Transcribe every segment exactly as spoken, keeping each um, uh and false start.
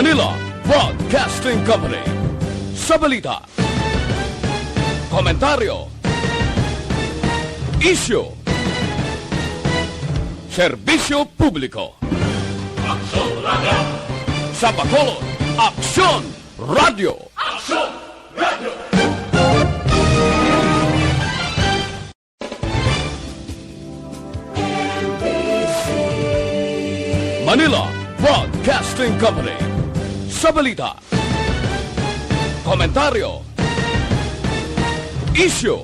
Manila Broadcasting Company. Sa balita, komentaryo, isyu, serbisyo publiko. Aksyon Radio! Sa Bacolod, Aksyon Radio! Aksyon Radio! Manila Broadcasting Company. Sa balita, komentaryo, isyu,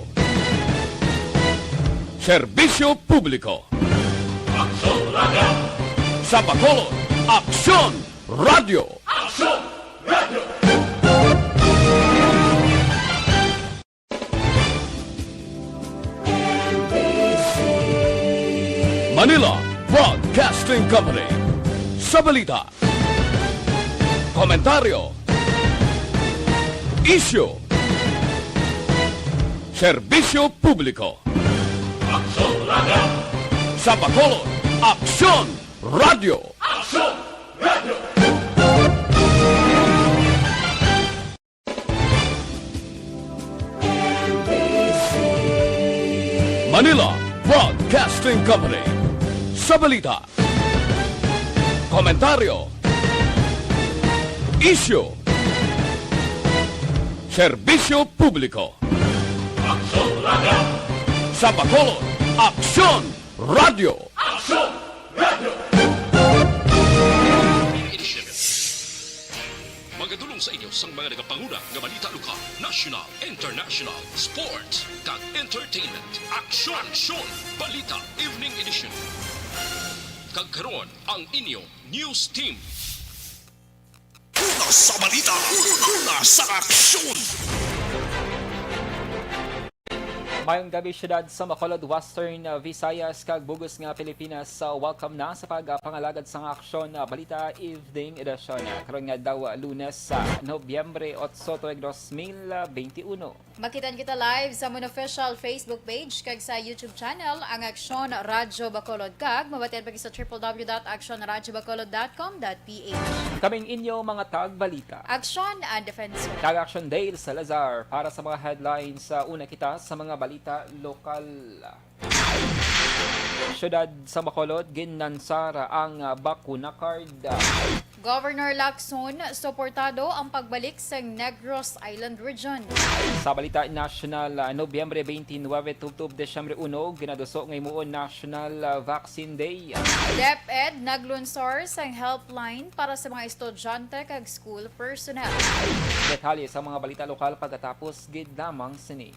serbisyo publiko. Aksyon Radio! Sa Bacolod, Aksyon Radio! Aksyon Radio! Manila Broadcasting Company. Sa balita, komentaryo, isyu, serbisyo publiko. Aksyon Radio! Sa Bacolod, Aksyon Radio! Aksyon Radio! Manila Broadcasting Company. Sa balita, komentaryo, isyu, serbisyo publiko. Aksyon Radio! Sa Bacolod, Aksyon Radio! Aksyon Radio! Mga dulong sa inyo sang mga nagapanguna nga balita lokal, national, international, sports, kag entertainment. Aksyon! Aksyon! Balita Evening Edition. Kag karon, ang inyo news team. Una sa balita, una sa aksyon. Mayong gabi, siyudad sa Bacolod, Western, uh, Visayas, kag bug-os nga Pilipinas. Uh, welcome na sa pagpangalagad sang Aksyon, uh, Balita Evening Edition. Uh, karon nga adlaw, uh, Lunes, sa Nobyembre otso, tuig dos mil benti uno. Makitan kita live sa amon official Facebook page kag sa YouTube channel, ang Aksyon Radyo Bacolod, kag mabatian pa kita sa triple W dot aksyon radyo bacolod dot com dot P H. Kaming inyo mga tagbalita. Aksyon and Defensor. Kag Aksyon Dale Salazar para sa mga headlines. Sa una kita sa mga balita lokal. Siyudad sa Bacolod, ginlansar ang, ah, bakuna card. Governor Lacson, suportado ang pagbalik sa Negros Island Region. Sa balita nasyonal, ah, Nobyembre twenty-nine, tubtob Desyembre uno, ginaduso nga himuon National, ah, Vaccine Day. DepEd naglunsar sang helpline para sa mga estudyante kag school personnel. Detalye sa mga balita lokal pagkatapos gid lamang sini.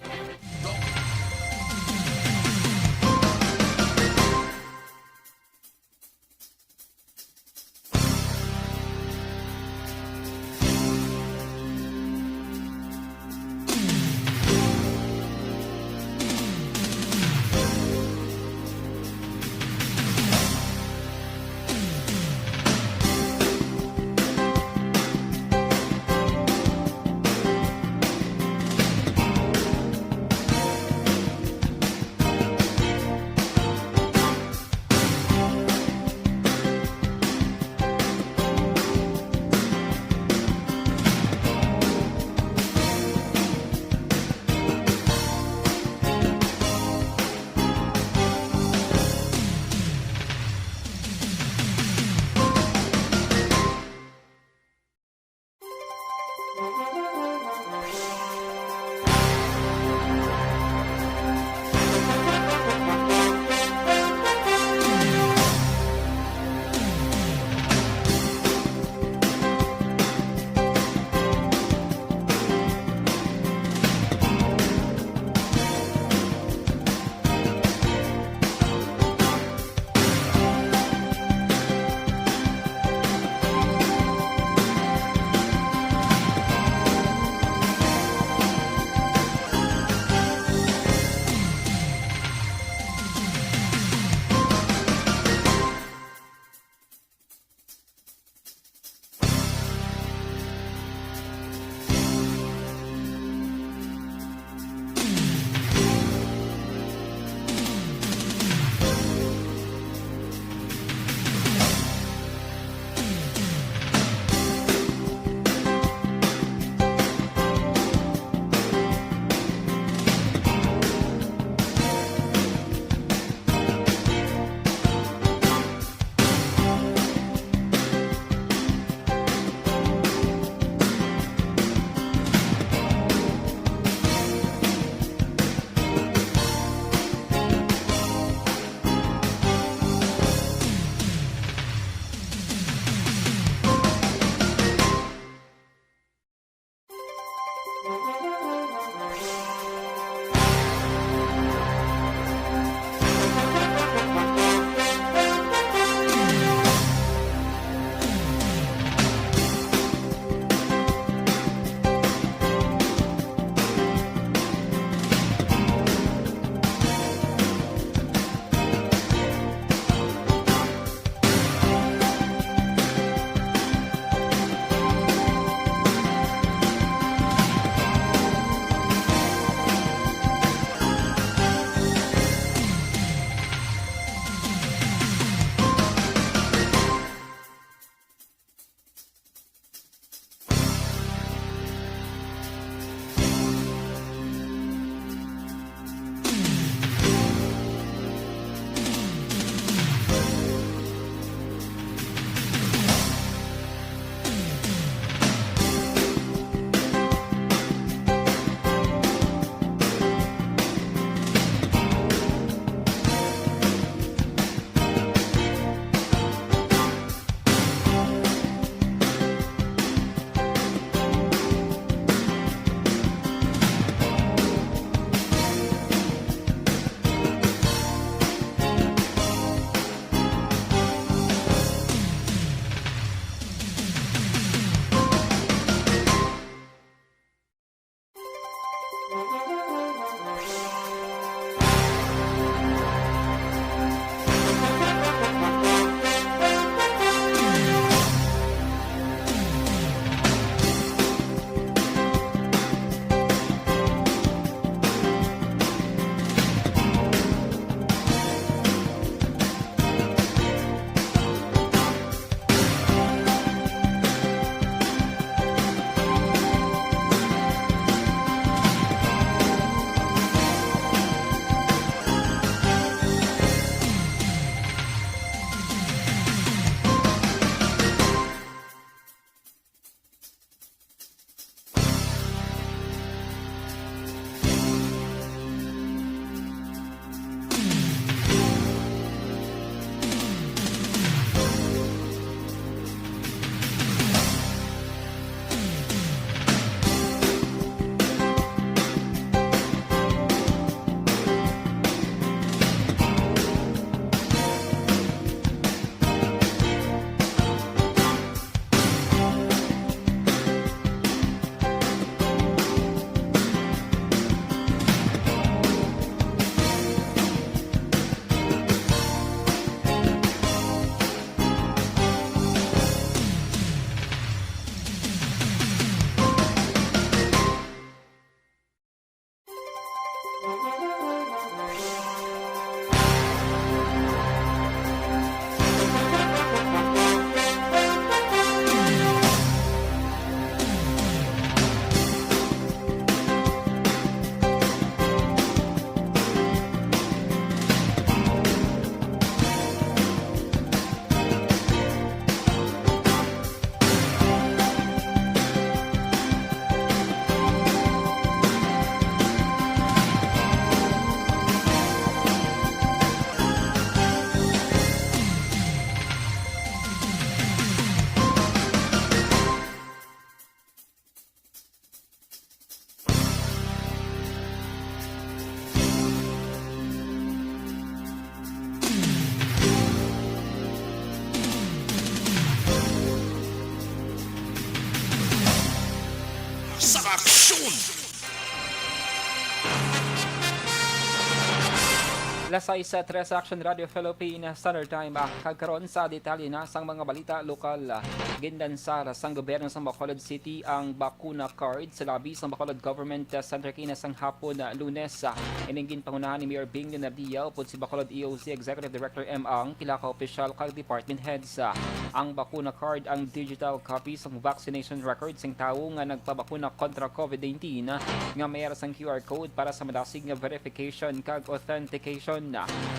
Alas sais sa Tres Action Radio Philippine Standard Time, ah, kag karon sa detalye na sang mga balita lokal. Ah, ginlansar sang gobyerno sa Bacolod City ang bakuna card sa labi sang Bacolod Government, ah, Center kaina sang hapon, ah, Lunes. Ah, ining ginpangunahan ni Mayor Bing Leonardia upod si Bacolod E O C Executive Director M Ang, pila ka opisyal kag department heads. Ah, ang bakuna card ang digital copy sang vaccination record sang tawo nga nagpabakuna kontra COVID nineteen nga may ara sang Q R code para sa madasig nga verification kag authentication.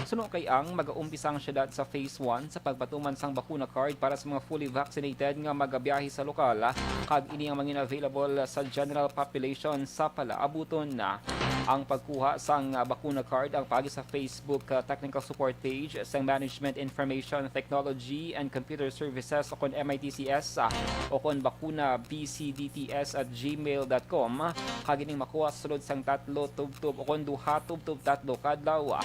Suno kay Ang, magaumpisa ang syudad sa phase one sa pagpatuman sang bakuna card para sa mga fully vaccinated nga magabiyahe sa lokal, kag ini ang mangin available sa general population sa palaabuton. Ang pagkuha sang bakuna card ang paagi sa Facebook, uh, technical support page sang Management Information Technology and Computer Services, o kon M I T C S, uh, o kon bakuna B C D T S at gmail dot com, kag ining makuha sulod sang tatlo tubtob o kon duha tubtob tatlo ka adlaw.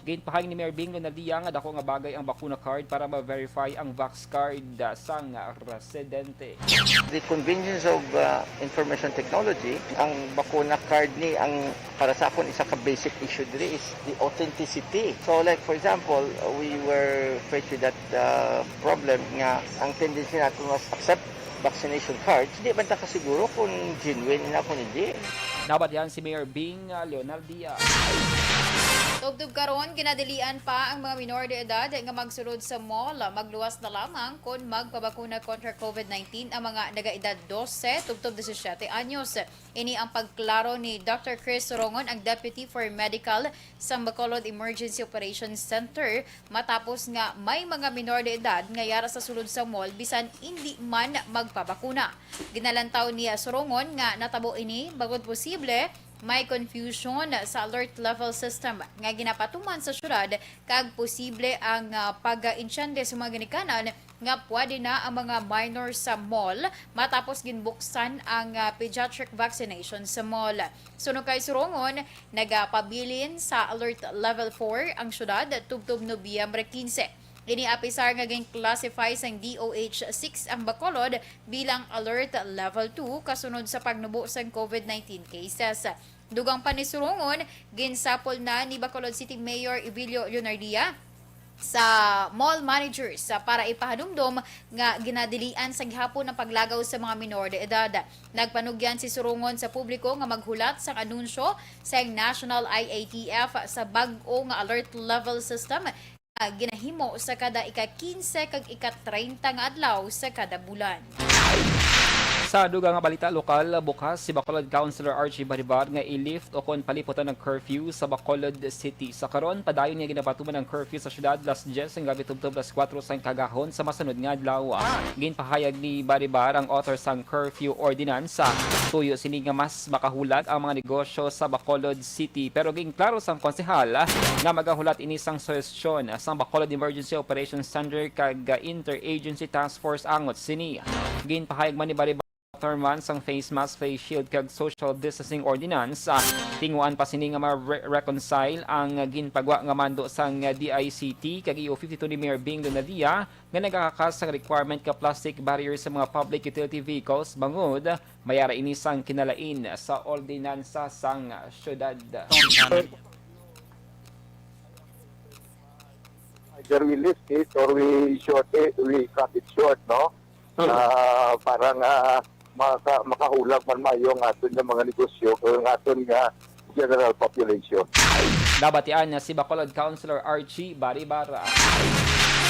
Ginpahayag ni Mayor Bing Leonardia nga dako nga bagay ang bakuna card para ma-verify ang vax card, uh, sang residente. The convenience of, uh, information technology, ang bakuna card ni ang para sa akon, isa ka basic issue diri is the authenticity. So, like, for example, we were faced with that, uh, problem nga ang tendency nato mas accept vaccination cards, di man ta kasiguro kung genuine na kung hindi. Nabatian si Mayor Bing, uh, Leonardia. Tubtob karon, ginadilian pa ang mga minor de edad nga magsulod sa mall. Magluwas na lamang kon magpabakuna kontra COVID nineteen ang mga nagaedad dose tubtob disisiete anyos. Ini ang pagklaro ni Doctor Chris Rongon, ang Deputy for Medical sa Bacolod Emergency Operations Center, matapos nga may mga minor de edad nga yara sa sulod sa mall bisan indi man magpabakuna. Ginalantaw ni Sorongon nga natabo ini bangod posible may confusion sa alert level system nga ginapatuman sa syudad, kag posible ang, ah, pag-insyende sa mga ginikanan nga pwede na ang mga minor sa mall matapos ginbuksan ang, ah, pediatric vaccination sa mall. Suno kay Surongon, nagapabilin sa Alert Level four ang syudad tubtob Nobyembre quince. Ini apisar nga gin-classify sang D O H six ang Bacolod bilang Alert Level two kasunod sa pagnubo sang COVID nineteen cases. Dugang pa ni Surongon, ginsapol na ni Bacolod City Mayor Evilio Leonardia sa mall managers, ah, para ipahanumdom nga ginadilian sa gihapon ang paglagaw sa mga minor de edad. Nagpanugyan si Surongon sa publiko nga maghulat sang anunsyo sa National I A T F sa bag-o nga alert level system nga ginahimo sa kada ika-quince kag ika-treinta nga adlaw sa kada bulan. Sa dugang nga balita lokal, bukas si Bacolod Councilor Archie Baribar nga i-lift o kon paliputan ang curfew sa Bacolod City. Sa karon, padayon nga ginapatuman ang curfew sa syudad, las diyes sang gabi tubtob las kuwatro sang kagahon sa masunod nga adlaw. Ginpahayag ni Baribar, ang author sang curfew ordinance, tuyo sini nga mas makahulat ang mga negosyo sa Bacolod City. Pero ginklaro sang konsehal nga magahulat ini sang suhestyon sang Bacolod Emergency Operations Center kag Interagency Task Force angot sini. Ginpahayag man ni Baribar, after months sang face mask, face shield, kag social distancing ordinance, ah, tinguhaan pa sini nga ma-re-, reconcile ang ginpagwa nga mando sang D I C T kag E O fifty-two ni Mayor Bing Leonardia nga nagakakas sang requirement ka plastic barrier sa mga public utility vehicles, bangod may ara ini sang kinalain sa ordinansa sang syudad. Either we lift it or we short it, we cut it short, no? Ah, para nga maka-, makahulat man maayo ang aton nga mga negosyo, ang aton nga general population. Nabatian na si Bacolod Councilor Archie Baribara.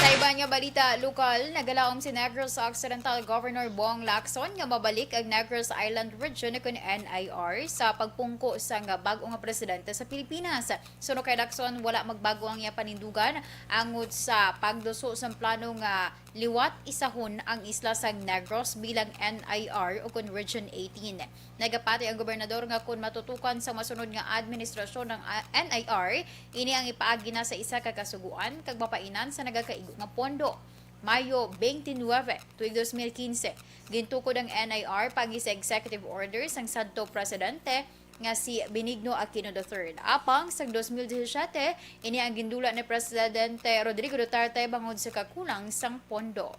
Sa iban nga balita lokal, nagalaom si Negros Occidental Governor Bong Lacson nga mabalik ang Negros Island Region kun N I R sa pagpungko sang bag-o nga presidente sa Pilipinas. Suno kay Lacson, wala magbago ang iya panindugan angot sa pagduso sang plano nga liwat isahon ang isla sang Negros bilang N I R o kon Region eighteen. Nagapati ang gobernador nga kon matutukan sa masunod nga administrasyon ang, ah, N I R, ini ang ipaagi na sa isa ka kasugoan kag mapainan sa nagakaigo nga pondo. Mayo twenty-nine, tuig dos mil quince, gintukod ang N I R paagi sa executive order sang sadto presidente nga si Benigno Aquino the third. Apang sang dos mil disisyete, ini ang gindula ni Presidente Rodrigo Duterte bangod sa kakulang sang pondo.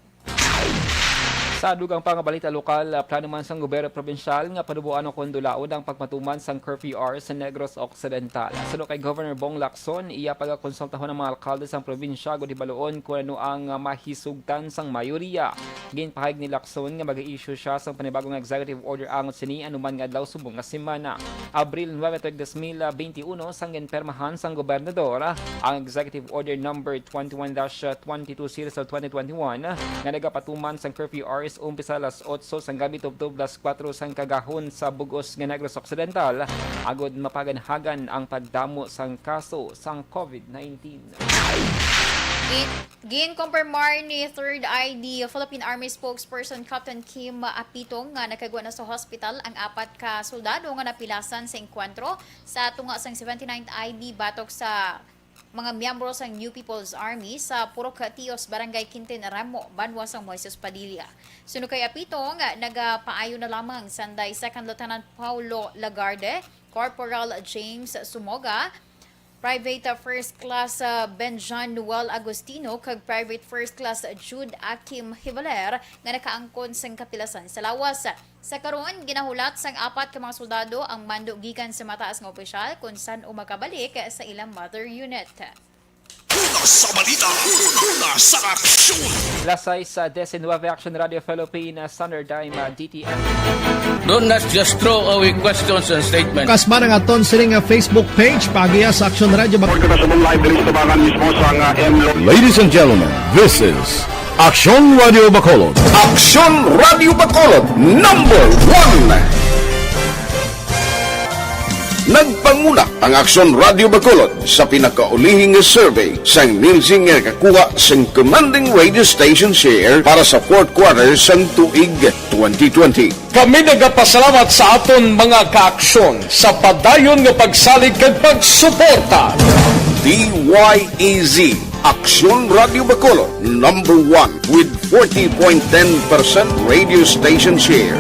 Tadugang pangabalita lokal, ah, plano man sang gobyerno probinsyal nga panuboan o kondulaon ang pagpatuman sang curfew hours sa Negros Occidental. Suno kay Governor Bong Lacson, iya pagakonsultahon ang mga alkalde sang probinsya agud hibaluon kon ano ang, ah, mahisugtan sang mayoriya. Ginpahayag ni Lacson nga mag-issue siya sang panibagong executive order angot sini anuman nga adlaw subong nga semana. Abril nuebe, twenty twenty-one, sang ginpermahan sang gobernador ang Executive Order Number twenty-one dash twenty-two Series of twenty twenty-one nga nagapatuman sang curfew hours umpisa alas otso sang gabi tubtob alas kuwatro sang kagahon sa bug-os nga Negros Occidental, agud mapaganhagan ang pagdamo sang kaso sang COVID nineteen. Gi-, ginkumpirmar ni Third Eye the Philippine Army spokesperson Captain Kim Apitong nga nakagwa na sa hospital ang apat ka soldado nga napilasan sa engkwentro sa tunga sang seventy-ninth I D batok sa mga miyembro sang New People's Army sa Purok Tios, Barangay Quintin Ramo, banwa sang Moises Padilla. Suno kay Apitong, nagapaayo na lamang sanday Second Lieutenant Paulo Lagarde, Corporal James Sumoga, Private First Class, ah, Benjan Noel Agustino kag Private First Class Jude Akim Hivaler nga nakaangkon sang kapilasan sa lawas. Sa karon, ginahulat sang apat ka mga soldado ang mando gikan sa mataas nga opisyal kon san-o makabalik sa ilang mother unit. Una sa balita, una sa aksyon. Alas sais disinwebe, Action Radio Philippines, Standard Time, ah, D T F. Do not just throw away questions and statements. Kasman ang aton sining nga Facebook page, paagiha sa Action Radio Bac- Pagkakasabong live diri sa tabangan mismo sa nga M Lo- Ladies and gentlemen, this is Action Radio Bacolod. Action Radio Bacolod, number one. Nagpanguna ang Action Radio Bacolod sa pinakaulihing nga survey sang Nielsen nga nakakuha sang commanding radio station share para sa fourth quarter sang tuig twenty twenty. Kami nagapasalamat sa aton mga kaaksyon sa padayon nga pagsalig kag pagsuporta. D Y E Z, Aksyon Radio Bacolod, number one with forty point ten percent radio station share.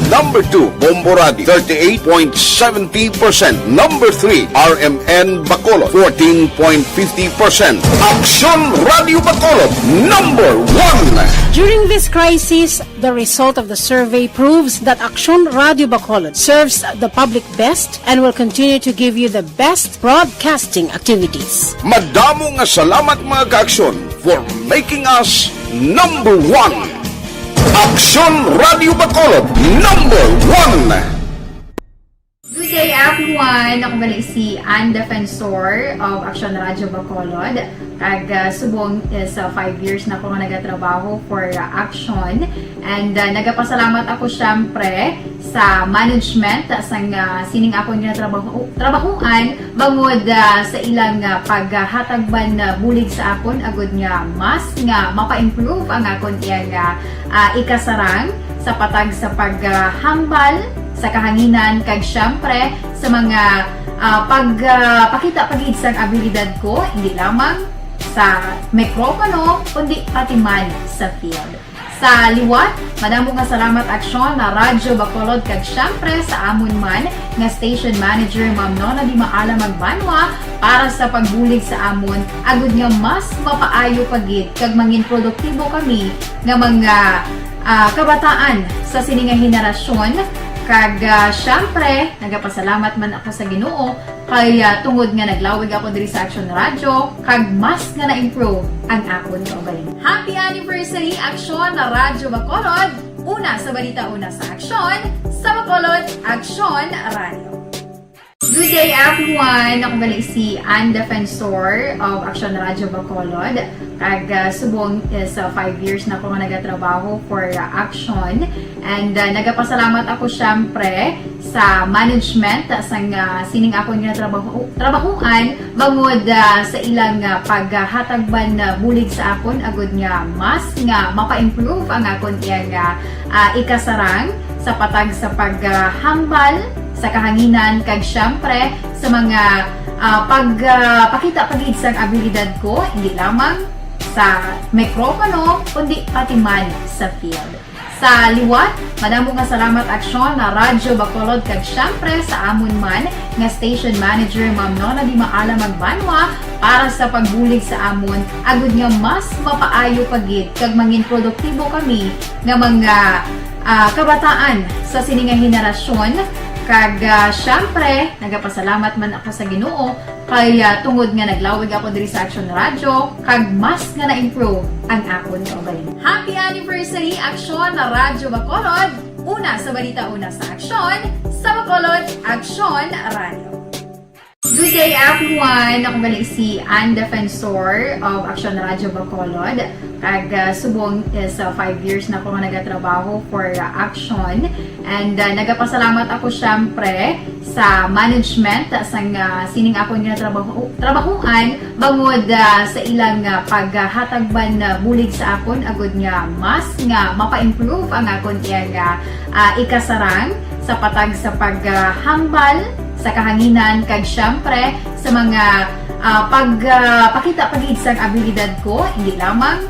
Number two, Bombo Radio, thirty-eight point seventy percent. Number three, R M N Bacolod, fourteen point fifty percent. Aksyon Radio Bacolod, number one. During this crisis, the result of the survey proves that Aksyon Radio Bacolod serves the public best and will continue to give you the best broadcasting activities. Madamo nga salamat, mga kaaksyon, for making us number one. Aksyon Radio Bacolod, number one. Good day, everyone. Ako gali si Ann Defensor of Action Radio Bacolod. Kag, ah, subong is, ah, five years na ko nga nagatrabaho for, ah, Action. And, ah, nagapasalamat ako, syempre, sa management, ah, sang, ah, sining akon nga trabaho, trabahoan, bangod, ah, sa ilang, ah, paghatag man, ah, bulig sa akon, agud nga mas nga mapa-improve ang akon iyang, ah, ah, ikasarang sa patag sa paghambal sa kahanginan, kag syempre sa mga, ah, pag, ah, pakita pa gid sang abilidad ko, hindi lamang sa mikropono, kundi pati man sa field. Sa liwat, madamo nga salamat, Aksyon na Radyo Bacolod, kag syempre sa amon man nga station manager, Ma'am Nona Di Maala Magbanwa, para sa pagbulig sa amon, agud nga mas mapaayo pa gid kag mangin produktibo kami nga mga, ah, kabataan sa sini nga henerasyon. Kag, ah, syempre, nagapasalamat man ako sa Ginoo kay, ah, tungod nga naglawig ako diri sa Action Radio, kag mas nga na-improve ang akon kaugalingon. Happy anniversary, Action na Radyo Bacolod! Una sa balita, una sa aksyon, sa Bacolod, Action Radio. Good day, everyone! Ako gali si Ann Defensor of Action Radio Bacolod. Kag, ah, subong is, ah, five years na ko nga nagatrabaho for, ah, Action. And, ah, nagapasalamat ako, syempre, sa management, ah, sang, ah, sining akon nga trabaho, trabahoan, bangod, ah, sa ilang, ah, paghatag man, ah, bulig sa akon, agud nga mas nga mapa-improve ang akon iyang, ah, ah, ikasarang sa patag sa paghambal sa kahanginan, kag syempre sa mga, ah, pag, ah, pakita pa gid sang abilidad ko, hindi lamang sa mikropono, kundi pati man sa field. Sa liwat, madamo nga salamat, Aksyon na Radyo Bacolod, kag syempre sa amon man nga station manager, Ma'am Nona Di Maala Magbanwa, para sa pagbulig sa amon, agud nga mas mapaayo pa gid kag mangin produktibo kami nga mga, ah, kabataan sa sini nga henerasyon. Kag, ah, syempre, nagapasalamat man ako sa Ginoo kay, ah, tungod nga naglawig ako diri sa Aksyon Radyo, kag mas nga na-improve ang akon kaugalingon. Happy anniversary, Aksyon na Radyo Bacolod! Una sa balita, una sa aksyon, sa Bacolod, Aksyon Radyo. Good day, everyone! Ako gali si Ann Defensor of Aksyon Radyo Bacolod. Kag, ah, subong is, ah, five years na ko nga nagatrabaho for, ah, Aksyon. And, ah, nagapasalamat ako, syempre, sa management sang, ah, sining akon nga trabaho, trabahuan bangod, ah, sa ilang, ah, paghatag man, ah, bulig sa akon agud nga mas nga mapa-improve ang akon iya nga, ah, ikasarang sa patag sa paghambal sa kahanginan kag syempre sa mga, ah, pag, ah, pakita pa gid sang abilidad ko, hindi lamang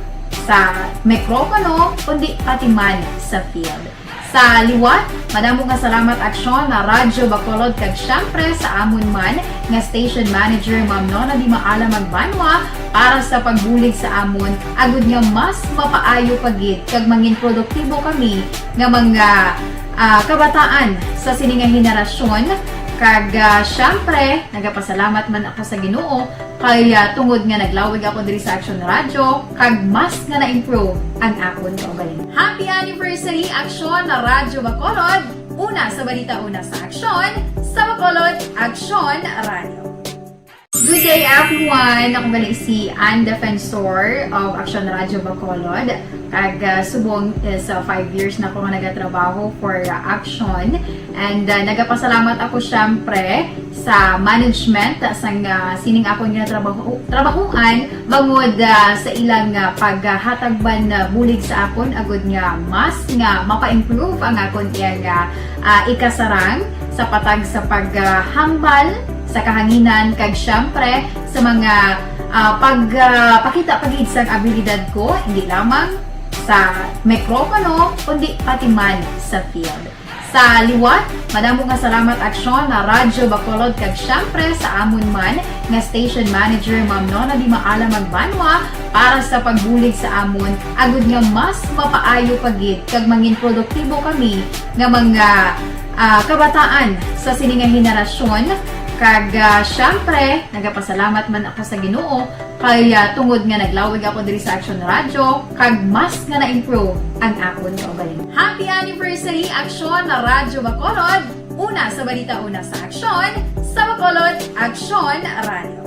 sa mikropono, kundi pati man sa field. Sa liwat, madamo nga salamat, Aksyon na Radyo Bacolod, kag syempre sa amon man nga station manager, Ma'am Nona Di Maala Magbanwa, para sa pagbulig sa amon, agud nga mas mapaayo pa gid kag mangin produktibo kami nga mga, ah, kabataan sa sini nga henerasyon. Kag, ah, syempre, nagapasalamat man ako sa Ginoo kay, ah, tungod nga naglawig ako diri sa Aksyon Radyo, kag mas nga na-improve ang akon kaugalingon. Happy anniversary, Aksyon na Radyo Bacolod! Una sa balita, una sa aksyon, sa Bacolod, Aksyon Radyo. Good day, everyone! Ako gali si Ann Defensor of Aksyon Radyo Bacolod. Kag, ah, subong is, ah, five years na ko nga nagatrabaho for, ah, Aksyon. And, ah, nagapasalamat ako, syempre, sa management sang, ah, sining akon nga trabaho, trabahuan bangod, ah, sa ilang, ah, paghatag man, ah, bulig sa akon agud nga mas nga mapa-improve ang akon iya nga, ah, ikasarang sa patag sa paghambal sa kahanginan kag syempre sa mga, ah, pag, ah, pakita pa gid sang abilidad ko, hindi lamang sa mikropono, kundi pati man sa field. Sa liwat, madamo nga salamat, Aksyon na Radyo Bacolod, kag syempre sa amon man nga station manager, Ma'am Nona Di Maala Magbanwa, para sa pagbulig sa amon, agud nga mas mapaayo pa gid kag mangin produktibo kami nga mga, ah, kabataan sa sini nga henerasyon. Kag, ah, syempre, nagapasalamat man ako sa Ginoo kay, ah, tungod nga naglawig ako diri sa Aksyon Radyo, kag mas nga na-improve ang akon kaugalingon. Happy anniversary, Aksyon na Radyo Bacolod! Una sa balita, una sa aksyon, sa Bacolod, Aksyon Radyo.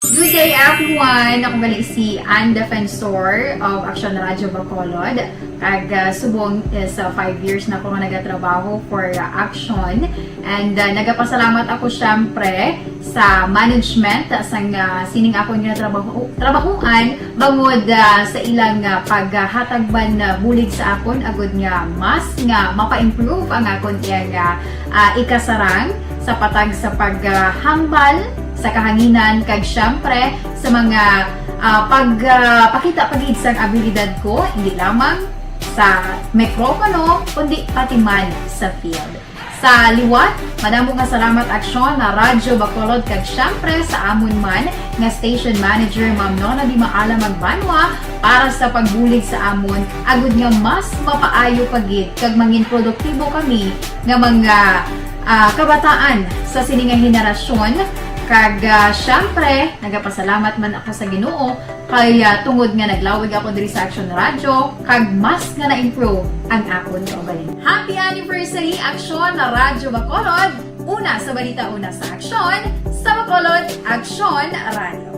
Good day, everyone! Ako gali si Ann Defensor of Aksyon Radyo Bacolod. Kag, ah, subong is, ah, five years na ko nga nagatrabaho for, ah, Aksyon. And, ah, nagapasalamat ako, syempre, sa management sang, ah, sining akon nga trabaho, trabahuan bangod, ah, sa ilang, ah, paghatag man, ah, bulig sa akon agud nga mas nga mapa-improve ang akon iya nga, ah, ikasarang sa patag sa paghambal sa kahanginan kag syempre sa mga, ah, pag, ah, pakita pa gid sang abilidad ko, hindi lamang sa mikropono, kundi pati man sa field. Sa liwat, madamo nga salamat, Aksyon na Radyo Bacolod, kag syempre sa amon man nga station manager, Ma'am Nona Di Maala Magbanwa, para sa pagbulig sa amon, agud nga mas mapaayo pa gid kag mangin produktibo kami nga mga, ah, kabataan sa sini nga henerasyon. Kag, ah, syempre, nagapasalamat man ako sa Ginoo kay, ah, tungod nga naglawig ako diri sa Aksyon Radyo, kag mas nga na-improve ang akon kaugalingon. Happy anniversary, Aksyon na Radyo Bacolod! Una sa balita, una sa aksyon, sa Bacolod, Aksyon Radyo.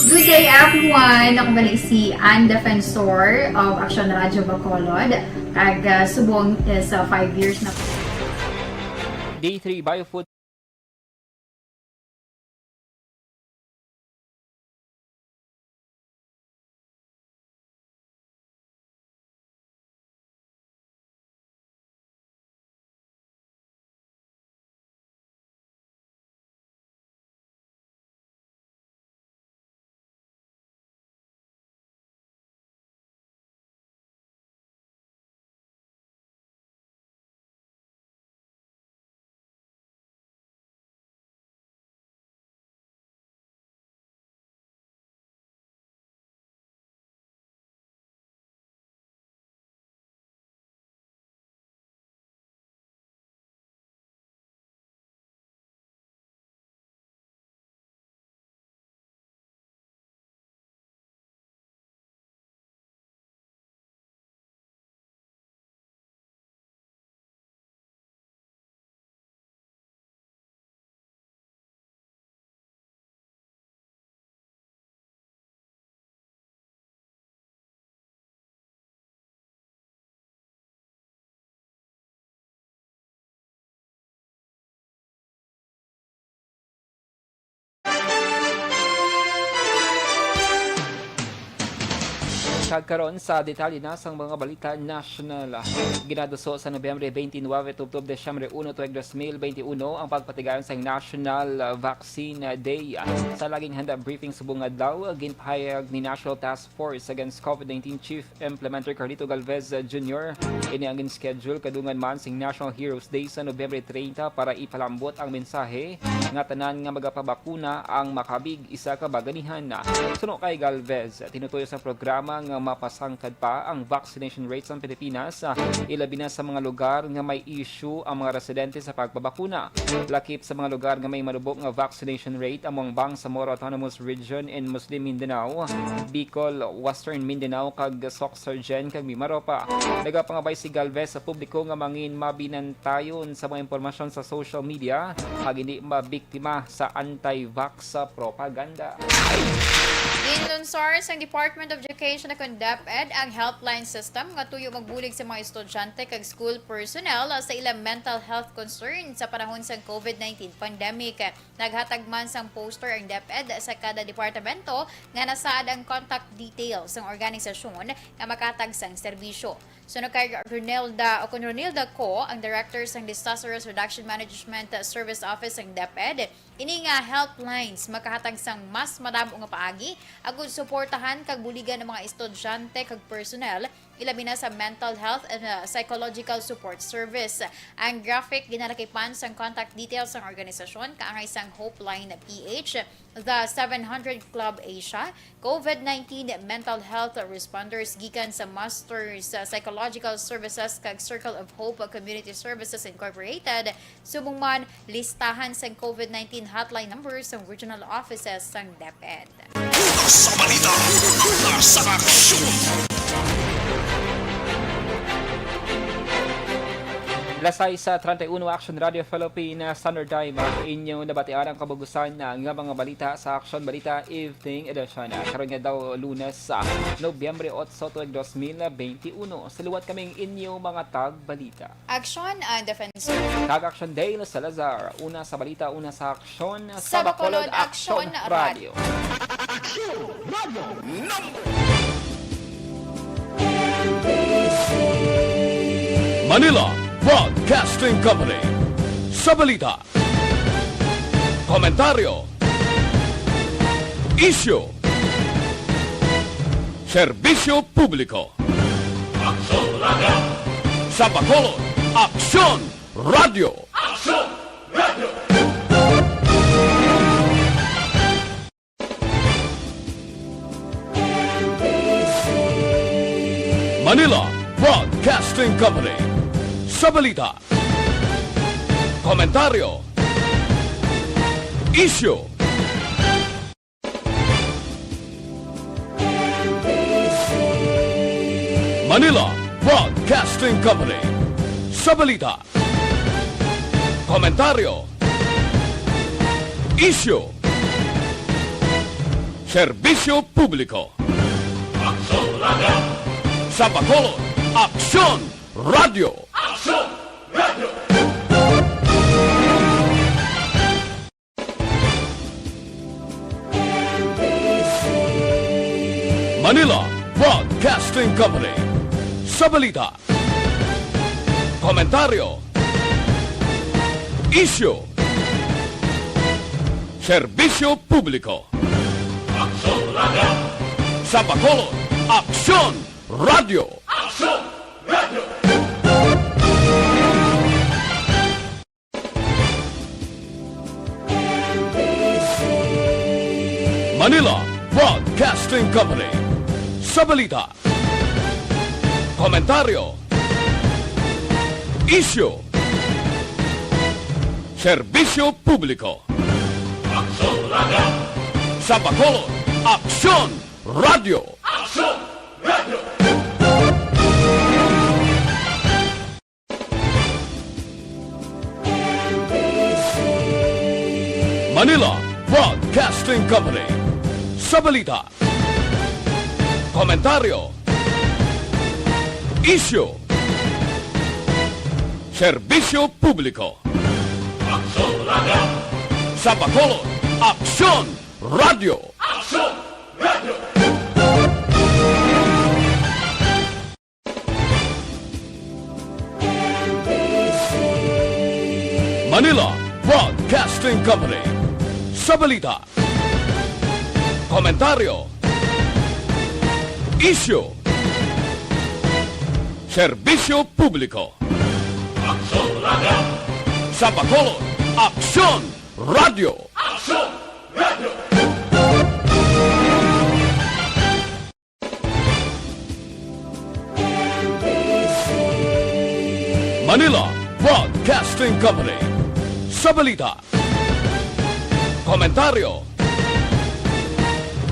Good day, everyone! Ako gali si Ann Defensor of Aksyon Radyo Bacolod. Kag, ah, subong is, ah, five years na ko. Day three Biofood Karon sa detalye na sang mga balita nasyonal. Ginaduso sa Nobyembre twenty-nine tubtob Disyembre uno tuig dos mil twenty-uno ang pagpatigayon sang National Vaccine Day. Sa laging handa briefing subong adlaw, ginpahayag ni National Task Force Against COVID nineteen Chief Implementer Carlito Galvez Junior ini ang gin-schedule kadungan man sing National Heroes Day sa Nobyembre treinta para ipalambot ang mensahe nga tanan nga magapabakuna ang makabig isa ka baganihan. Suno kay Galvez, tinutuyo sang programa nga mapasangkad pa ang vaccination rate sa Pilipinas, ah, ilabi na sa mga lugar nga may issue ang mga residente sa pagpabakuna. Lakip sa mga lugar nga may malubo nga vaccination rate amo ang Bangsamoro Autonomous Region in Muslim Mindanao, Bicol, Western Mindanao, kag Soccsksargen kag Mimaropa. Nagapangabay si Galvez sa publiko nga mangin mabinantayon sa mga impormasyon sa social media, kag hindi mabiktima sa anti-vax propaganda. Ginlunsar sang Department of Education o kon DepEd ang helpline system nga tuyo magbulig sa mga estudyante kag school personnel sa ila mental health concern sa panahon sang COVID nineteen pandemic. Naghatag man sang poster ang DepEd sa kada departamento nga nasaad ang contact details sang organisasyon nga makahatag sang serbisyo. Suno kay Ronilda o kon Ronilda Co, ang director sang Disaster Risk Reduction Management Service Office sang DepEd, ini nga helplines makahatag sang mas madamo nga paagi agud suportahan kag buligan ang mga estudyante kag personnel, ilabi na sa mental health and, uh, psychological support service. Ang graphic ginalakipan sang contact details sang organisasyon kaangay sang Hopeline P H, the Seven Hundred Club Asia, COVID nineteen mental health responders gikan sa Masters sa Psychological Services kag Circle of Hope Community Services Incorporated, subong man listahan sang COVID nineteen hotline numbers sang regional offices sang DepEd. Una sa balita, una sa aksyon. Alas sais treinta y uno, Action Radio Philippines Standard Time, inyo nabatian ang kabug-usan nga mga balita sa Action Balita Evening Edition. Karon nga daw Lunes, ah, Nobyembre otso, tuig dos mil benti uno. Sa liwat kaming inyo mga tagbalita. Action and Defense. Kag Action Dale Salazar. Una sa balita, una sa aksyon. Sa Bacolod, Action Radio. Action Radio Number Manila Broadcasting Company. Sa balita, komentaryo, isyu, serbisyo publiko. Aksyon Radio. Sa Bacolod, Aksyon Radio. Aksyon Radio. Manila Broadcasting Company. Sa balita, komentaryo, isyu, Manila Broadcasting Company. Sa balita, komentaryo, isyu, serbisyo publiko. Aksyon Radio. Sa Bacolod, Aksyon Radio. Aksyon Radio. Manila Broadcasting Company. Sa balita, komentaryo, isyu, serbisyo publiko. Aksyon Radio. Sa Bacolod, Aksyon Radio. Aksyon Radio. Manila Broadcasting Company. Sa balita, komentaryo, isyu, serbisyo publiko. Aksyon Radio. Sa Bacolod, Aksyon Radio. Aksyon Radio. Manila Broadcasting Company. Sa balita, komentaryo, isyu, serbisyo publiko. Aksyon Radio. Sa Bacolod, Aksyon Radio. Aksyon Radio. Manila Broadcasting Company. Sa balita, komentaryo, isyu, serbisyo publiko. Aksyon Radio. Sa Bacolod, Aksyon Radio. Aksyon Radio. Manila Broadcasting Company. Sa balita, komentaryo,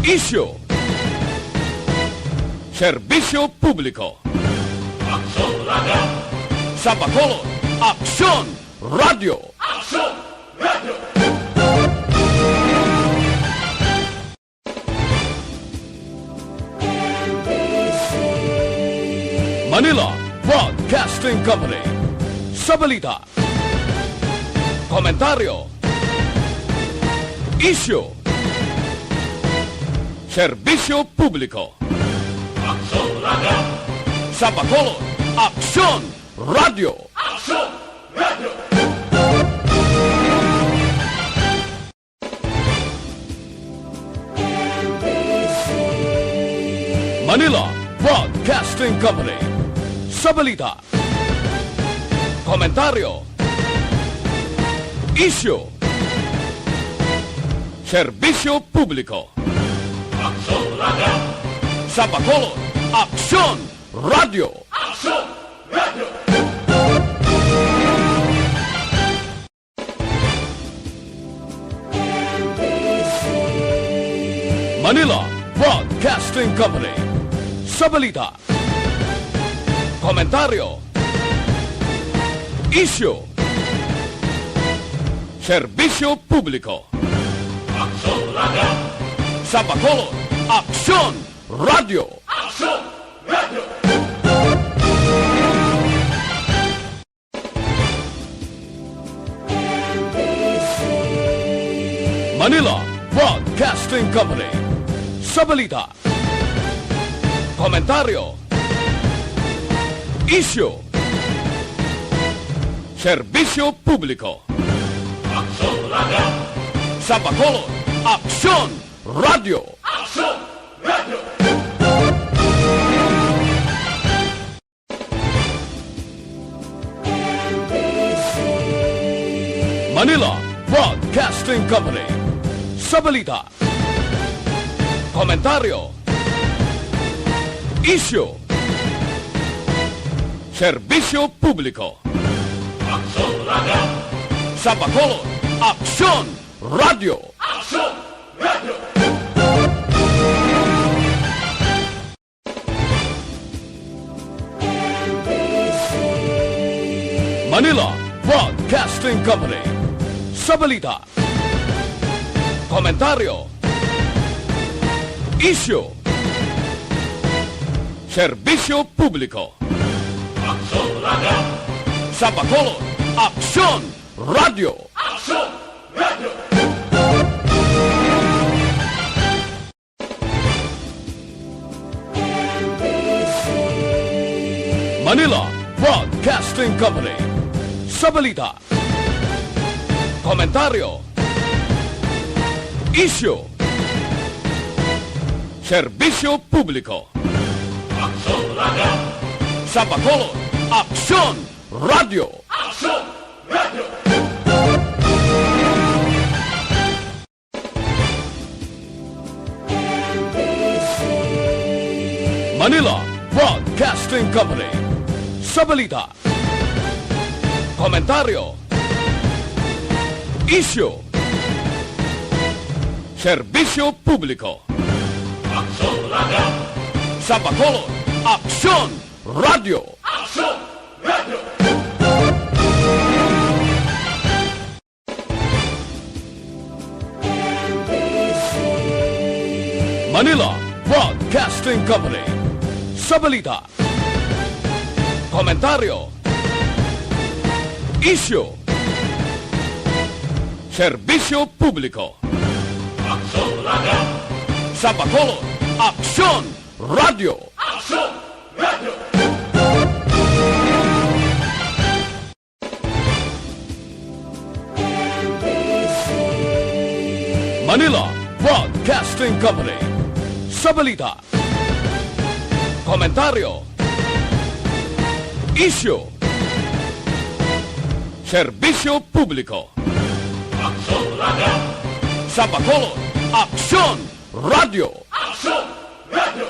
isyu, serbisyo publiko. Aksyon Radio. Sa Bacolod, Aksyon Radio. Aksyon Radio. Manila Broadcasting Company. Sa balita, komentaryo, isyu, serbisyo publiko. Aksyon Radio. Sa Bacolod, Aksyon Radio. Aksyon Radio. Manila Broadcasting Company. Sa balita, komentaryo, isyu, serbisyo publiko. Aksyon Radio. Sa Bacolod, Aksyon Radio. Aksyon Radio. Manila Broadcasting Company. Sa balita, komentaryo, isyu, serbisyo publiko. Aksyon Radio. Sa Bacolod, Aksyon Radio. Aksyon Radio. Manila Broadcasting Company. Sa balita, komentaryo, isyu, serbisyo publiko. Aksyon Radio. Sa Bacolod, Aksyon Radio. Aksyon Radio. Manila Broadcasting Company. Sa balita, komentaryo, isyu, serbisyo publiko. Aksyon Radio. Sa Bacolod, Aksyon Radio. Aksyon Radio. Manila Broadcasting Company. Sa balita, komentaryo, isyu, serbisyo publiko. Aksyon Radio. Sa Bacolod, Aksyon Radio. Aksyon Radio. Manila Broadcasting Company. Sa balita, komentaryo, isyu, serbisyo publiko. Aksyon Radio. Sa Bacolod, Aksyon Radio. Aksyon Radio. Manila Broadcasting Company. Sa balita, komentaryo, isyu, serbisyo publiko. Aksyon Radio. Sa Bacolod, Aksyon Radio. Aksyon Radio. Manila Broadcasting Company. Sa balita, komentaryo, isyu, serbisyo publiko. Aksyon Radio. Sa Bacolod, Aksyon Radio. Aksyon Radio. Manila Broadcasting Company. Sa balita, komentaryo, isyu, serbisyo publiko. Aksyon Radio. Sa Bacolod, Aksyon Radio. Aksyon Radio.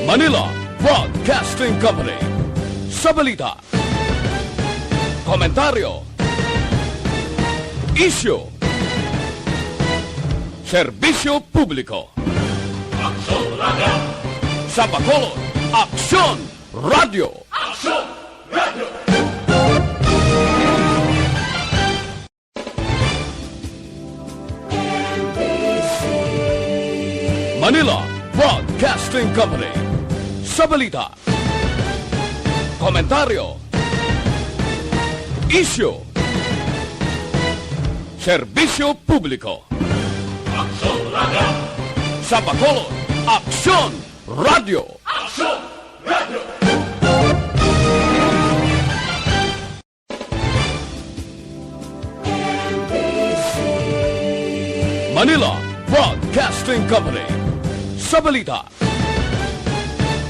Manila Broadcasting Company. Sa balita, komentaryo, isyu, serbisyo publiko. Aksyon Radio. Sa Bacolod, Aksyon Radio. Aksyon Radio. Manila Broadcasting Company. Sa balita, komentaryo, isyu, serbisyo publiko. Aksyon Radio. Sa Bacolod, Aksyon Radio. Aksyon Radio. Manila Broadcasting Company. Sa balita,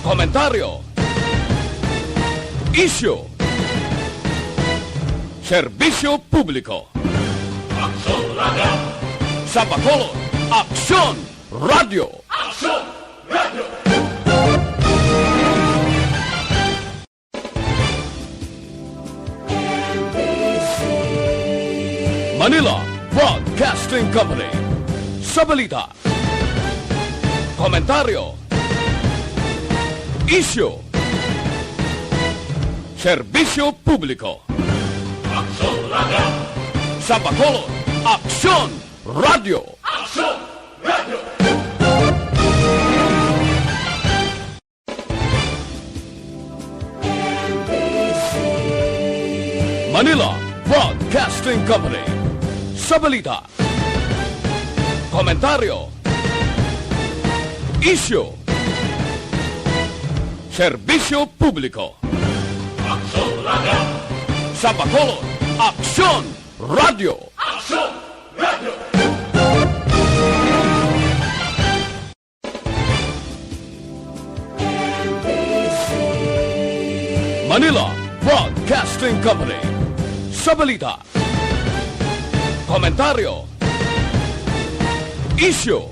komentaryo, isyu, serbisyo publiko. Aksyon Radio. Sa Bacolod, Aksyon Radio. Aksyon Radio. Manila Broadcasting Company. Sa balita, komentaryo, isyu, serbisyo publiko. Aksyon Radio. Sa Bacolod, Aksyon Radio. Aksyon Radio. Manila Broadcasting Company. Sa balita, komentaryo, isyu, serbisyo publiko. Aksyon Radio. Sa Bacolod, Aksyon Radio. Aksyon Radio. Manila Broadcasting Company. Sa balita, komentaryo, isyu,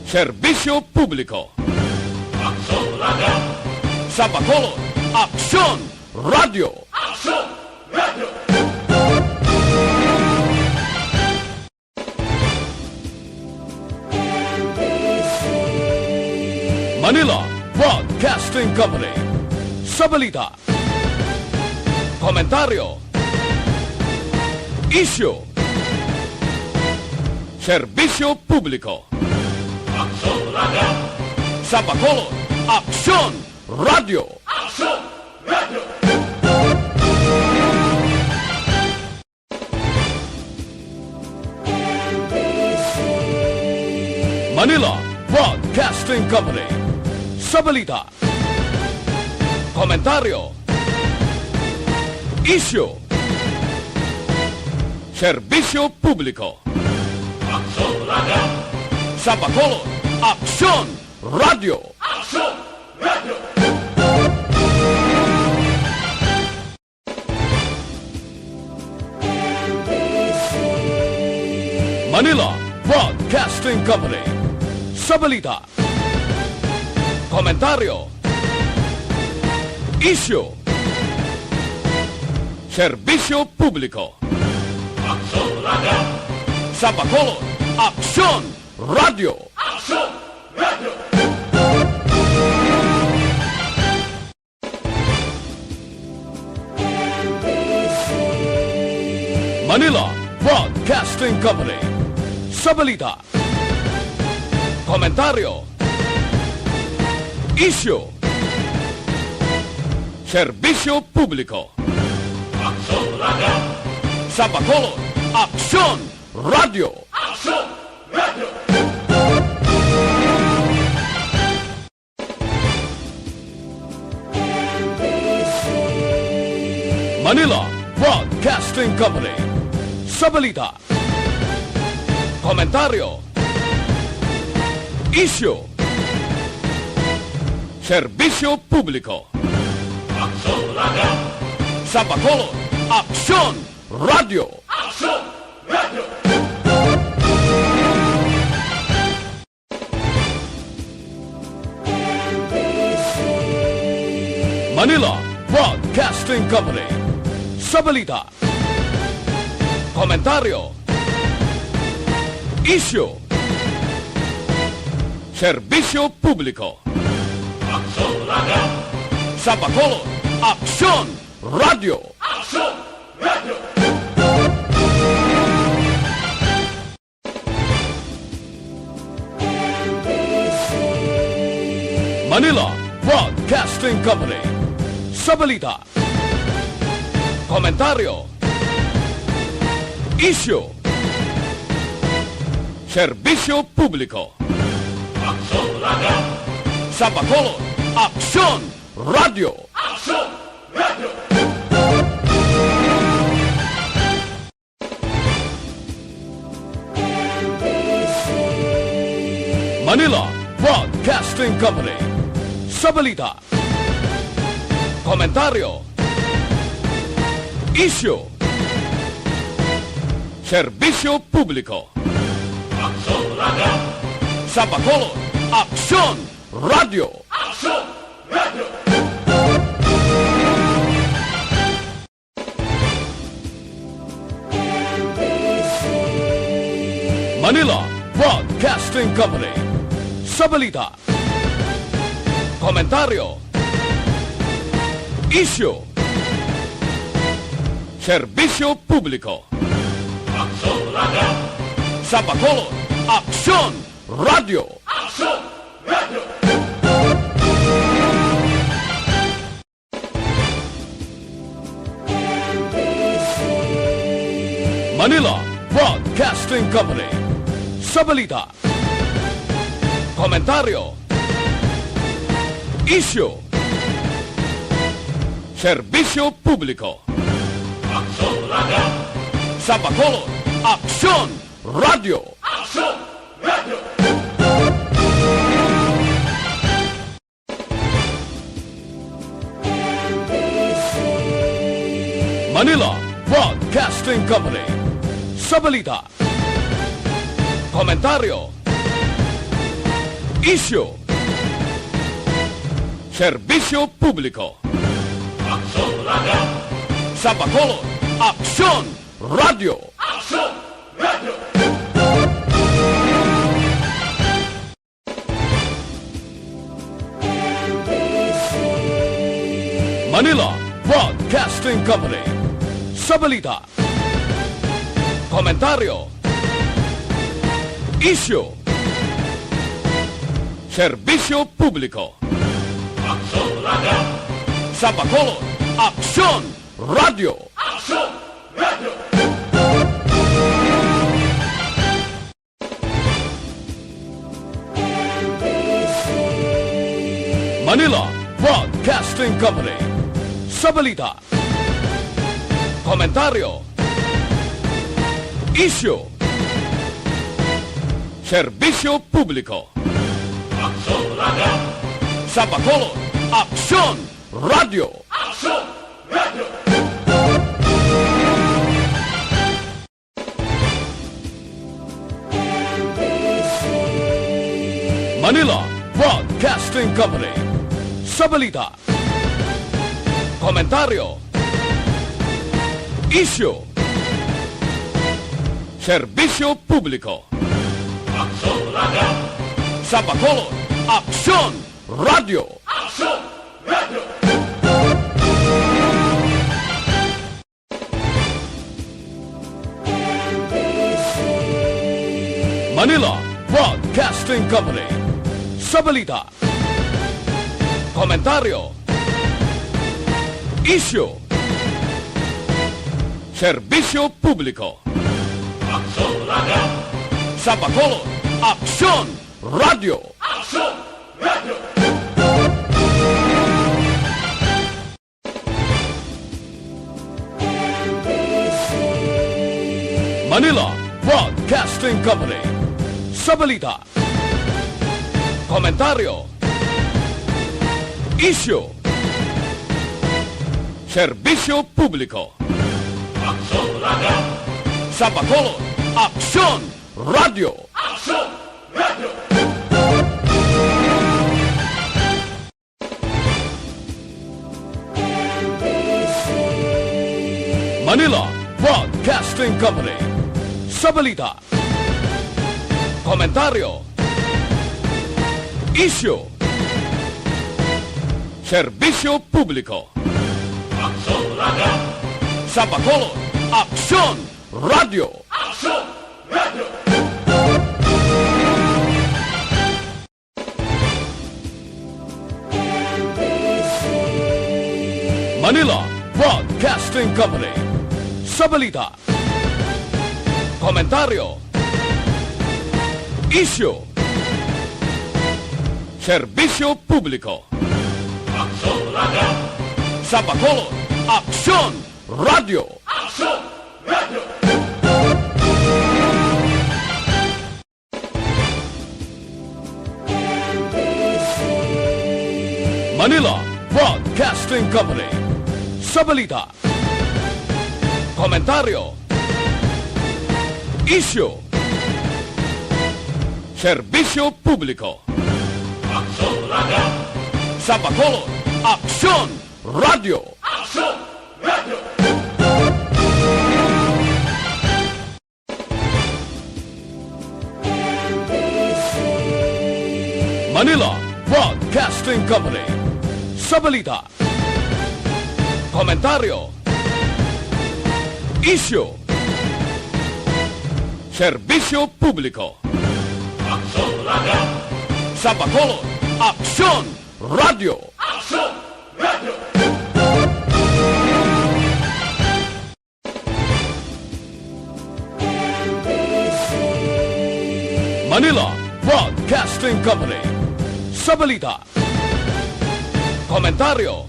serbisyo publiko. Aksyon Radio. Sa Bacolod, Aksyon Radio. Aksyon Radio. Manila Broadcasting Company. Sa balita, komentaryo, isyu, serbisyo publiko. Aksyon Radio. Sa Bacolod, Aksyon Radio. Aksyon Radio. Manila Broadcasting Company. Sa balita, komentaryo, isyu, serbisyo publiko. Aksyon Radio. Sa Bacolod, Aksyon Radio. Aksyon Radio. Manila Broadcasting Company. Sa balita, komentaryo, isyu, serbisyo publiko. Aksyon Radio. Sa Bacolod, Aksyon Radio. Aksyon Radio. Manila Broadcasting Company. Sa balita, komentaryo, isyu, serbisyo publiko. Aksyon Radio. Sa Bacolod, Aksyon Radio. Aksyon Radio. Manila Broadcasting Company. Sa balita, komentaryo, isyu, serbisyo publiko. Aksyon Radio. Sa Bacolod, Aksyon Radio. Aksyon Radio. Manila Broadcasting Company. Sa balita, komentaryo, isyu, serbisyo publiko. Aksyon Radio. Sa Bacolod, Aksyon Radio. Aksyon Radio. Manila Broadcasting Company. Sa balita, komentaryo, isyu, serbisyo publiko. Aksyon Radio. Sa Bacolod, Aksyon Radio. Aksyon Radio. Manila Broadcasting Company. Sa balita, komentaryo, isyu, serbisyo publiko. Aksyon Radio. Sa Bacolod, Aksyon Radio. Aksyon Radio. Manila Broadcasting Company. Sa balita, komentaryo, isyu, serbisyo publiko. Aksyon Radio. Sa Bacolod, Aksyon Radio. Aksyon Radio. Manila Broadcasting Company. Sa balita, komentaryo, isyu, serbisyo publiko. Aksyon Radio. Sa Bacolod, Aksyon Radio. Aksyon Radio. Manila Broadcasting Company. Sa balita, komentaryo, isyu, serbisyo publiko. Aksyon Radio. Sa Bacolod, Aksyon Radio. Aksyon Radio. Manila Broadcasting Company. Sa balita, komentaryo, isyu, serbisyo publiko. Aksyon Radio. Sa Bacolod, Aksyon Radio. Aksyon Radio. Manila Broadcasting Company. Sa balita, komentaryo, isyu, serbisyo publiko. Aksyon Radio. Sa Bacolod, Aksyon Radio. Aksyon Radio. Manila Broadcasting Company. Sa balita, komentaryo, isyu, serbisyo publiko. Aksyon Radio. Sa Bacolod, Aksyon Radio. Aksyon Radio. Manila Broadcasting Company. Sa balita, komentaryo, isyu, serbisyo publiko. Aksyon Radio. Sa Bacolod, Aksyon Radio. Aksyon Radio. Manila Broadcasting Company. Sa balita, komentaryo, isyu, serbisyo publiko. Aksyon Radio. Sa Bacolod, Aksyon Radio. Aksyon Radio. Manila Broadcasting Company. Sa balita, komentaryo, isyu, serbisyo publiko. Aksyon Radio. Sa Bacolod, Aksyon Radio. Aksyon Radio. Manila Broadcasting Company. Sa balita, komentaryo, isyu, serbisyo publiko. Aksyon Radio. Sa Bacolod, Aksyon Radio. Aksyon Radio. Manila Broadcasting Company. Sa balita, komentaryo, isyu, serbisyo publiko. Aksyon Radio. Sa Bacolod, Aksyon Radio. Aksyon Radio. Manila Broadcasting Company. Sa balita, komentaryo, isyu, serbisyo publiko. Aksyon Radio. Sa Bacolod, Aksyon Radio. Aksyon Radio. Manila Broadcasting Company. Sa balita, komentaryo,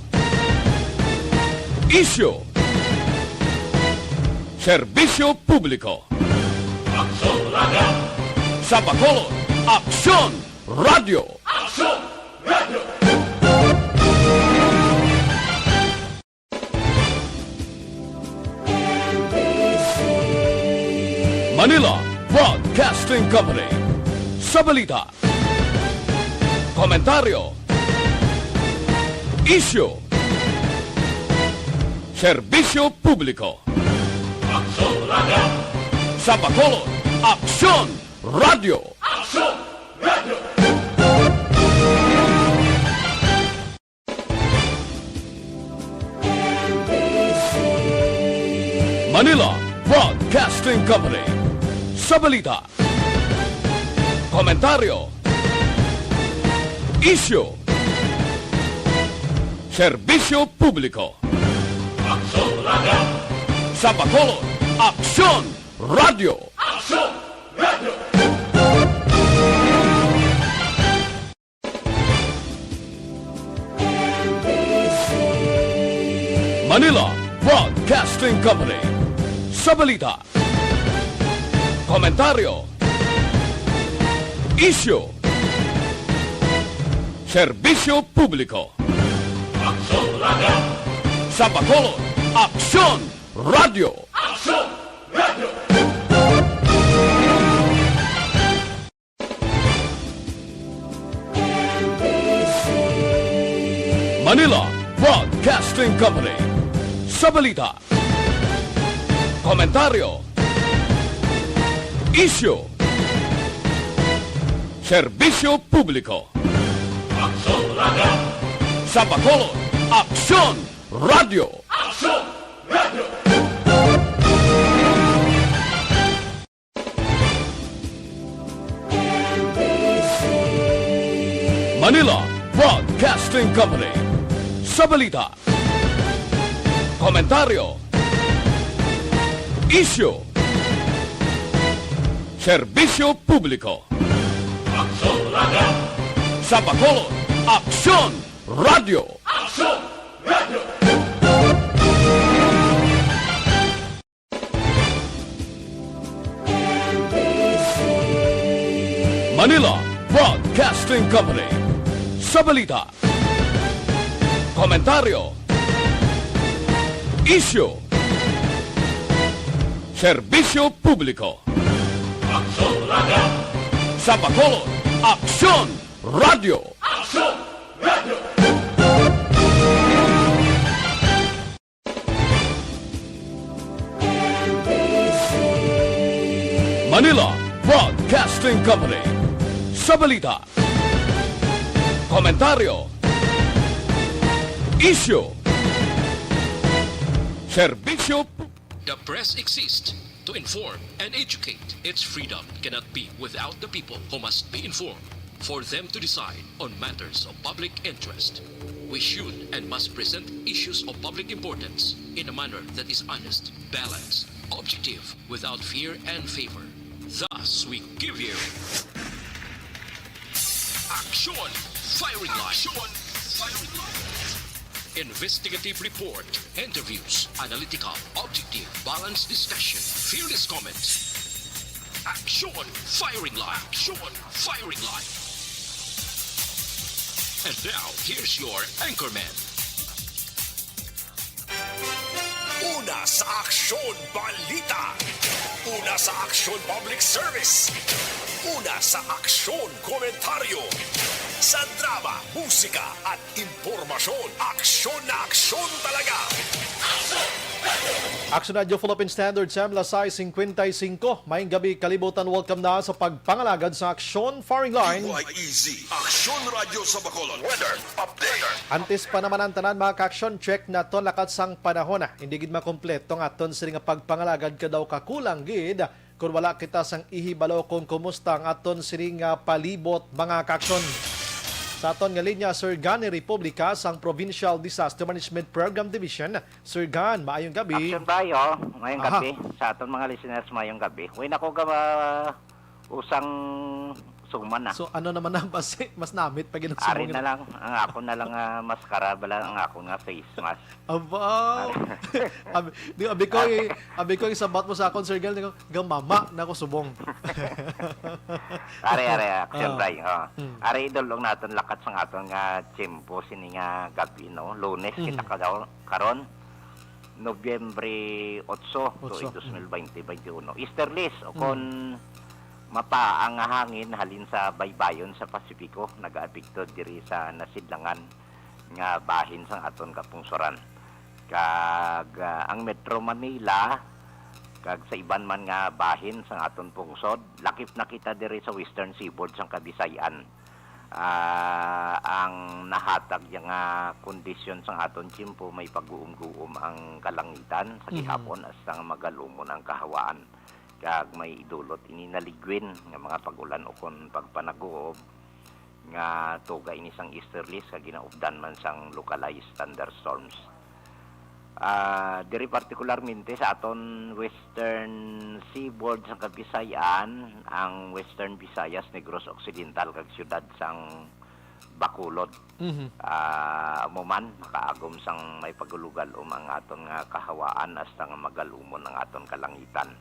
isyu, serbisyo publiko. Aksyon Radio. Sa Bacolod, Aksyon Radio. Aksyon Radio. Manila Broadcasting Company. Sa balita, komentaryo, isyu, serbisyo publiko. Aksyon Radio. Sa Bacolod, Aksyon Radio. Aksyon Radio. Manila Broadcasting Company. Sa balita, komentaryo, isyu, serbisyo publiko. Aksyon Radio. Sa Bacolod, Aksyon Radio. Aksyon Radio. Manila Broadcasting Company. Sa balita, komentaryo, isyu, serbisyo publiko. Aksyon Radio. Sa Bacolod, Aksyon Radio. Aksyon Radio. Manila Broadcasting Company. Sa balita, komentaryo, isyu, serbisyo publiko. Aksyon Radio. Sa Bacolod, Aksyon Radio. Aksyon Radio. Manila Broadcasting Company. Sa balita, komentaryo, isyu, serbisyo publiko. Aksyon Radio. Sa Bacolod, Aksyon Radio. Aksyon Radio. Manila Broadcasting Company. Sa balita, komentaryo, isyu, serbisyo publiko. Aksyon Radio. Sa Bacolod, Aksyon Radio. Aksyon Radio. Manila Broadcasting Company. Sa balita, komentaryo, isyu, serbisyo. The press exists to inform and educate. Its freedom cannot be without the people, who must be informed for them to decide on matters of public interest. We should and must present issues of public importance in a manner that is honest, balanced, objective, without fear and favor. Thus, we give you Aksyon Firing Line. Aksyon Firing Line. Investigative report, interviews, analytical, objective, balanced discussion, fearless comments. Aksyon Firing Line. Aksyon Firing Line. And now, here's your anchorman. Una sa Aksyon Balita. Una sa Aksyon Public Service. Una sa Aksyon Komentaryo. Sa drama, musika, at impormasyon, aksyon na aksyon talaga. Action Radio Philippine Standard, Sam, alas sais cincuenta y cinco. Maayong gabi, kalibutan. Welcome na sa pagpangalagad sa Aksyon Firing Line. D Y E Z, Aksyon Radio sa Bacolod. Weather update. Antes pa naman ang tanan, mga ka-aksyon, check naton lakat sang panahon. Hindi gid makompleto ang aton sini nga pagpangalagad kadaw kakulang gid kung wala kita sang ihibalo kung kumusta ang aton sini nga palibot, mga ka-aksyon. Sa aton nga linya, Sir Gani Republica sang Provincial Disaster Management Program Division. Sir Gan, maayong gabi. Action Bayo, maayong Aha. gabi. Sa aton mga listeners, maayong gabi. Uy, nako, ga-, usang suman na. So, ano naman na, mas, mas namit pa gid ang Ari suman na nga lang, ang ako na lang, ah, maskara, bala ang ako nga face mask. Aba! Ari. Abi, di, abi ko, eh, abi ko, isabat mo sa akon, Sir Gan, di ko, gamama na ko subong. Ari, ari, action Ah. try, oh. Hmm. Ari, idol, ang naton lakat sang aton nga tiyempo, sini nga gabi, no? Lunes, Mhm. kita ka daw, karon, Nobyembre otso, Otso, tuig mm. dos mil baynte, baynte uno. Easterlies, o Mm. kon mapaa nga hangin halin sa baybayon sa Pasipiko, nagaapekto diri sa nasidlangan nga bahin sang aton kapungsoran. Kag, ah, ang Metro Manila, kag sa iban man nga bahin sang aton pungsod, lakip na kita diri sa Western Seaboard sang Kabisayan. Ah, ang nahatag niya nga kondisyon sang aton tiyempo, may pag-uum-guom ang kalangitan sa Mhm. gihapon hasta nga magalumon ang kahawaan. Kag may idulot ini naligwin nga mga pag-ulan ukon pagpanaguob nga tuga ini sang easterlies kag ginaupdan man sang localized thunderstorms. Ah, diri partikularmente sa aton Western Seaboard sa Kabisayan, ang Western Visayas, Negros Occidental, kag siyudad sang Bacolod. Mhm. Ah, amo man, makaagom sang may pagulugalom ang aton nga kahawaan hasta nga magalumon ang aton kalangitan.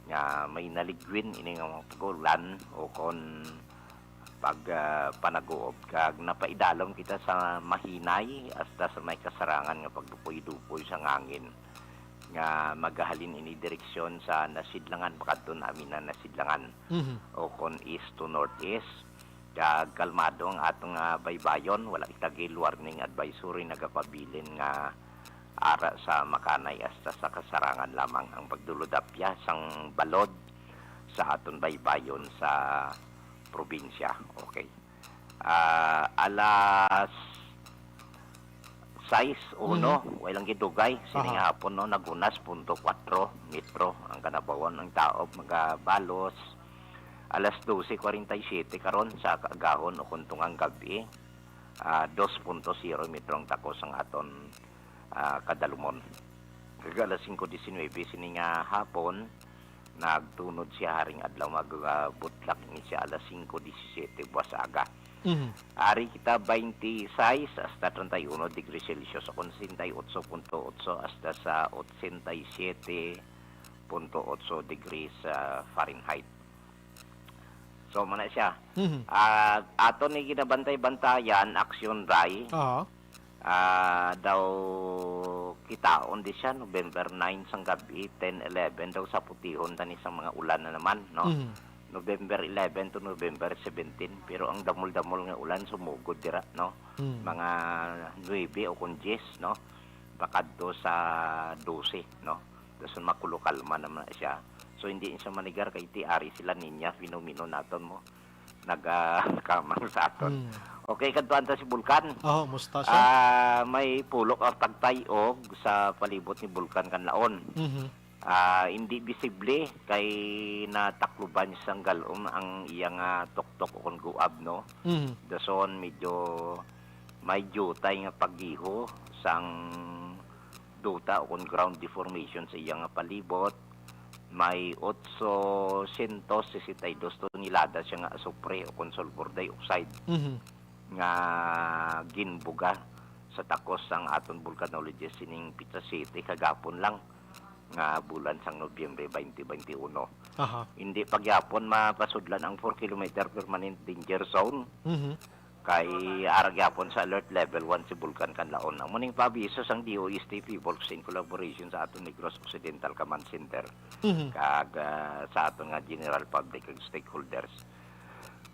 Nga may naligwin ini nga mga pag-ulan o kon pag, ah, panaguob, kag napaidalom kita sa mahinay hasta sa may kasarangan nga pagdupoy-dupoy sa ngangin nga magahalin ini direksyon sa nasidlangan pakadto na amin na nasidlangan Mhm. o kon east to northeast. Kag kalmado ang atong, ah, baybayon, wala kita gale warning advisory nagapabilin nga ara sa makanay hasta sa kasarangan lamang ang pagdulodapya sang balod sa aton baybayon sa probinsya. Okay. Ah, alas sais uno, Mhm. way lang gidugay, sining Aha. hapon, no, naghunas punto kwatro metro ang kanabawon, ang taob magabalos. Alas dose kwarenta y siyete karon sa kaagahon o kung tungang gab-i, ah, dos punto zero metro ang takos ang aton, ah, kadalumon. Kag alas singko disinuybe sini nga hapon, nagtunod siya haring adlaw, mag-, ah, butlak ini siya alas singko disisiyete buwas aga. Mhm. Ari kita baynte sais hasta treinta y uno degrees Celsius, o sesenta y ocho punto ocho hasta sa ochenta y siete punto ocho degrees, ah, Fahrenheit. So, muna siya. Mhm. Ah, ato ni ginabantay-bantayan, Action Dry. Aha. Ah, daw kitaon di siya, November nine sang gabi, ten, eleven, daw saputihon tani sang mga ulan na naman, no? Mhm. November eleven to November seventeen, pero ang damol-damol nga ulan sumugod dira, no? Mhm. Mga nuebe o kung diyes, no? Pakadto sa dose, no? Tapos makulo kalma naman na siya. So, hindi siya manigar kay ti ari sila ninya, fenomeno naton mo. Nagakamang sa aton. Hmm. Okay, kadtuan ta si Bulkan. Oh, musta siya? Ah, may pulok ang tagtayog sa palibot ni Bulkan Kanlaon. Mhm. Ah, hindi visible kay natakluban sang galom ang iyang ah, tuktok o kon guab, no? Mhm. Dason medyo may jutay nga paggiho sang duta o kon ground deformation sa iyang palibot. May otsosyentos sesenta y dos tonelada siya nga asupre o kon sulfur dioxide Mhm. nga ginbuga sa takos sang aton volcanologist sining Pizza City kagapon lang nga bulan sang Nobyembre twenty twenty-one. Aha. Hindi pa gyapon mapasudlan ang four kilometer permanent danger zone Mhm. kay ara gyapon sa alert level one si Bulkan Kanlaon. Amo ning paabiso sang D O S T P Works in collaboration sa aton Negros Occidental Command Center Mhm. kag ah, sa aton nga general public kag stakeholders.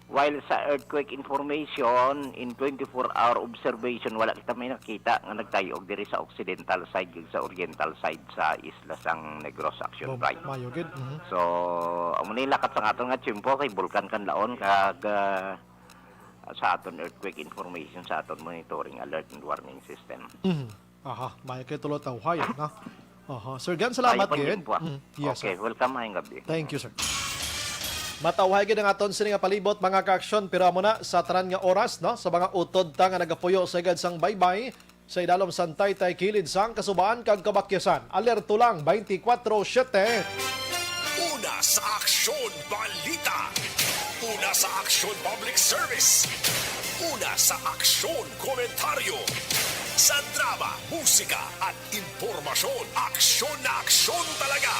While sa earthquake information, in twenty-four hour observation, wala kita may nakita nga nagtayog diri sa occidental side kag sa oriental side sa isla sang Negros Action Bom-, Flight. Mayo gid. Mhm. So, amo ni lakat sang aton nga tiyempo kay Bulkan Kanlaon kag ah, sa aton earthquake information sa aton monitoring alert and warning system. Mhm. Aha, mayo kay tulo tawhay na. Aha, Sir Gan, salamat Mayo pa gid. gyud po, ah. Mhm. Yes, Okay, sir. Welcome, Maayong Gabi. Thank you, sir. Matawhay gid ang aton sini nga palibot, mga ka-aksyon, pero amo na sa tanan nga oras, no, sa mga utod ta nga nagapuyo sa igad sang baybay, sa idalom sang taytay, kilid sang kasubaan kag kabakyasan. Alerto lang, twenty-four seven. Una sa Aksyon Balita. Una sa Aksyon Public Service. Una sa Aksyon Komentaryo. Sa drama, musika at impormasyon, aksyon na aksyon talaga.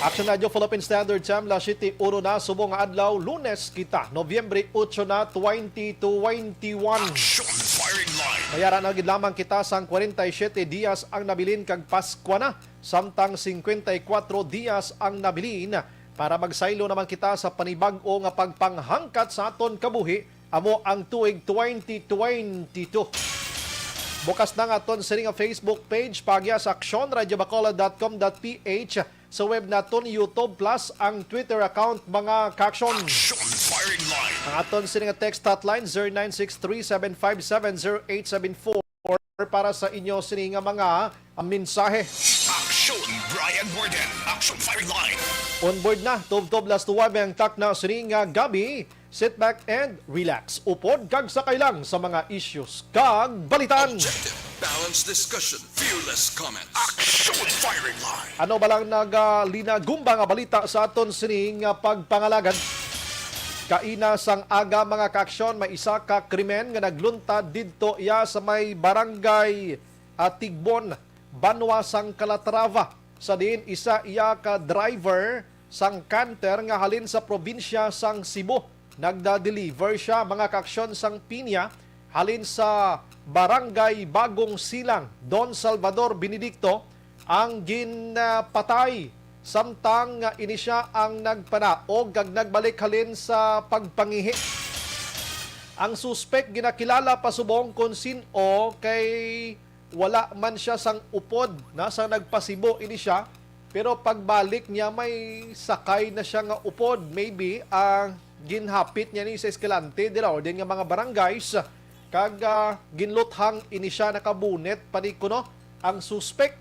Action Radio Philippine Standard Time, alas siyete uno na, subong nga adlaw, Lunes kita, Nobyembre otso na, twenty twenty-one. Aksyon Firing Line. Mayara na gid lamang kita sang kwarenta y siyete dias ang nabilin kag Paskwa na, samtang singkwenta y kuwatro dias ang nabilin para magsaylo naman kita sa panibag-o nga pagpanghangkat sa aton kabuhi, amo ang tuig twenty twenty-two. Bukas na nga aton sini nga Facebook page, paagi sa aksyon radio bacolod dot com dot P H, sa web naton, YouTube, plus ang Twitter account, mga ka-aksyon. Aksyon Firing Line. Ang aton sini nga text hotline, zero nine six three seven five seven zero eight seven four, para sa inyo sini nga mga, ah, mensahe. Aksyon Brian Warden. Aksyon Firing Line. On board na, tubtob alas nuwebe ang takna sini nga gabi. Sit back and relax. Upod kag sakay lang sa mga issues kag balitan. Objective, balanced discussion, fearless comments. Aksyon Firing Line. Ano ba lang nagalinagumba nga balita sa aton sini nga pagpangalagad? Kaina sang aga, mga ka-aksyon, may isa ka krimen nga nagluntad didto iya sa may barangay, ah, Tigbon, banwa sang Calatrava, sa diin isa iya ka driver sang canter nga halin sa probinsya sang Cebu. Nagda-deliver siya, mga ka-aksyon, sang pinya halin sa Barangay Bagong Silang. Don Salvador Benedicto ang ginpatay, samtang nga ini sia ang nagpanaog kag nagbalik halin sa pagpangihi. Ang suspek ginakilala pa subong kon sin-o, kay wala man sia sang upod na sa nagpasibo ini sia, pero pagbalik niya may sakay na sia nga upod. Maybe ang ginhapit niya ni sa eskalante dira o din nga mga barangays, kag ah, ginluthang ini sia, nakabunet pa ni kuno ang suspek,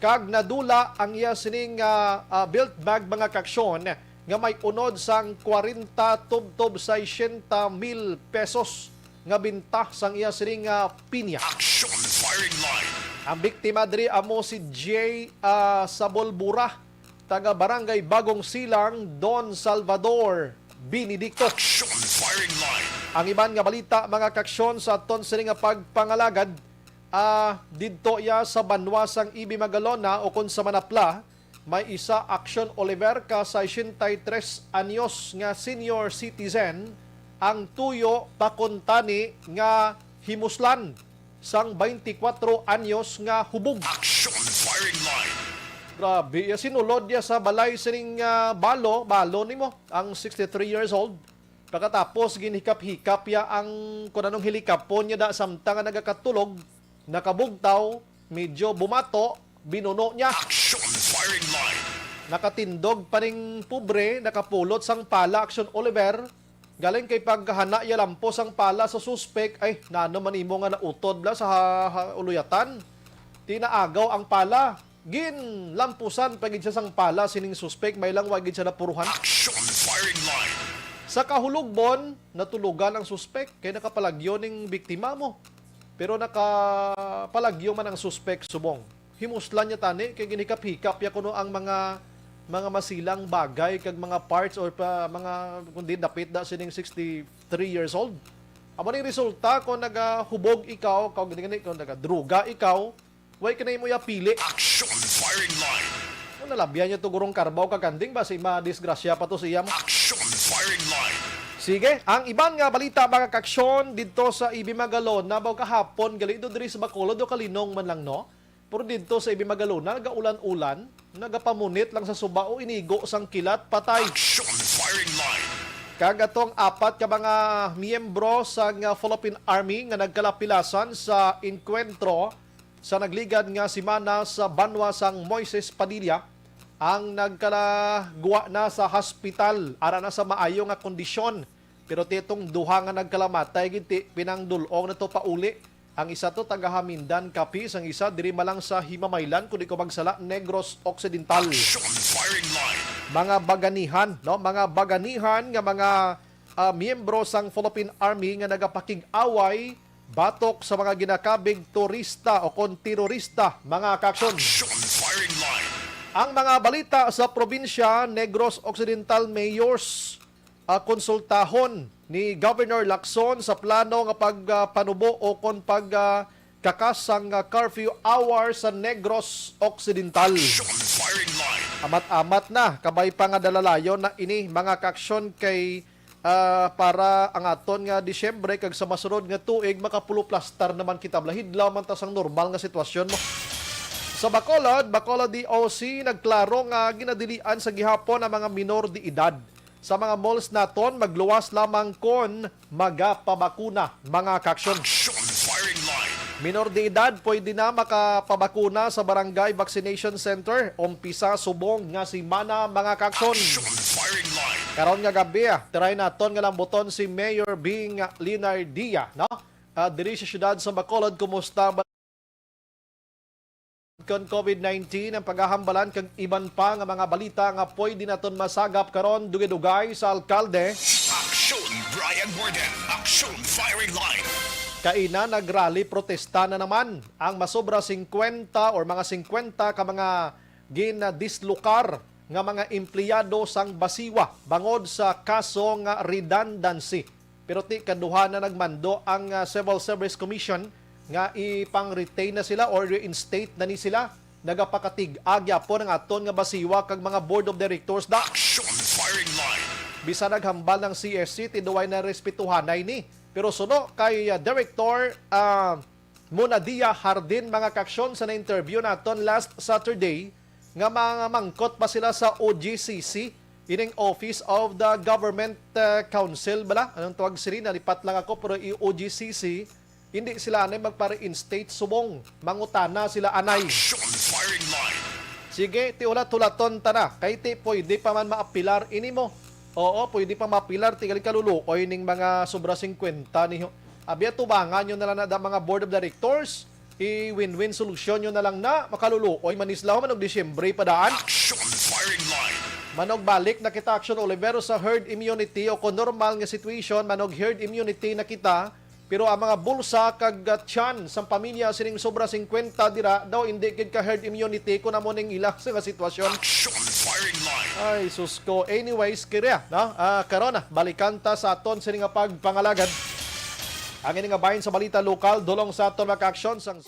kag nadula ang iya sining ah, ah, belt bag, mga ka-aksyon, nga may unod sang kwarenta tubtob sesenta mil pesos nga binta sang iya sining ah, pinya. Aksyon Firing Line. Ang biktima diri amo si Jay, ah, Sabolbura, taga Barangay Bagong Silang, Don Salvador Benedicto. Aksyon Firing Line. Ang iban nga balita, mga ka-aksyon, sa aton sini nga pagpangalagad, ah, didto iya sa banwa sang Ibi Magalona o kon sa Manapla, May isa, Action Oliver, ka sesenta y tres anyos nga senior citizen ang tuyo pakuntani nga himuslan sang twenty-four anyos nga hubog. Action Firing Line. Grabe, ya sinulod ya sa balay sining, ah, balo, balo nimo, ang sixty-three years old. Pagkatapos, ginhikap-hikap ya ang kun anong hilikapon niya da samtang nga nagakatulog, nakabugtaw, medyo bumato, binuno niya. Action Firing Line. Nakatindog pa ning pobre, nakapulot sang pala, Action Oliver. Galing kay pagkahana ya lampo sang pala sa suspek, ay, nano man imo nga nautod bala sa ha-, ha-, uluyatan? Tinaagaw ang pala. Ginlampusan pa gid siya sang pala sining suspek, may lang wa gid siya napuruhan. Action Firing Line. Sa kahulogbon, natulugan ang suspek kay nakapalagyo ning biktima mo. Pero nakapalagyo man ang suspek subong. Himuslan niya tani kay ginhikap-hikap ya kuno ang mga, mga masilang bagay kag mga parts or pa, mga, kundi dapit da sining sixty-three years old. Amo ning resulta kung nagahubog ikaw, kung gani, kung nagadruga ikaw, way ka na imo yapili. Action Firing Line. Kung nalabyan niya to gurong karbaw kakanding, basi madisgrasya pa to sa iya mo. Action Firing Line. Sige, ang iban nga balita, mga kaaksyon, didto sa Ibimagalona, baw kahapon, gali do diri sa Bacolod o kalinong man lang, no? Pero didto sa Ibimagalona, nagaulan-ulan, nagapamunit lang sa suba o inigo sang kilat, patay. Action Firing Line. Kag atong apat ka mga miyembro sang, ah, Philippine Army nga nagkalapilasan sa engkwentro sa nagligad nga semana sa banwa sang Moises Padilla ang nagkalagwa na sa hospital, ara na sa maayo nga kondisyon. Pero ti itong duha nga nagkalamatay gid ti pinangdul-ong na to pauli. Ang isa to taga Jamindan, Capiz, ang isa diri malang sa Himamaylan, kung di ko magsala, Negros Occidental. Action Firing Line. Mga baganihan, no? Mga baganihan nga mga, ah, miyembro sang Philippine Army nga nagapakig-away batok sa mga ginakabig turista o kon terorista, mga kaaksyon. Action Firing Line. Ang mga balita sa probinsya, Negros Occidental mayors, ah, konsultahon ni Governor Lacson sa plano nga pagpanubo o kon pag, ah, kakas sang, ah, curfew hour sa Negros Occidental. Action Firing Line. Amat-amat na, kabay pa nga dalalayon na ini, mga kaaksyon, kay, ah, para ang aton nga Disyembre kag sa masunod nga tuig makapuluplastar naman kita, balahidlaw man ta sang normal nga sitwasyon mo. Sa Bacolod, Bacolod D O C nagklaro nga ginadilian sa gihapon ang mga minor de edad. Sa mga malls naton, magluwas lamang kon magapabakuna, mga kaaksyon. Action Firing Line. Minor de edad pwede na makapabakuna sa Barangay Vaccination Center, umpisa subong nga semana, mga kaaksyon. Action Firing Line. Karon nga gabi, ah, try naton nga lambuton si Mayor Bing Linardia, no? Ah, diri sa siyudad sa Bacolod, kumusta ba kon COVID nineteen ang paghahambalan kag iban pa nga mga balita nga pwede naton masagap karon, dugay-dugay sa alkalde. Action Brian Warden, Action Firing Line. Kaina nagrally protesta na naman ang masobra singkwenta or mga singkwenta ka mga ginadislokar nga mga empleyado sang Basiwa bangod sa kaso nga redundancy. Pero ti kaduha na nagmando ang, ah, Civil Service Commission nga ipang-retain na sila or reinstate na ni sila. Nagapakatig-a gyapon ang aton nga Basiwa kag mga Board of Directors da. Action Firing Line. Bisan naghambal ang C S C, ti duway na respetuhanay ni. Pero suno kay, ah, Director, ah, Munadia Hardin, mga kaaksyon, sa na-interview naton last Saturday, nga mga mangkot pa sila sa O G C C, ining Office of the Government, uh, Council bala. Anong tawag sini? Nalipat lang ako, pero i-, O G C C, hindi sila anay magpa-reinstate subong. Mangutana sila anay. Action Firing Line. Sige, ti hulat-hulaton ta na. Kay ti pwede pa man maapilar ini mo. Oo, pwede pa maapilar, ti gali kaluluoy ning mga sobra singkwenta ni. Abi, atubangan nyo na lang na da mga board of directors. I-win-win solusyon nyo na lang na, makaluluoy man ni sila, manog Disyembre pa daan. Action Firing Line. Manog balik na kita, Action Oliver, sa herd immunity o kung normal nga situation, manog herd immunity na kita. Pero ang mga bulsa kag, ah, tiyan sang pamilya sining sobra singkwenta dira daw hindi gid ka herd immunity kung amo ning ila sa nga sitwasyon. Action Firing Line. Ay, sus ko. Anyways, kaya, no? Ah, karon na, balikan ta sa aton sini nga pagpangalagad. Ang ini nga bahin sa balita lokal, dulong sa aton mga aksyon sang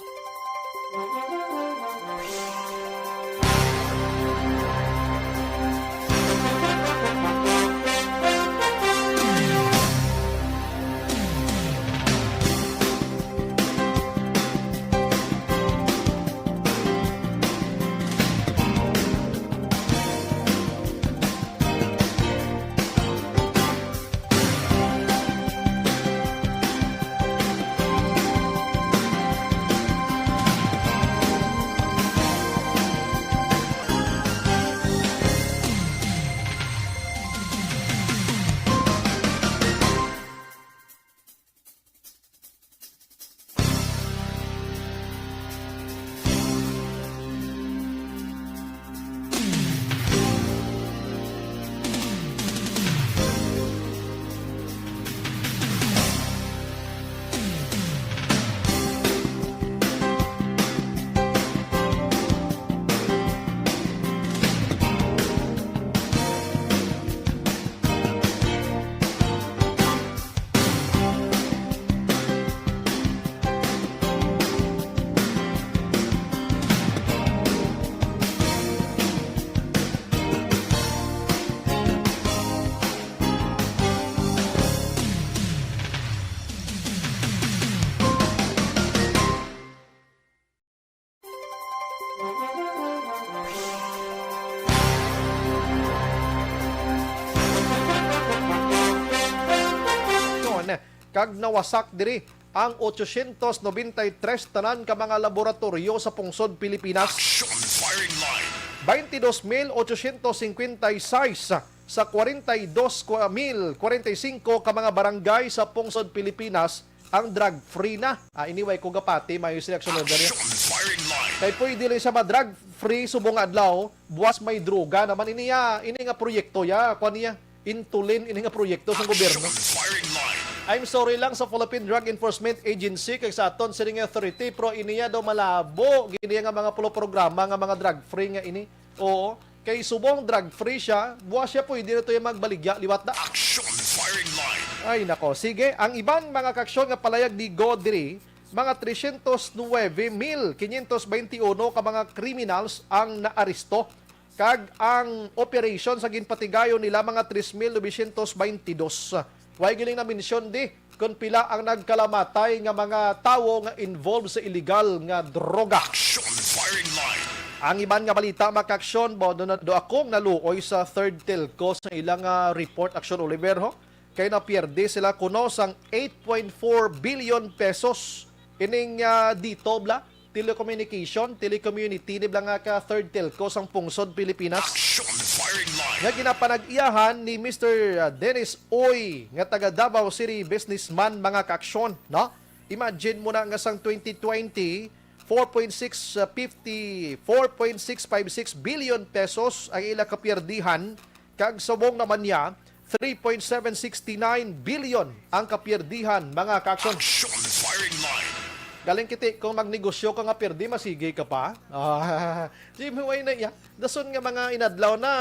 kag nawasak diri ang otsosyentos nobenta y tres tanan ka mga laboratoryo sa pungsod Pilipinas. Action Firing Line. Twenty-dos mil otsosyentos singkwenta y seis sa kwarenta y dos mil kwarenta y singko ka mga barangay sa pungsod Pilipinas ang drug-free na. Ah, anyway, kung gapati, may selection order niya. Action Firing Line. Kay pwede rin siya ma-drug-free subong nga adlaw, buwas may droga naman ini ya, ini nga proyekto ya, kuan niya, intulin ini nga proyekto sa gobyerno. Action Firing Line. I'm sorry lang sa Philippine Drug Enforcement Agency kag sa aton sining authority, pero ini ya daw malabo gini nga mga pulo programa nga mga drug-free nga ini. Oo, kay subong drug-free siya, buwas siya pwede na to yung magbaligya liwat na. Action Firing Line. Ay nako, sige, ang iban mga kaaksyon nga palayag ni Godri, mga tresyentos nuwebe mil kinyentos baynte uno ka mga criminals ang naaresto, kag ang operation sa ginpatigayon nila mga tres mil novecientos baynte dos. Way giling na-mention di kon pila ang nagkalamatay nga mga tawo nga involved sa illegal nga droga. Action Firing Line. Ang iban nga balita, mga kaaksyon, bo, do, do akong naluoy sa third telco sa ilang, ah, report, Action Oliver, ho? Kay napierde sila kuno sang eight point four billion pesos ining, ah, dito, bla, telecommunication, telecommunity, ni bla nga ka third telco sang pungsod Pilipinas. Action Firing Line. Nga ginapanag-iyahan ni Mister Dennis Uy, nga taga Davao City businessman, mga kaaksyon, no? Imagine mo na nga sang twenty twenty, four point six fifty, four point six five six billion pesos ang ila kapiyerdihan, kag subong naman niya, three point seven six nine billion ang kapiyerdihan, mga kaaksyon. Action Firing Line. Galing kiti, kung magnegosyo ka nga pirdi, masigi ka pa. Ah, Jimmy, way na iya. Dason nga mga inadlaw na,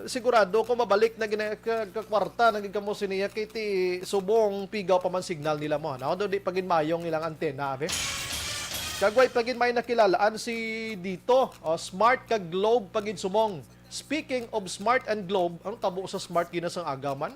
sigurado ko mabalik na gina-, ka, ka kwarta na gid kamo siniya, kay ti subong pigaw pa man signal nila mo, no? Do di pa gid mayong ilang antena, abi. Kag way pa gid may nakilalaan si dito, o, Smart kag Globe pa gid sumong. Speaking of Smart and Globe, ang tabo sa Smart gina sang aga man?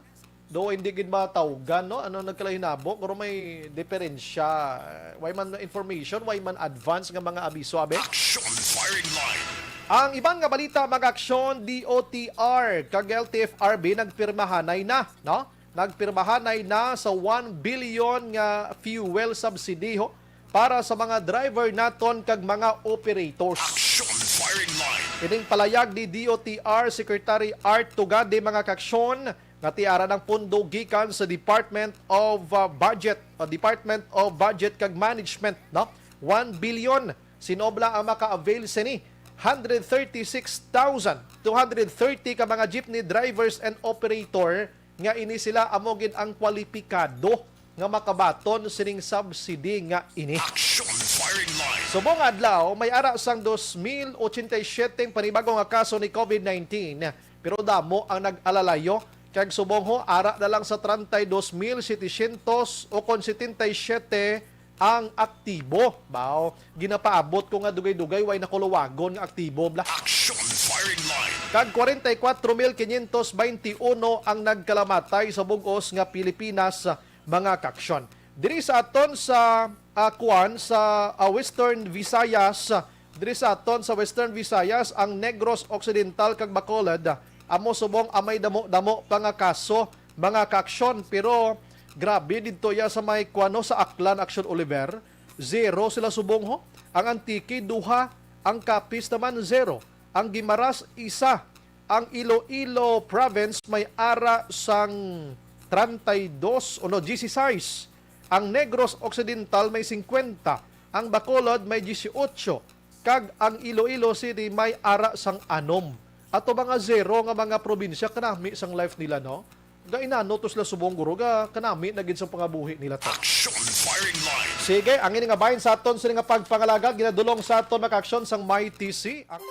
Do hindi gid matawgan, no? Ano nagkalahinabo? Pero may diferensya. Way man information, way man advance nga mga abiso, abi. Action Firing Line. Ang iban nga balita, mga aksyon, D O T R kag L T F R B nagpirmahanay na, no? Nagpirmahanay na sa one billion nga fuel subsidy, ho, para sa mga driver naton kag mga operators. Action Firing Line. Ining palayag ni D O T R Secretary Art Tugade, mga kaaksyon, nga ti ara ang pondo gikan sa Department of, uh, Budget, uh, Department of Budget kag Management, no? One billion. Sino bala ang maka-avail sini? Hundred thirty-six thousand two hundred thirty ka mga jeepney drivers and operator nga ini sila amo gid ang kwalipikado nga makabaton sining subsidy nga ini. Action Firing Line. Subong adlaw, may ara sang dos mil ochenta y siyete panibago nga kaso ni COVID nineteen, pero damo ang nag-alalayo, kag subong ho, ara na lang sa treinta y dos mil setecientos o kon setenta y siyete ang aktibo. Bao, ginapaabot ko nga dugay-dugay way nakuluwagon nga aktibo, bla. Action Firing Line. Kag kwarenta y kwatro mil kinyentos baynte uno ang nagkalamatay sa bug-os nga Pilipinas, mga kaaksyon. Diri sa aton sa, ah, kuan, sa, ah, Western Visayas, diri sa aton sa Western Visayas, ang Negros Occidental kag Bacolod, amo subong amay damo-damo pa nga kaso, mga kaaksyon. Pero grabe didto ya sa may kuan, no, sa Aklan, Action Oliver, zero sila subong, ho. Ang Antique, duha. Ang Capiz naman, zero. Ang Guimaras, isa. Ang Iloilo Province may ara sang treinta y dos, o no, dieciséis. Ang Negros Occidental may singkwenta. Ang Bacolod may dieciocho. Kag ang Iloilo City may ara sang anom. Ato mga zero nga mga probinsya, kanami sang life nila, no? Gainano to sila subong, guro, ga kanami na gid sang pangabuhi nila to. Action Firing Line. Sige, ang ini nga bahin sa aton sini nga pagpangalagad ginadulong sa aton, mga kaaksyon, sang Mighty C. Ang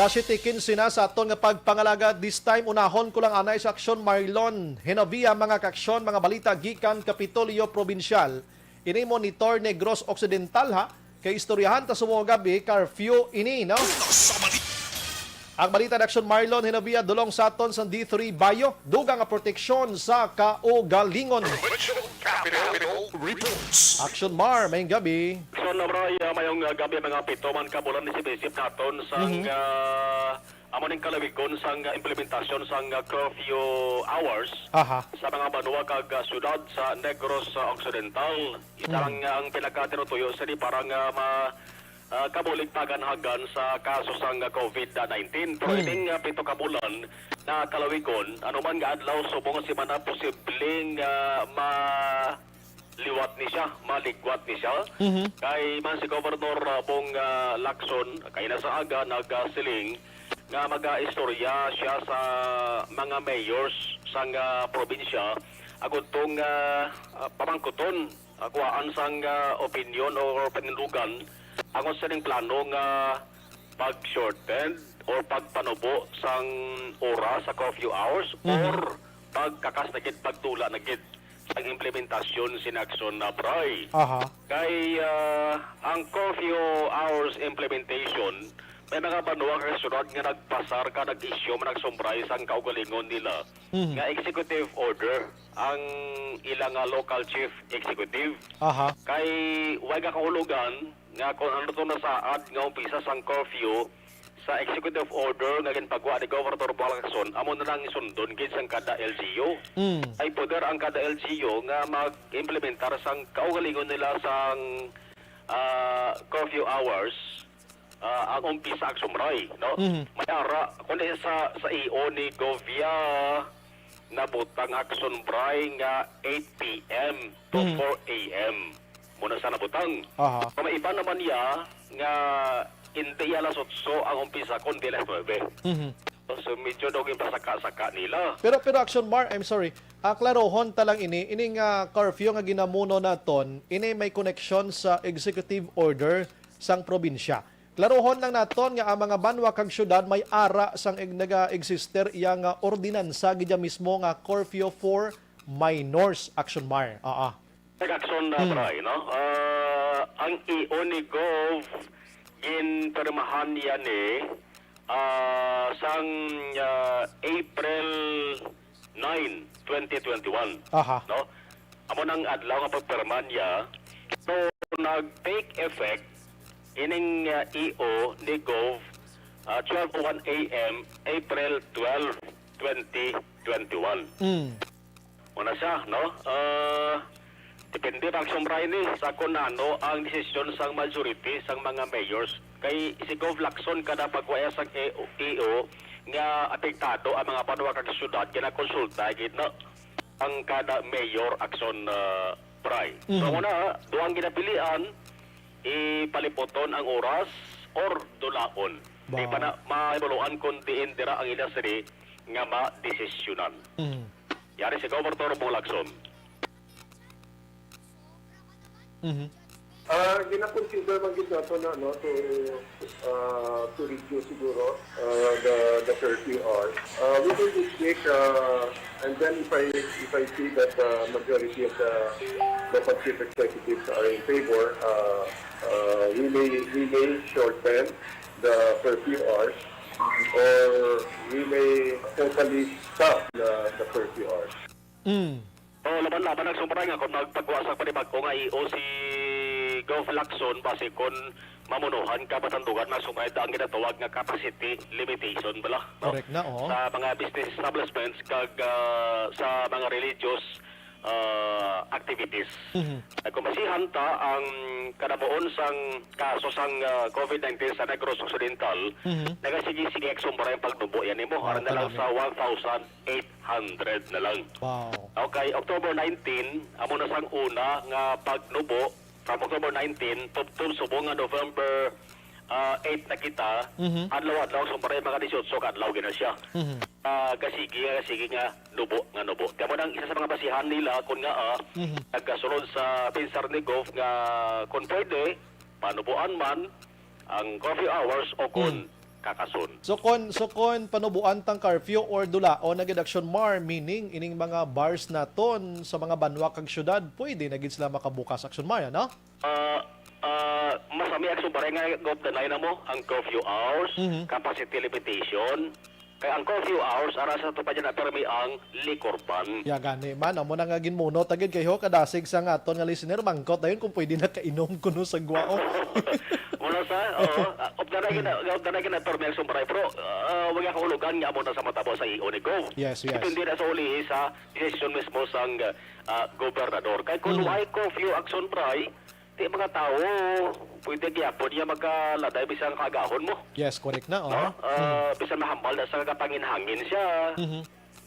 Alas siyete quince na sa aton nga pagpangalaga. This time, unahon ko lang anay sa Aksyon Marlon Genovia, mga kaaksyon, mga balita gikan Kapitolyo Probinsyal. Ini monitor Negros Occidental, ha? Kay istoryahan ta subong nga gab-i, curfew ini, no? Ang balita ni Aksyon Marlon Genovia, dulong sa aton sa D three Bayo, dugang nga proteksyon sa kaugalingon. Provincial Capital Reports. Aksyon Mar, maayong gab-i. So, Nabray, ah, mayong, ah, gab-i, mga pito man ka bulan, isip-isip naton sang, Mhm. ah, amo ning kalawigon sang, ah, implementasyon sang, ah, curfew hours Aha. sa mga banwa kag, ah, syudad sa Negros, ah, Occidental. Isa Mm. lang, ah, ang pinakatinutuyo sini para nga ma-, ah, kabulig paganhagan sa kaso sang, ah, covid nineteen. Pero Mm. ining, ah, pito ka bulan nga kalawigon, anuman nga adlaw subong nga semana, posibleng, ah, ma-, liwat ni siya, maligwat ni siya. Mhm. Kay man si Governor, ah, Bong, ah, Lacson, kay nasa aga nagasiling nga magaistorya siya sa mga mayors sang, ah, probinsya, agud tong, ah, ah, pamangkuton, ah, kuhaan sang, ah, opinion or panindugan angot sa ning plano nga pag-shorten or pagpanubo sang oras sa curfew hours Mhm. or pagkakas na gid, pagdula na gid ang implementasyon sin Aksyon, Nabray. Aha. Kay, ah, ang curfew hours implementation, may mga banwa kag syudad nga nagpasar ka, nag-issue man, Aksyon Bray, sang kaugalingon nila Mhm. nga executive order ang ila nga local chief executive. Aha. Kay way nga kahulogan nga kung ano to nasaad nga umpisa sang curfew, sa executive order nga ginpagwa ni Governor Bong Lacson, amo na lang sundon gid sang kada L G U. Mm. Ay poder ang kada L G U nga mag-implementar sang kaugalingon nila sang, ah, curfew hours, ah, ang umpisa, Aksyon Bray, no? Mhm. May ara, kundi sa, sa E O ni Govia, nabutang, Aksyon Bray, nga eight P M to Mhm. four A M. Muna sa nabutang. Aha. Kung may iba naman niya nga hindi alas otso ang umpisa, kundi alas nuebe. Mhm. So, medyo daw ginpasaka-saka nila. Pero, pero Aksyon Mar, I'm sorry. Ah, klarohon ta lang ini, ini nga curfew nga ginamuno naton, ini may koneksyon sa executive order sang probinsya. Klarohon lang naton nga ang mga banwa kag syudad may ara sang ig-, naga-existe iya nga ordinansa gid mismo nga curfew for minors, Aksyon Mar. Aa. Kag Aksyon, ah, Hmm. Bray, no? Ah, ang E O ni Gov, ginpirmahan niya ni, ah, sang, ah, April nine, twenty twenty-one. Aha. No? Amo nang adlaw nga pagpirma niya. So, nag-take effect ining, ah, E O ni Gov, ah, twelve oh one A M, April twelve, twenty twenty-one. Mm. Muna siya, no? Ah, depende pa, Aksyon Bray, ni sa kung ano ang desisyon sang majority sang mga mayors. Kay si Gov Lacson, kada pagwaya sang E O, E O nga apektado ang mga banwa kag syudad, ginakonsulta gid na ang kada mayor, Aksyon, ah, Bray. So, Mhm. muna, duang ginapilian, ipaliputon ang oras or dulaon. Di pa Wow. na mahibaloan kung diin dira ang ila sini nga madesisyonan. Mhm. Yari si Governor Bong Lacson. Mhm. Ah, gina-consider man gid nato na, no, to, ah, to reduce siguro, ah, the, the curfew hours. Ah, within this week, ah, and then if I, if I see that, ah, majority of the, the chief executives are in favor, ah, ah, we may, we may shorten the curfew hours or we may totally stop the, the curfew hours. Mm. O, laban-laban ang sumpray nga kung magpagwa sa panibag-o nga E O si Gov Lacson, basi kon mamunuhan ka, matandugan na sumpray ang ginatawag nga capacity limitation bala, no? Correct na, oo. Sa mga business establishments kag, ah, sa mga religious, ah, activities. Mhm. Kung basihan ta ang kanamuon sang kaso sang, ah, covid nineteen sa Negros Occidental, Mhm. nagasigi-sige ang sumpray ang pagnubo yan nimo. Wow, aron na lang karami. Sa one thousand eight hundred na lang. Wow. Okay, October nineteen, amo na sang una nga pagnubo. From October nineteen, tubtob subong nga November, ah, eight na kita, Mhm. adlaw-adlaw, sumpray mga dieciocho ka adlaw gina siya. Mhm. Ah, gasigi nga, gasigi nga nubo, nga nubo. Kaya mo nang isa sa mga basihan nila, kung nga, ah, Mhm. nagkasulod sa pensar ni Gov nga kung pwede, panubuan man ang curfew hours o kung Hmm. Kakason. So kon, so kon panubuan tang curfew or dulaon na gid, Action Mar, meaning ining mga bars naton sa mga banwa kag syudad, pwede na gid sila makabukas, Action Mar, ano? Ah, ah, masami, Action Mar, nga gop danay na mo ang curfew hours, Mhm. capacity limitation. Kay ang curfew hours, ara sa ato pa dyan na permi ang liquor ban. Ya gani man, amo na nga ginmuno ta gid kay ho, kadasig sa nga aton nga listener, mangkot dayon kung pwede na kainom kuno sa gwa, oh. Muna sa, oo, ah, of the night na, of the night na permi, Action Mar, pero, ah, wala kahulugan nga amo na sa matabo sa I O ni Gov. Yes, yes. Depende na sa uli sa desisyon mismo sang, ah, gobernador. Kay kung Mhm. why curfew, Action Mar, di mga tao, pwede gyapon niya magkaladay bisan kaagahon mo. Yes, correct na, oh. No? Ah, Mhm. bisan mahambal na sa kapanginhangin siya. Mhm.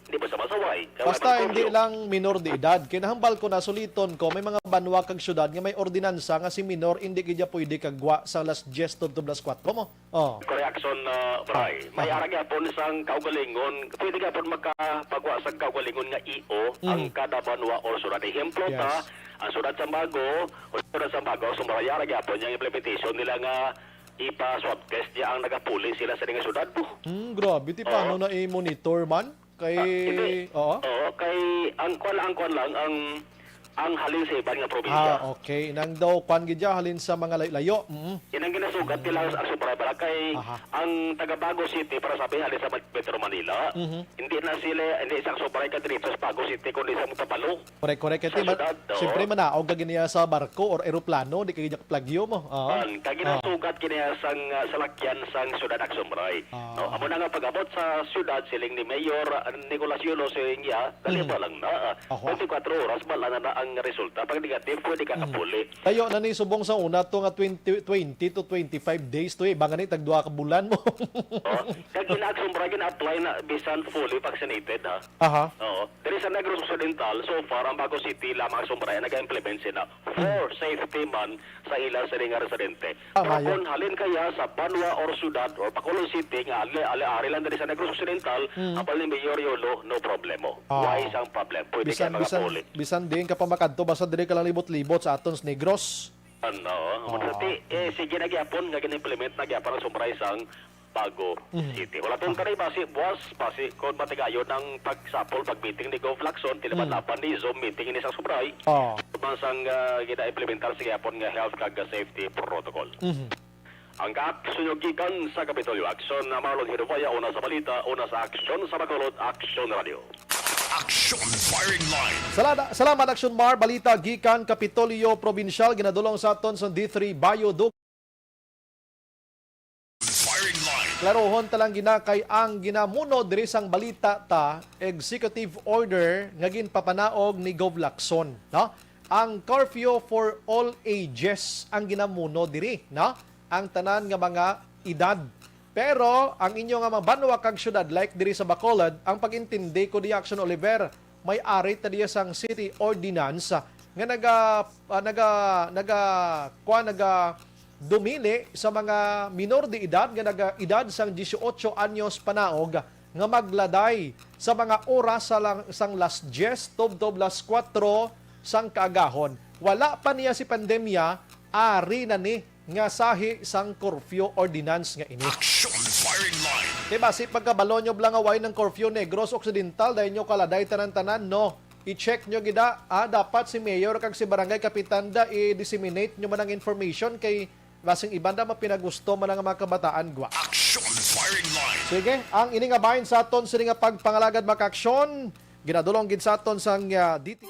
Di ba sa masaway? Kaya Basta wala hindi curfew. lang minor de edad. Kinahambal ko na suliton ko, may mga banwa kag syudad nga may ordinansa nga si minor hindi gid niya pwede kagwa sa alas diyes tubtob alas kuwatro mo. Oh. Correction, uh, Bray. May Aha. ara gyapon sang kaugalingon, pwede gyapon makapagwa sang kaugalingon nga I O ang Mhm. kada banwa or syudad. Ehemplo ta, Yes. ang syudad sang Bago, o syudad sang Bago, ang sumbaraya ra gyapon yung implementation nila nga ipa-swab test niya ang nagapuli sila sa nga syudad po. Hmm, grabe, ti Oo. paano na i-monitor man? Kay, Ah, hindi. Oo. Oo, kay ang kwan lang, ang kwan lang, ang, ang halin sa iban nga probinsya. Ah, okay. Nang daw kwan gid ya, halin sa mga lay-, layo. Mm. Inang ginasugat nila Mm. sa Action Mar, Bray, kay Aha. ang taga Bago City, para sabi, halin sa Met-, Metro Manila, Mhm. hindi na sila, hindi sa Action Mar ka diretso sa Bago City, kundi sa Mutapalo. Correct, correct. Kay Sa ti ma-, syudad, oo. siyempre, manaog ka gid niya sa barko or eroplano, di ka gid niya kaplagyo mo. Oo. An, kag Oo. ginasugat gid niya sang, ah, salakyan sang syudad, Action Mar. Ah. No, amo na nga pag-abot sa syudad, siling ni Mayor, ah, Nicolas Yolo, siling niya, dali Mhm. pa lang na, ah, Aha. twenty-four oras, bala na na ang resulta. Pag negative, pwede ka Mhm. kapuli. Tayo na ni subong sa una to nga twenty, twenty to twenty-five days to, eh. Banga ni tag duha ka bulan mo. Oh, kag gina-, Action Mar, gina-apply na bisan fully vaccinated, ha? Aha. Oo. Diri sa Negros Occidental, so far, ang Bago City lamang, Action Mar, ang nag-implement sina for Mm. safety man sa ila sini nga residente. Ah, Pero maayo. kung halin kaya sa banwa or syudad or Bacolod City nga ali, ali, ari lang diri sa Negros Occidental, Mm. apal ni Mayor Yolo, no problemo. Ah. Why isang problem? Pwede Bisan, kayo bisan, makapuli. bisan din ka pa makadto, basta diri ka lang libot-libot sa aton sa Negros. Ano, Ah. Ti, eh, sige na gyapon nga gin-implement na gyapon ang Action Mar sang Bago Mhm. City. Wala tong Ah. kanay basi, buwas, basi, kung matigayon ang pagsapol, pag-meeting ni Gov Lacson, tinaman Mhm. laban ni Zoom meeting ini sa Action Mar. Ah. Tubang sang, ah, gina-implementar sa gyapon nga health kag safety protocol. Mhm. Ang kaaksyon nyo gikan sa Kapitolyo Action, na Marlon Hirubaya, una sa balita, una sa aksyon sa Bacolod, Action Radio. Action Firing Line. Salada-, salamat, Action Mar. Balita gikan Kapitolyo Probinsyal, ginadulong sa aton sa D three Bayo Dug. Firing Line. Klarohon ta lang gina kay ang ginamuno diri sang balita ta, executive order nga ginpapanaog ni Gov Lacson, no? Ang curfew for all ages ang ginamuno diri, no? Ang tanan nga mga edad. Pero ang inyo nga mga banwa kag syudad, like diri sa Bacolod, ang pag-intindi ko di, Action Oliver, may ari ta diya sang city ordinance, ah, nga naga, ah, naga, naga, kwa, naga dumili sa mga minor de edad nga naga-edad sang dieciocho anyos panaog nga magladay sa mga oras sa lang, sang las diyes tubtob las kuwatro sang kaagahon. Wala pa niya si pandemya, ari na ni nga sahi sang curfew ordinance nga ini. Action Firing Line. Kay basi pagkabalo nyo bala nga way ng curfew Negros Occidental, dahil nyo kaladay tanan-tanan, no? I-check nyo gida, ah, dapat si mayor kag si barangay kapitan da i-disseminate nyo man ang information kay basing iban da mapinagusto man ang mga kabataan gwa. Action Firing Line. Sige, ang ini nga bahin sa aton sini nga pagpangalagad, mga kaaksyon, ginadulong gid sa aton sang, ah, D T.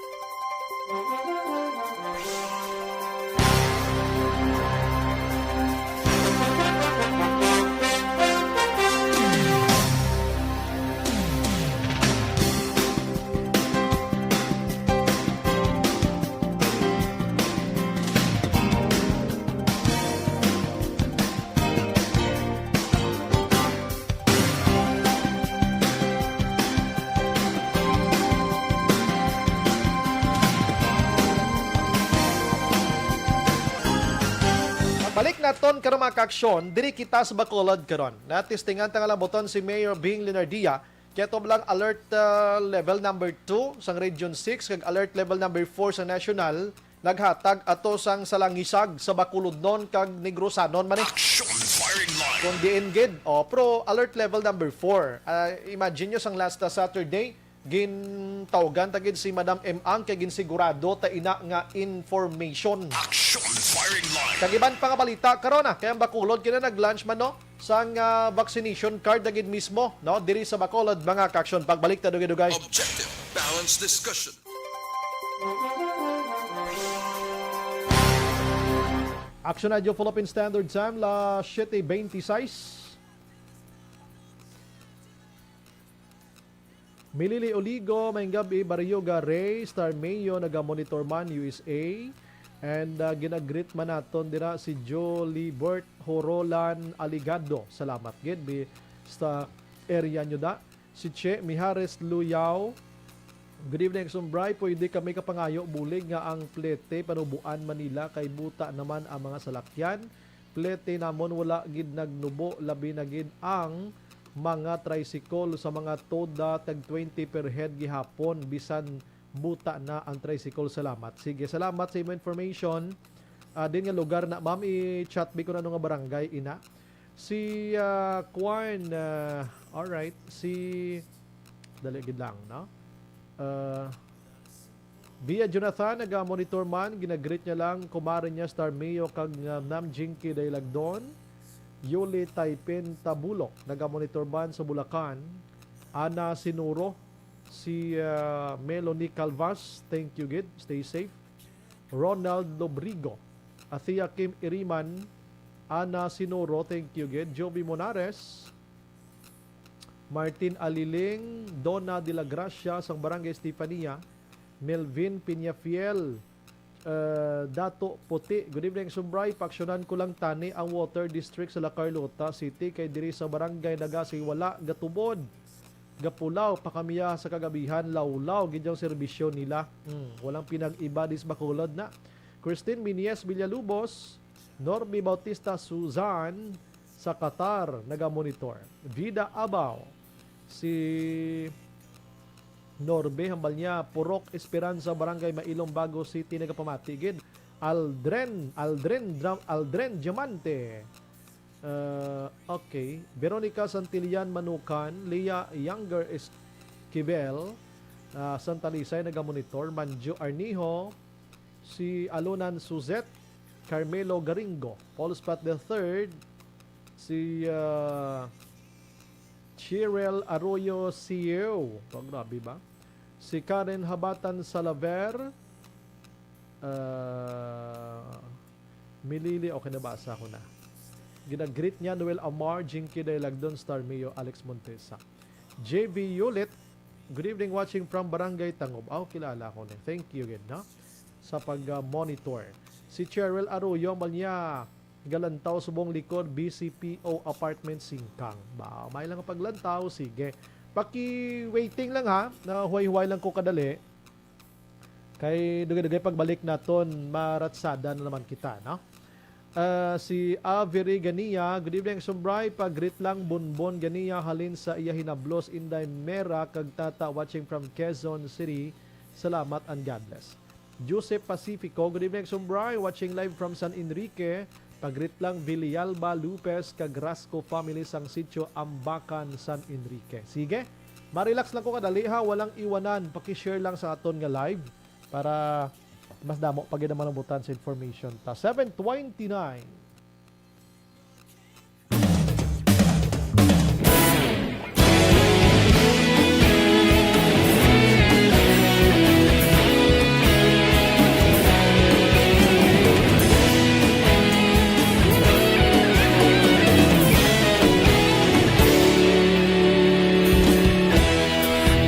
Balik naton karon, mga kaaksyon, diri kita sa Bacolod karon. Natistingan ta nga lambuton si Mayor Bing Leonardia, kaya to lang alert, ah, level number two sang Region six kag alert level number four sa national. naghatag ato sang salangisag sa Bacolodnon kag Negrosanon man eh. Action firing line. Kung diin gid, oh, pero alert level number four. Ah, imagine nyo sang last na Saturday, gintawgan ta gid si Madam M Ang kay ginsigurado ta ina nga information. Action firing line. Kag iban pa nga balita karon, ah, kay ang Bacolod kina nag-launch man, no, sang, ah, vaccination card na gid mismo, no, diri sa Bacolod, mga ka-action. Pagbalik ta dugay-dugay. Objective, balanced discussion. Action Radio Philippine Standard Time, las siete veintiséis. Milili Oligo, maayong gab-i, Barrio Garay, Star Mayo, naga-monitor man, U S A. And, ah, ginagreet man naton dira si Jolibert Horolan Aligado. Salamat gid, bi-, sa area nyo da. Si Che Mijares Luyao, "Good evening, Sumbray. Pwede kami kapangayo bulig nga ang plete panubuan Manila kay buta naman ang mga salakyan. Plete namon wala gid nagnubo, labi na gid ang mga tricycle sa mga toda tag twenty per head gihapon, bisan buta na ang tricycle." Salamat. Sige, salamat sa imo information. Ah, din nga lugar na, ma'am, i-chat bi kung ano nga barangay ina. Si, ah, Kwan, ah, alright, si, dali gid lang, no? Ah, Bia Jonathan, naga-monitor man, ginagreet niya lang, kumare niya Star Mio kag, ah, Ma'am Jinky Daylagdon. Yuli Taypin Tabulok, naga-monitor man sa Bulacan. Ana Sinuro, si, ah, Melanie Calvas, thank you gid, stay safe. Ronald Lobrigo, Athea Kim Iriman, Ana Sinuro, thank you gid. Joby Monares, Martin Aliling, Donna de la Gracia sang Barangay Estefania, Melvin Peñafiel, eh, Dato Puti. "Good evening, Sumbray. Paaksyonan ko lang tani ang water district sa La Carlota City kay diri sa barangay Nagasi wala gatubod. Gapulaw pa kami sa kagabihan, lawlaw gid ang serbisyo nila." Hmm, walang pinag-iba dis Bacolod na. Christine Minies Villalubos, Norby Bautista Suzan sa Qatar, naga-monitor. Vida Abaw, si Norby, hambal niya, Purok Esperanza, Barangay Mailong, Bago City, nagapamati gid. Aldren, Aldren, Dra-, Aldren Diamante. Uh, okay. Veronica Santillan Manukan, Leah Younger Esquivel, uh, Santa Lisay, naga-monitor. Manjo Arnijo, si Alonan Suzette, Carmelo Garingo, Paul Spat the third, si, uh, Cheryl Arroyo Siu. Oh, grabe ba? Si Karen Habatan Salaver, uh, Milili, okay, nabasa ko na. Ginagreet niya, Noel Amar, Jinky Daylagdon, Star Mio, Alex Montesa. J V Yulit, "Good evening, watching from Barangay Tangob." Aw, kilala ko ni. Thank you gid, no? Sa pag, ah, monitor. Si Cheryl Arroyo, hambal niya, galantaw subong likod, B C P O Apartment, Singkang. Ba, may lang paglantaw, sige. Paki-waiting lang ha, na huway-huway lang ko kadali. Kay dugay-dugay pagbalik naton, maratsada na naman kita, no? Ah, si Avery Ganiya, "Good evening, Sumbray. Pag-greet lang, Bonbon Ganiya, halin sa iya hinablos, Inday Mera, kag Tata, watching from Quezon City. Salamat and God bless." Joseph Pacifico, "Good evening, Sumbray. Watching live from San Enrique. Pag-greet lang, Villalba Lopez, kag Rasco family sang Sitio Ambacan, San Enrique." Sige, ma-relax lang ko kadali, ha. Walang iwanan. Paki-share lang sa aton nga live para mas damo pa gid ang malambutan sa information ta. Seven twenty-nine.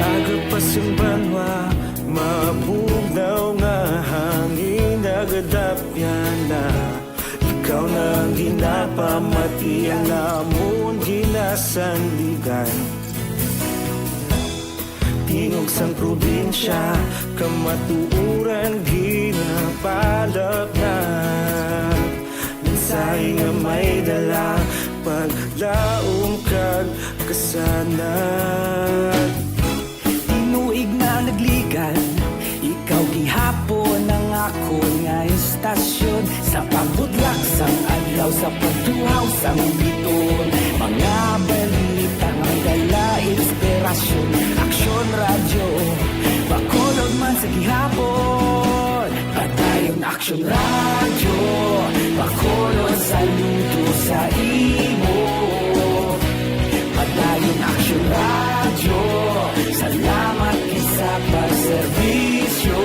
Aga pa sing banwa, mabugnaw nga hangin nagadapyan na. Ikaw na ang ginapamati, ang amon ginasandigan. Tingog sang probinsya, kamatuoran ginapalapnat. Mensahe nga may dala, paglaom kag kasanag. Tinuig na nagligan, ikaw gihapon ang akon nga Ang biton, mga balita nga may dala inspirasyon. Aksyon Radyo, Bacolod man sa gihapon. Padayon Aksyon Radyo, Bacolod saludo sa imo. Padayon Aksyon Radyo, salamat gid sa pagserbisyo.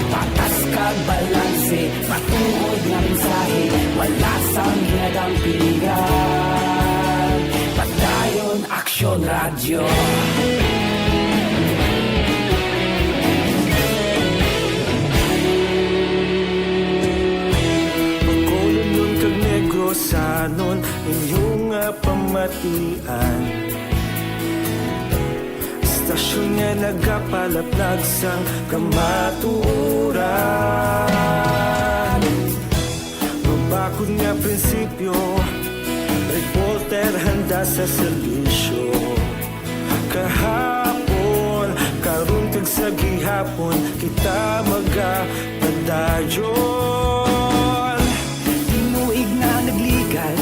Patas kag balanse, matuod nga mensahe, wala sang ginadampigan. Padayon Aksyon Radyo. Bacolodnon kag Negrosanon, inyo nga pamatian. Istasyon nga nagapalaplag sang kamatuoran. Mabakod nga prinsipyo, reporter handa sa serbisyo. Kahapon, karon kag sa gihapon, kita magapadayon. Tinuig na nagligan,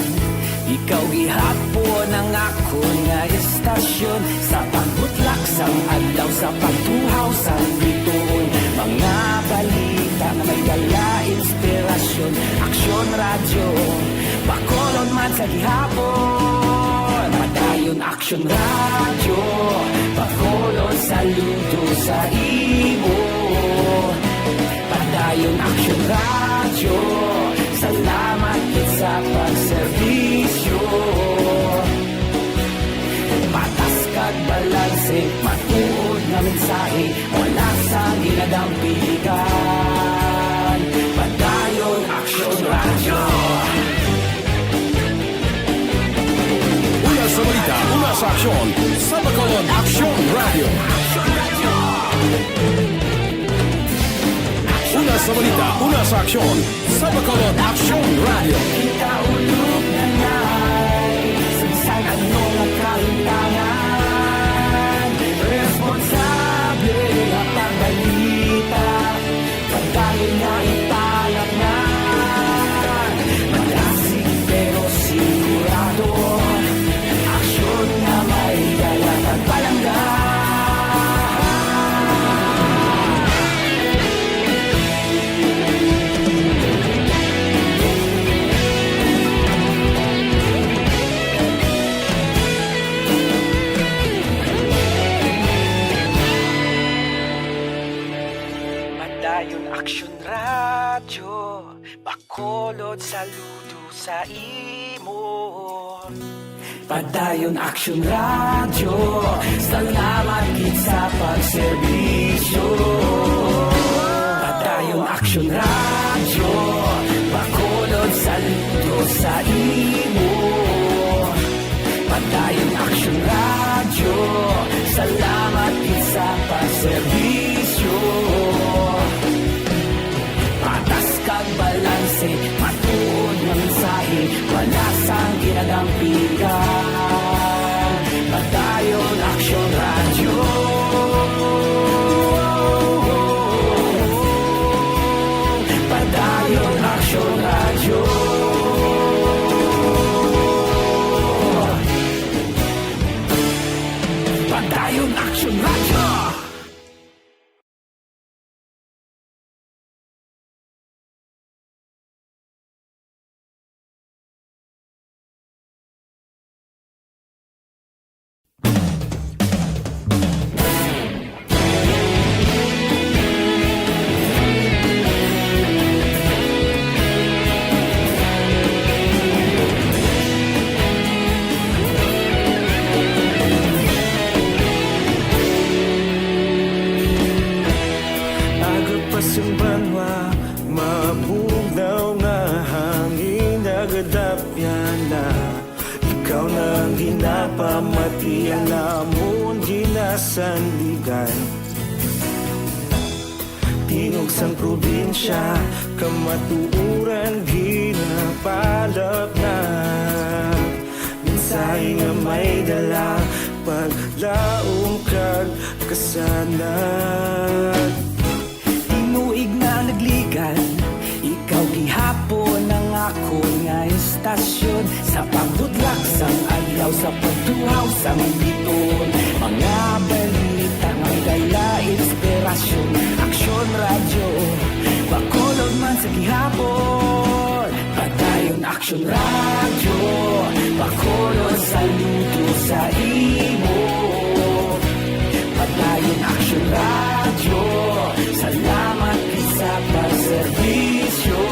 ikaw gihapon ang akon nga istasyon. Sa pagbutlak sang adlaw, sa pagtuhaw sang bituon, mga balita nga may dala inspirasyon. Aksyon Radyo, Bacolod man sa gihapon. Padayon Aksyon Radyo, Bacolod saludo sa imo. Padayon Aksyon Radyo, salamat gid sa pagserbisyo. Patas kag balanse, matuod nga mensahe, wala sang ginadampigan. Padayon Aksyon Radyo. Una sa balita, una sa aksyon, sa Bacolod Aksyon Radyo. Una sa balita, una sa aksyon, sa Bacolod Aksyon Radyo. Kita ulog na nay, sa bisan ano nga kahimtangan, responsable nga pagbalita. Pagdali nga ipalaknan, malasig pero sigurado, aksyon nga may dala kag palangga. Padayon Aksyon Radyo, Bacolod saludo sa imo. Padayon Aksyon Radyo, salamat gid sa pagserbisyo. Padayon Aksyon Radyo, Bacolod saludo sa imo. Padayon Aksyon Radyo, salamat gid sa pagserbisyo. Patas kag balanse, matuod nga mensahe, wala sang ginadampigan. Padayon Aksyon Radyo. Padayon Aksyon Radyo. Padayon Aksyon Radyo. Aga pa sing banwa, mabugnaw nga hangin nagadapyan na. Ikaw na ang ginapamatian namon ginasandigan. Tingog sang probinsya, kamatuoran ginapalapnag. Mensahe nga may dala, paglaom kag kasanag. Tinuig na nagligan, ikaw gihapon ang akon Tasyon sa pagbudlak sang adlaw, sa pagtuhaw sang bituon, mga balita nga may dala inspirasyon. Aksyon Radyo, Bacolod man sa gihapon. Padayon Aksyon Radyo, Bacolod, saludo sa imo. Padayon Aksyon Radyo, salamat gid sa pagserbisyo.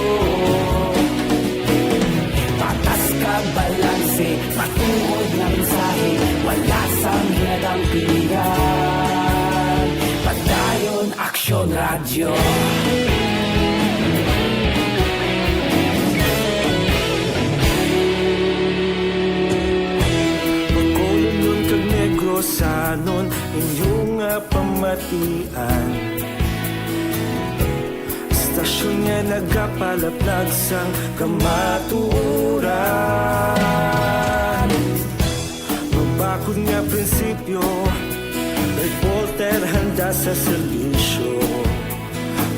Patas kag balanse, matuod nga mensahe, wala sang ginadampigan. Padayon Aksyon Radyo. Bacolodnon kag Negrosanon, inyo nga pamatian. Istasyon nga nagapalaplag sang kamatuoran. Mabakod nga prinsipyo, reporter handa sa serbisyo.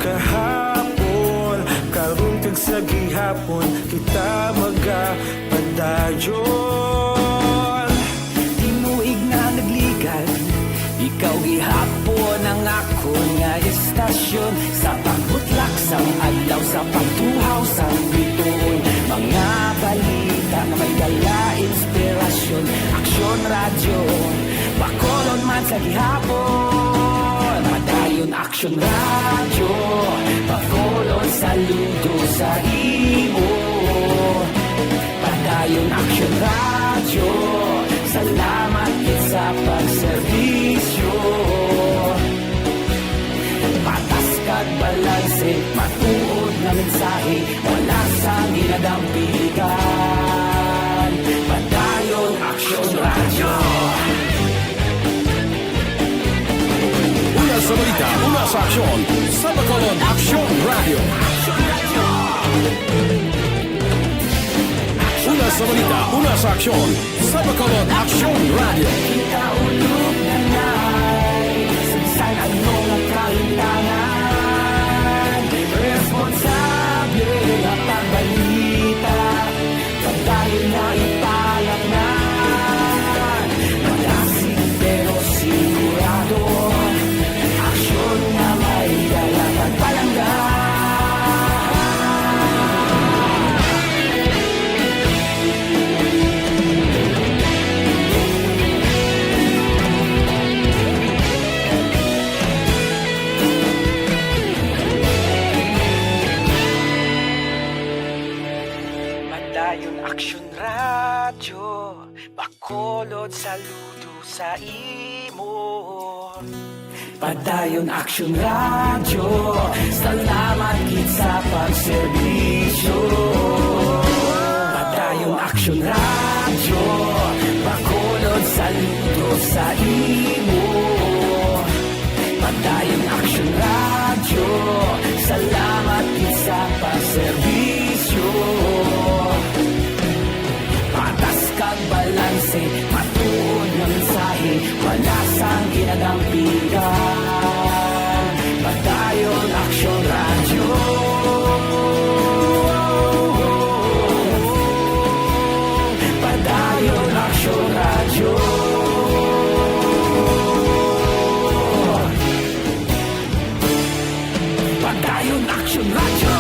Kahapon, karon, kag sa gihapon, kita magapadayon. Tinuig na nagligad, ikaw gihapon ang akon nga istasyon. Sa pagbutlak sang adlaw, sa pagtuhaw sang bituon, mga balita nga may dala inspirasyon. Aksyon Radyo, Bacolod man sa gihapon. Padayon Aksyon Radyo, Bacolod, saludo sa imo. Padayon Aksyon Radyo, salamat gid sa pagserbisyo. Patas kag balanse, matuod nga mensahe, wala sang ginadampigan. Padayon Aksyon Radyo. Una sa balita, una sa aksyon, sa Bacolod Aksyon Radyo. Una sa balita, una sa aksyon, sa Bacolod Aksyon Radyo. Kita ulog na nay, sa bisan ano nga kalimtangan, responsable nga pagbalita. Padayon na ipalaknan, malasig pero sigurado, aksyon nga may dala kag palangga. Padayon Aksyon Radyo, Bacolod, saludo sa imo. Padayon Aksyon Radyo, salamat gid sa pagserbisyo. Padayon Aksyon Radyo, Bacolod, saludo sa imo. Padayon Aksyon Radyo, salamat gid sa pagserbisyo. Patas kag balanse, matuod nga mensahe, wala sang ginadampigan. Padayon Aksyon Radyo. Padayon Aksyon Radyo. Padayon Aksyon Radyo.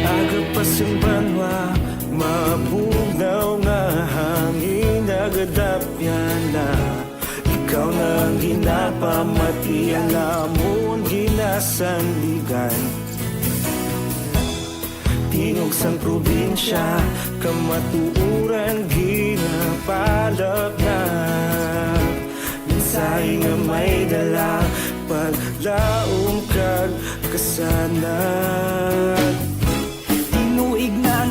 Aga pa sing banwa, mabugnaw nga hangin nagadapyan na. Ikaw na ang ginapamati, ang amon ginasandigan. Tingog sang probinsya, kamatuoran ginapalapnap. Mensahe nga may dala, paglaom kag kasanag. Tinuig na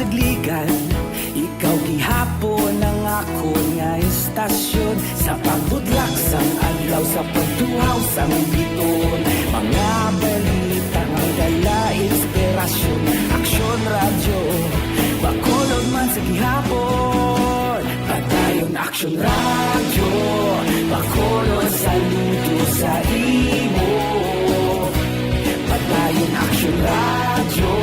Akon nga istasyon, sa pagbudlak sang adlaw, sa pagtuhaw sang biton, mga balita nga dala inspirasyon. Aksyon Radyo, Bacolod man sa gihapon. Padayon Aksyon Radyo, Bacolod saludo sa imo. Padayon Aksyon Radyo,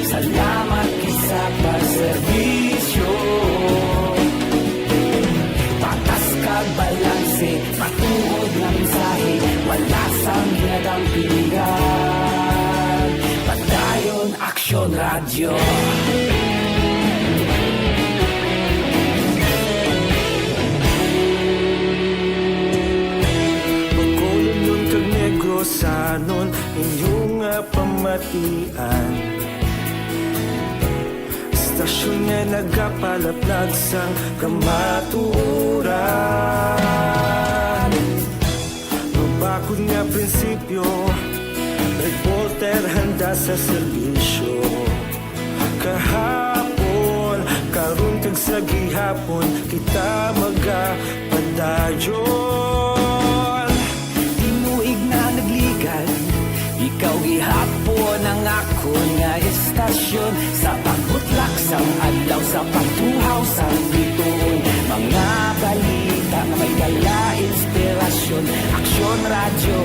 salamat gid sa pagserbisyo. Patas kag balanse, matuod nga mensahe, wala sang ginadampigan. Padayon Aksyon Radyo. Bacolodnon kag Negrosanon, inyo nga pamatian. Istasyon nga nagapalaplag sang kamatuoran. Mabakod nga prinsipyo, reporter handa sa serbisyo. Kahapon, karon kag sa gihapon, kita magapadayon. Tinuig na nagligad, ikaw gihapon ang akon nga istasyon. Sa pagbutlak sang adlaw, sa pagtuhaw sang bituon, mga balita nga may dala inspirasyon. Aksyon Radyo,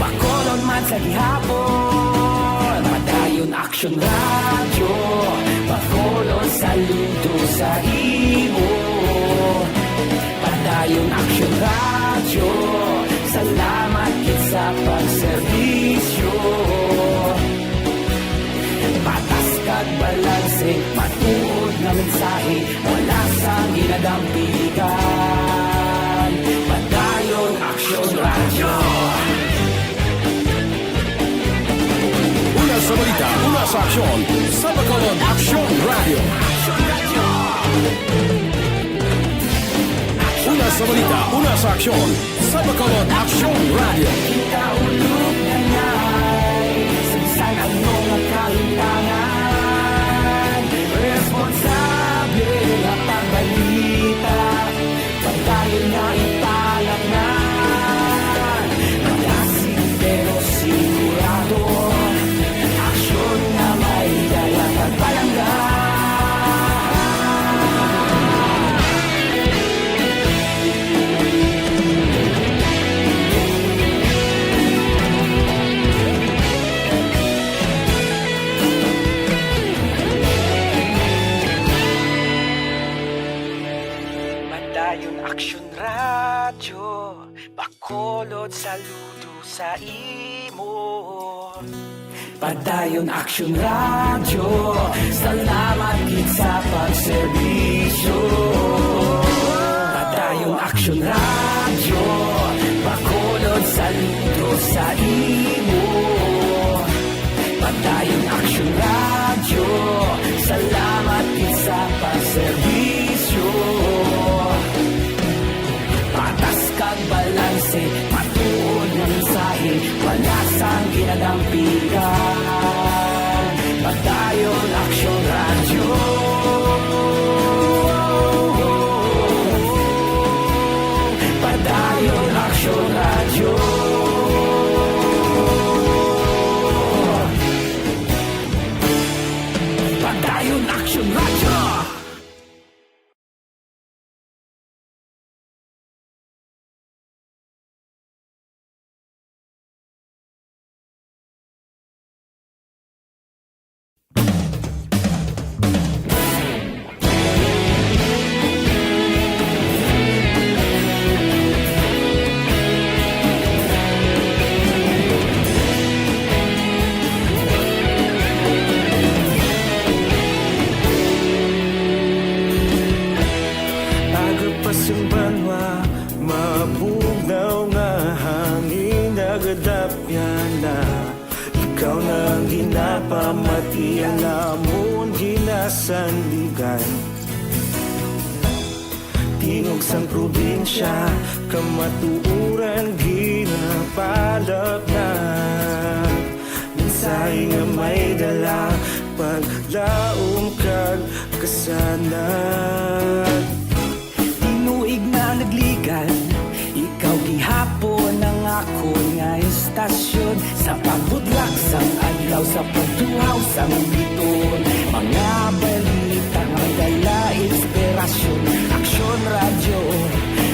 Bacolod man sa gihapon. Padayon Aksyon Radyo, Bacolod saludo sa imo. Padayon Aksyon Radyo, salamat gid sa pagserbisyo. Patas kag balanse, matuod nga mensahe, wala sang ginadampigan. Padayon Aksyon Radyo. Una sa balita, una sa aksyon, sa Bacolod Aksyon Radyo. Una sa balita, una sa aksyon, sa Bacolod Aksyon Radyo. Kita ulog na ngay, sa bisan ano nga kahimtangan, responsable nga pagbalita, padayon nga ipalapnan. Malasig pero sigurado, aksyon nga may dala kag palangga. Padayon Aksyon Radyo, Bacolod saludo sa imo. Padayon Aksyon Radyo, salamat gid sa pagserbisyo. Padayon Aksyon Radyo, Bacolod saludo sa imo. Padayon Aksyon Radyo, salamat gid sa pagserbisyo. Patas kag balanse, matuod nga mensahe, wala sang ginadampigan. Padayon Aksyon Radyo. Padayon Aksyon Radyo. Padayon Aksyon Radyo. Aga pa sang banwa, mabugnaw nga hangin nagadapyan na. Ikaw na ang ginapamati, ang amon ginasandigan. Tingog sang probinsya, kamatuoran ginapalapnag. Mensahe nga may dala, paglaom kag kasanag. Tasyon sa pagbudlak sang adlaw, sa pagtuhaw sang biton, mga balita nga dala inspirasyon. Aksyon Radyo,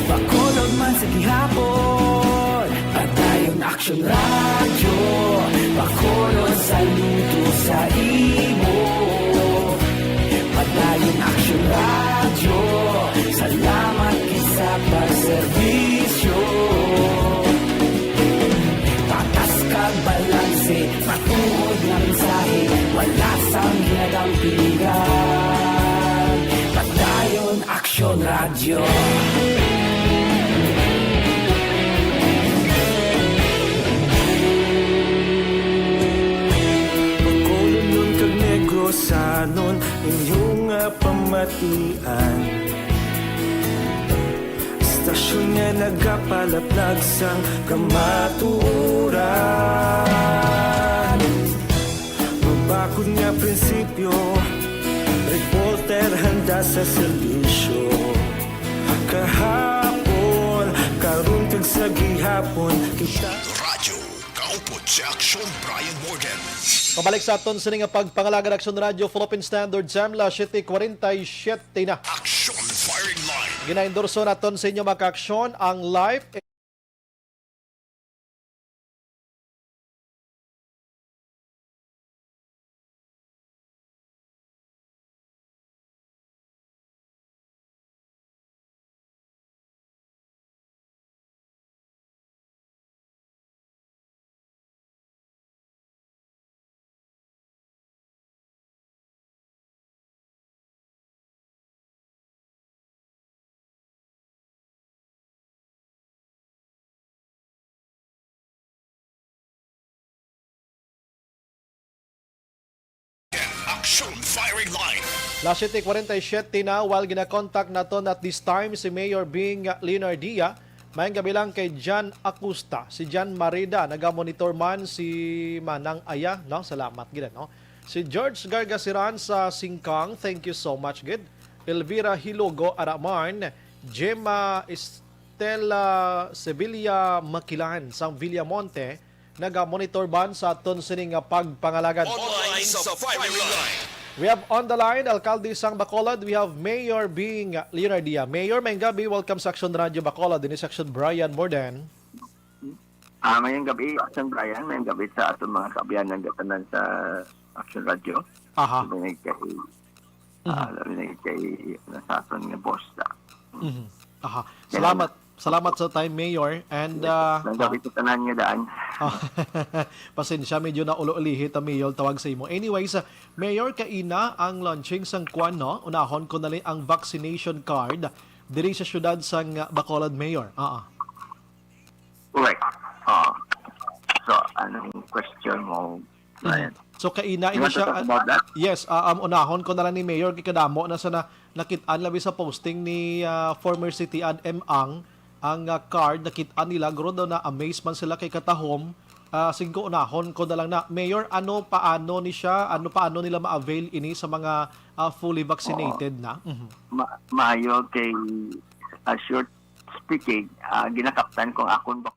Bacolod man sa gihapon. Padayon Aksyon Radyo, Bacolod saludo sa imo. Padayon Aksyon Radyo, salamat gid sa pagserbisyo. Patas kag balanse, matuod nga mensahe, wala sang ginadampingan. Padayon Aksyon Radyo. Bacolodnon kag Negrosanon, inyo nga pamatian. Istasyon nga nagapalaplag sang kamatuoran. Mabakod nga prinsipyo, reporter handa sa serbisyo. Kahapon, karon kag sa gihapon, kita Radyo, kaupod si Aksyon Brian Morden. Pabalik sa aton sini nga pagpangalagad, Aksyon Radyo, Philippine Standard, Samla, siyete kuwarenta y siyete na. Aksyon Firing Line. Ginaendorso naton sa inyo, mga ka-aksyon, ang Life Action Firing Line. Las siyete kuwarenta y siyete na, while gina-contact naton at this time si Mayor Bing Leonardia. Maayong gabi lang kay Jan Acosta, si Jan Marida, naga-monitor man si Manang Aya, no? Salamat gid, no? Si George Gargasiran sa Singkang, thank you so much gid. Elvira Hilogo Araman, Gemma Estela Sevilla Makilan sang Villamonte, naga-monitor man sa aton sini nga pagpangalagad. Online sa firing line. We have on the line, Alkalde sang Bacolod, we have Mayor Bing Leonardia. Mayor, maayong gabi, welcome sa Action Radio Bacolod, dinhi sa Action Brian Morden. Ah, maayong gabi, Action Brian, maayong gabi sa aton mga kaabyanan nga tanan sa Action Radio. Aha. Labi na kay, Mhm. ah, labi na kay, ano, sa aton nga boss, ah. Mhm. Aha. Kailangan Salamat. Salamat sa time, Mayor. And, Yes, ah, maayong gabi ah, sa tanan nga daan. Ah, pasensya, medyo naulo-ulihi ta, Mayor, tawag sa imo. Anyways, ah, Mayor, kaina ang launching sang kwan, no? Unahon ko na lang ang vaccination card diri sa siyudad sang Bacolod, Mayor. Ah, ah. Correct. Ah. So, anong question mo, Mhm. Brian? So, kaina You ini want to siya, talk ah, about that? Yes, ah, um, unahon ko na lang ni Mayor, kay kadamo na sa na, nakit-an labi sa posting ni, ah, former City Ad M Ang, ang, ah, card, nakit-an nila, guro daw na-amaze man sila kay katahom. Ah, sige, unahon ko na lang na. Mayor, ano, paano ni siya, ano, paano nila ma-avail ini sa mga, ah, fully vaccinated Oo. na? Mhm. Ma-, maayo kay, ah, short speaking, ah, ginakaptan kung akon ba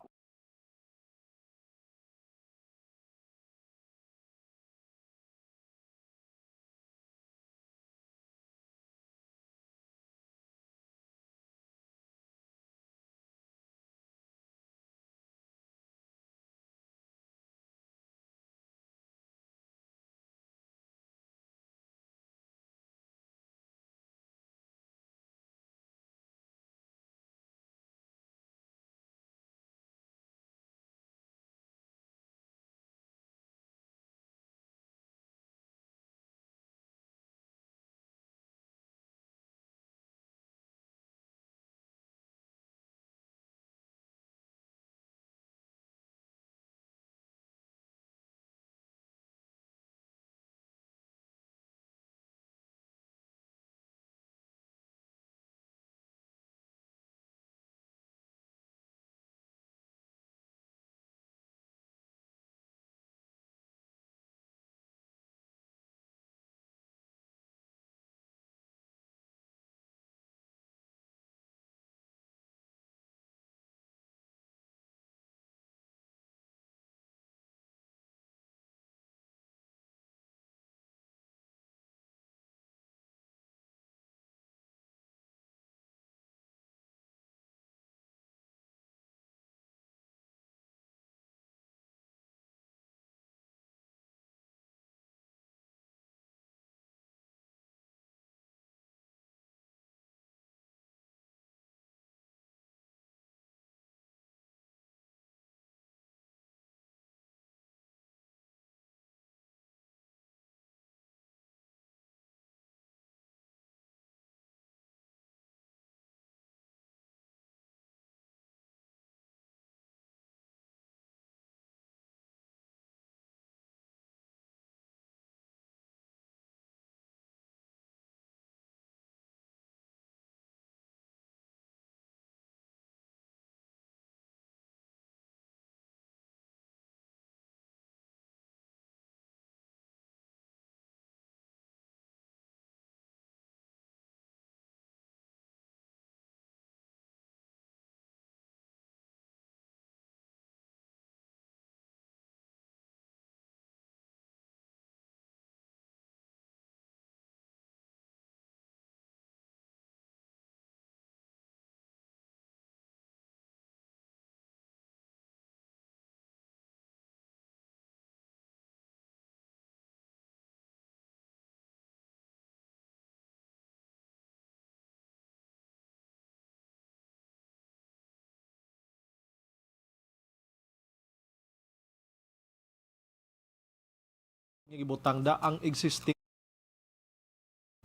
Nga gibutang da ang existing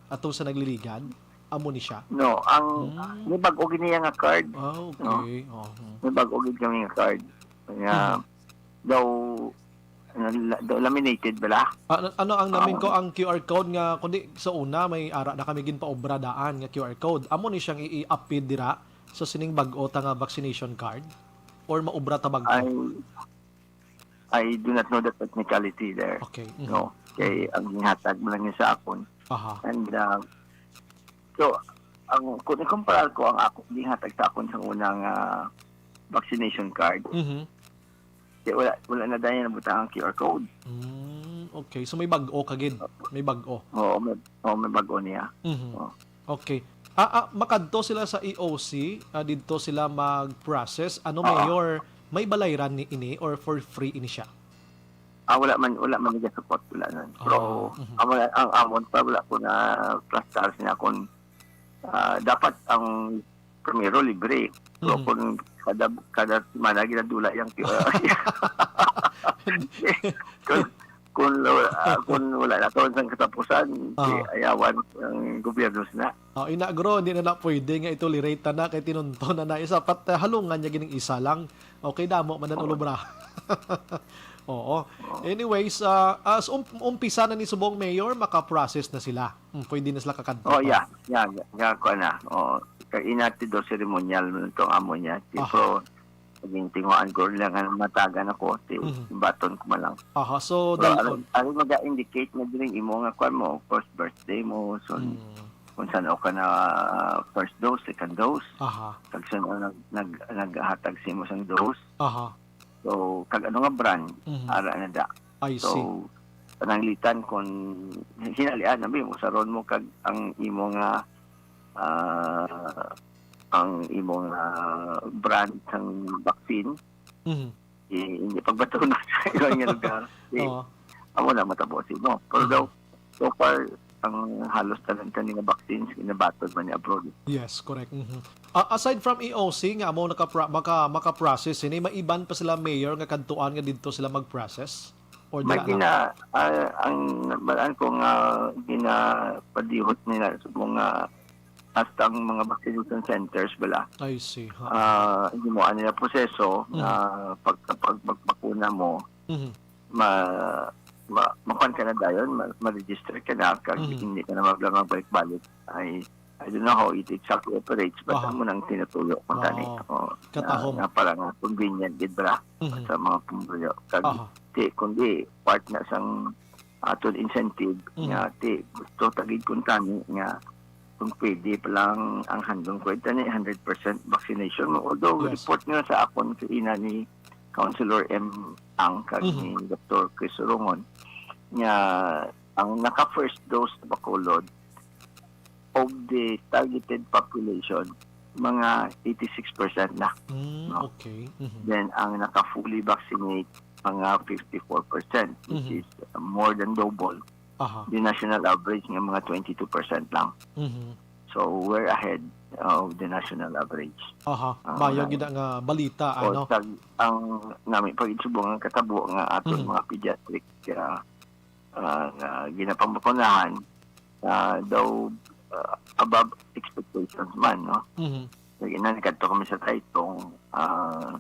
ato sa nagliligad, amo ni siya. No, ang Hmm. may bag-o gid niya nga card. Ah, No? Okay. Oh, hmm. May bag-o gid kami nga card. Nga Mhm. daw ano, la- daw laminated bala. Ano, ano ang namin Ah. ko ang Q R code nga kundi sa una may ara na kami ginpaobra daan nga Q R code. Amo ni siyang i-appeal dira sa sining bag-o ta nga vaccination card or maobra ta bag-o? I I do not know the technicality there. Okay. Mhm. No, kay ang ginhatag mo lang yun sa akon. Aha. And uh, so ang kung ikumpara ko ang ako ginhatag sa akon sa unang ah, vaccination card, Mhm. kaya wala wala na dahil nabutang ang Q R code. Mm, okay. So may bag-o kagid. May bag-o. Oo, may, oo, may bag-o niya. Mhm. Oh. Okay. Ah, ah, makadto sila sa E O C, ah, didto sila mag-process. Ano, Oo. Mayor, may balayran ni ini or for free ini siya? Ah, wala man, wala man nag-support, wala nun. Pero Ah, mhm. ang, wala- ang amon pa, wala ko na plastar siya kung ah, dapat ang primero libre. Pero Mhm. kung kada kada semana ginadula yung kung, kung, ah, kung wala na to sa katapusan, Ah. di ayawan ang gobyerno na. Oh, ina gro, hindi na na pwede nga itolerate na kay tinunto na na isa pat uh, halungan niya gining isa lang. Okay, damo man ang Oo. ulobra. Oo. Anyways, ah, as um, umpisa na ni subong, Mayor, maka-process na sila. Hmm, pwede na sila kakadto. Oh, yeah. Yeah, yeah, yeah, ko na. Oh, kay inati do ceremonial man itong amo niya. Aha. Pero naging tinguan ko lang ang matagan ako, si Mhm. baton ko man lang. Aha, so Pero dal- ang, ang mag-indicate na din imo nga kwan mo, of course, birthday mo, so Hmm. kung saan ka na first dose, second dose, Aha. kag saan ang nag, nag, naghatag sa imo sang dose. Aha. So, kag ano nga brand, Mhm. ara na da. I see. So, pananglitan kung hinalian na mo, usaron mo kag ang imo nga ah, ang imo nga brand sang vaccine, Mhm. i- hindi pagbaton sa ilang nga lugar. Di, Oo. amo na matabo sa imo. Pero Mhm. daw, so far, ang halos tanan kani nga vaccines, ginabaton man ni abroad. Yes, correct. Mhm. Ah, aside from E O C nga amo nakapra- maka maka-process ini, may iban pa sila, Mayor, nga kadtuan nga didto sila mag-process? Or May dala na? gina, ah, ang balaan ko nga ginapadihot nila sa mga hasta ang mga vaccination centers bala. I see. Ha. Ah, himuan nila proseso Mhm. na pag pag magbakuna mo, Mhm. ma, ma makuan ka na dayon, ma, ma-register ka na kag Mhm. hindi ka na magla magbalik-balik. I I don't know how it exactly operates, but Aha. Amo nang tinutuyo ko Wow. tani. Oh, Katahom. Na, na para nga convenient gid bala Mhm. sa mga pumuluyo. Kag Aha. di, kundi part na sang aton incentive Mhm. nga ti gusto tagid kung tani nga kung pwede pa lang ang handong ko tani hundred percent vaccination mo. Although Yes. Report nga sa akon sa ina ni Councilor M Ang kag Mhm. ni Doctor Chris Rongon nga ang naka first dose sa Bacolod of the targeted population, mga eighty-six percent na. Mm, No? Okay. Mhm. Then, ang naka-fully vaccinate, mga fifty-four percent, which Mhm. is more than double Aha. the national average nga mga twenty-two percent lang. Mhm. So, we're ahead of the national average. Aha. Ah, Mayo wala. Gid nga balita, O, ano? Tag, ang nami pag-itsubong ang katabo nga aton Mhm. mga pediatric ah, ah, nga ginapangbakunahan, ah, daw ah, above expectations man, no? Mhm. Lagi na nagkadto kami sa Taytong, ah,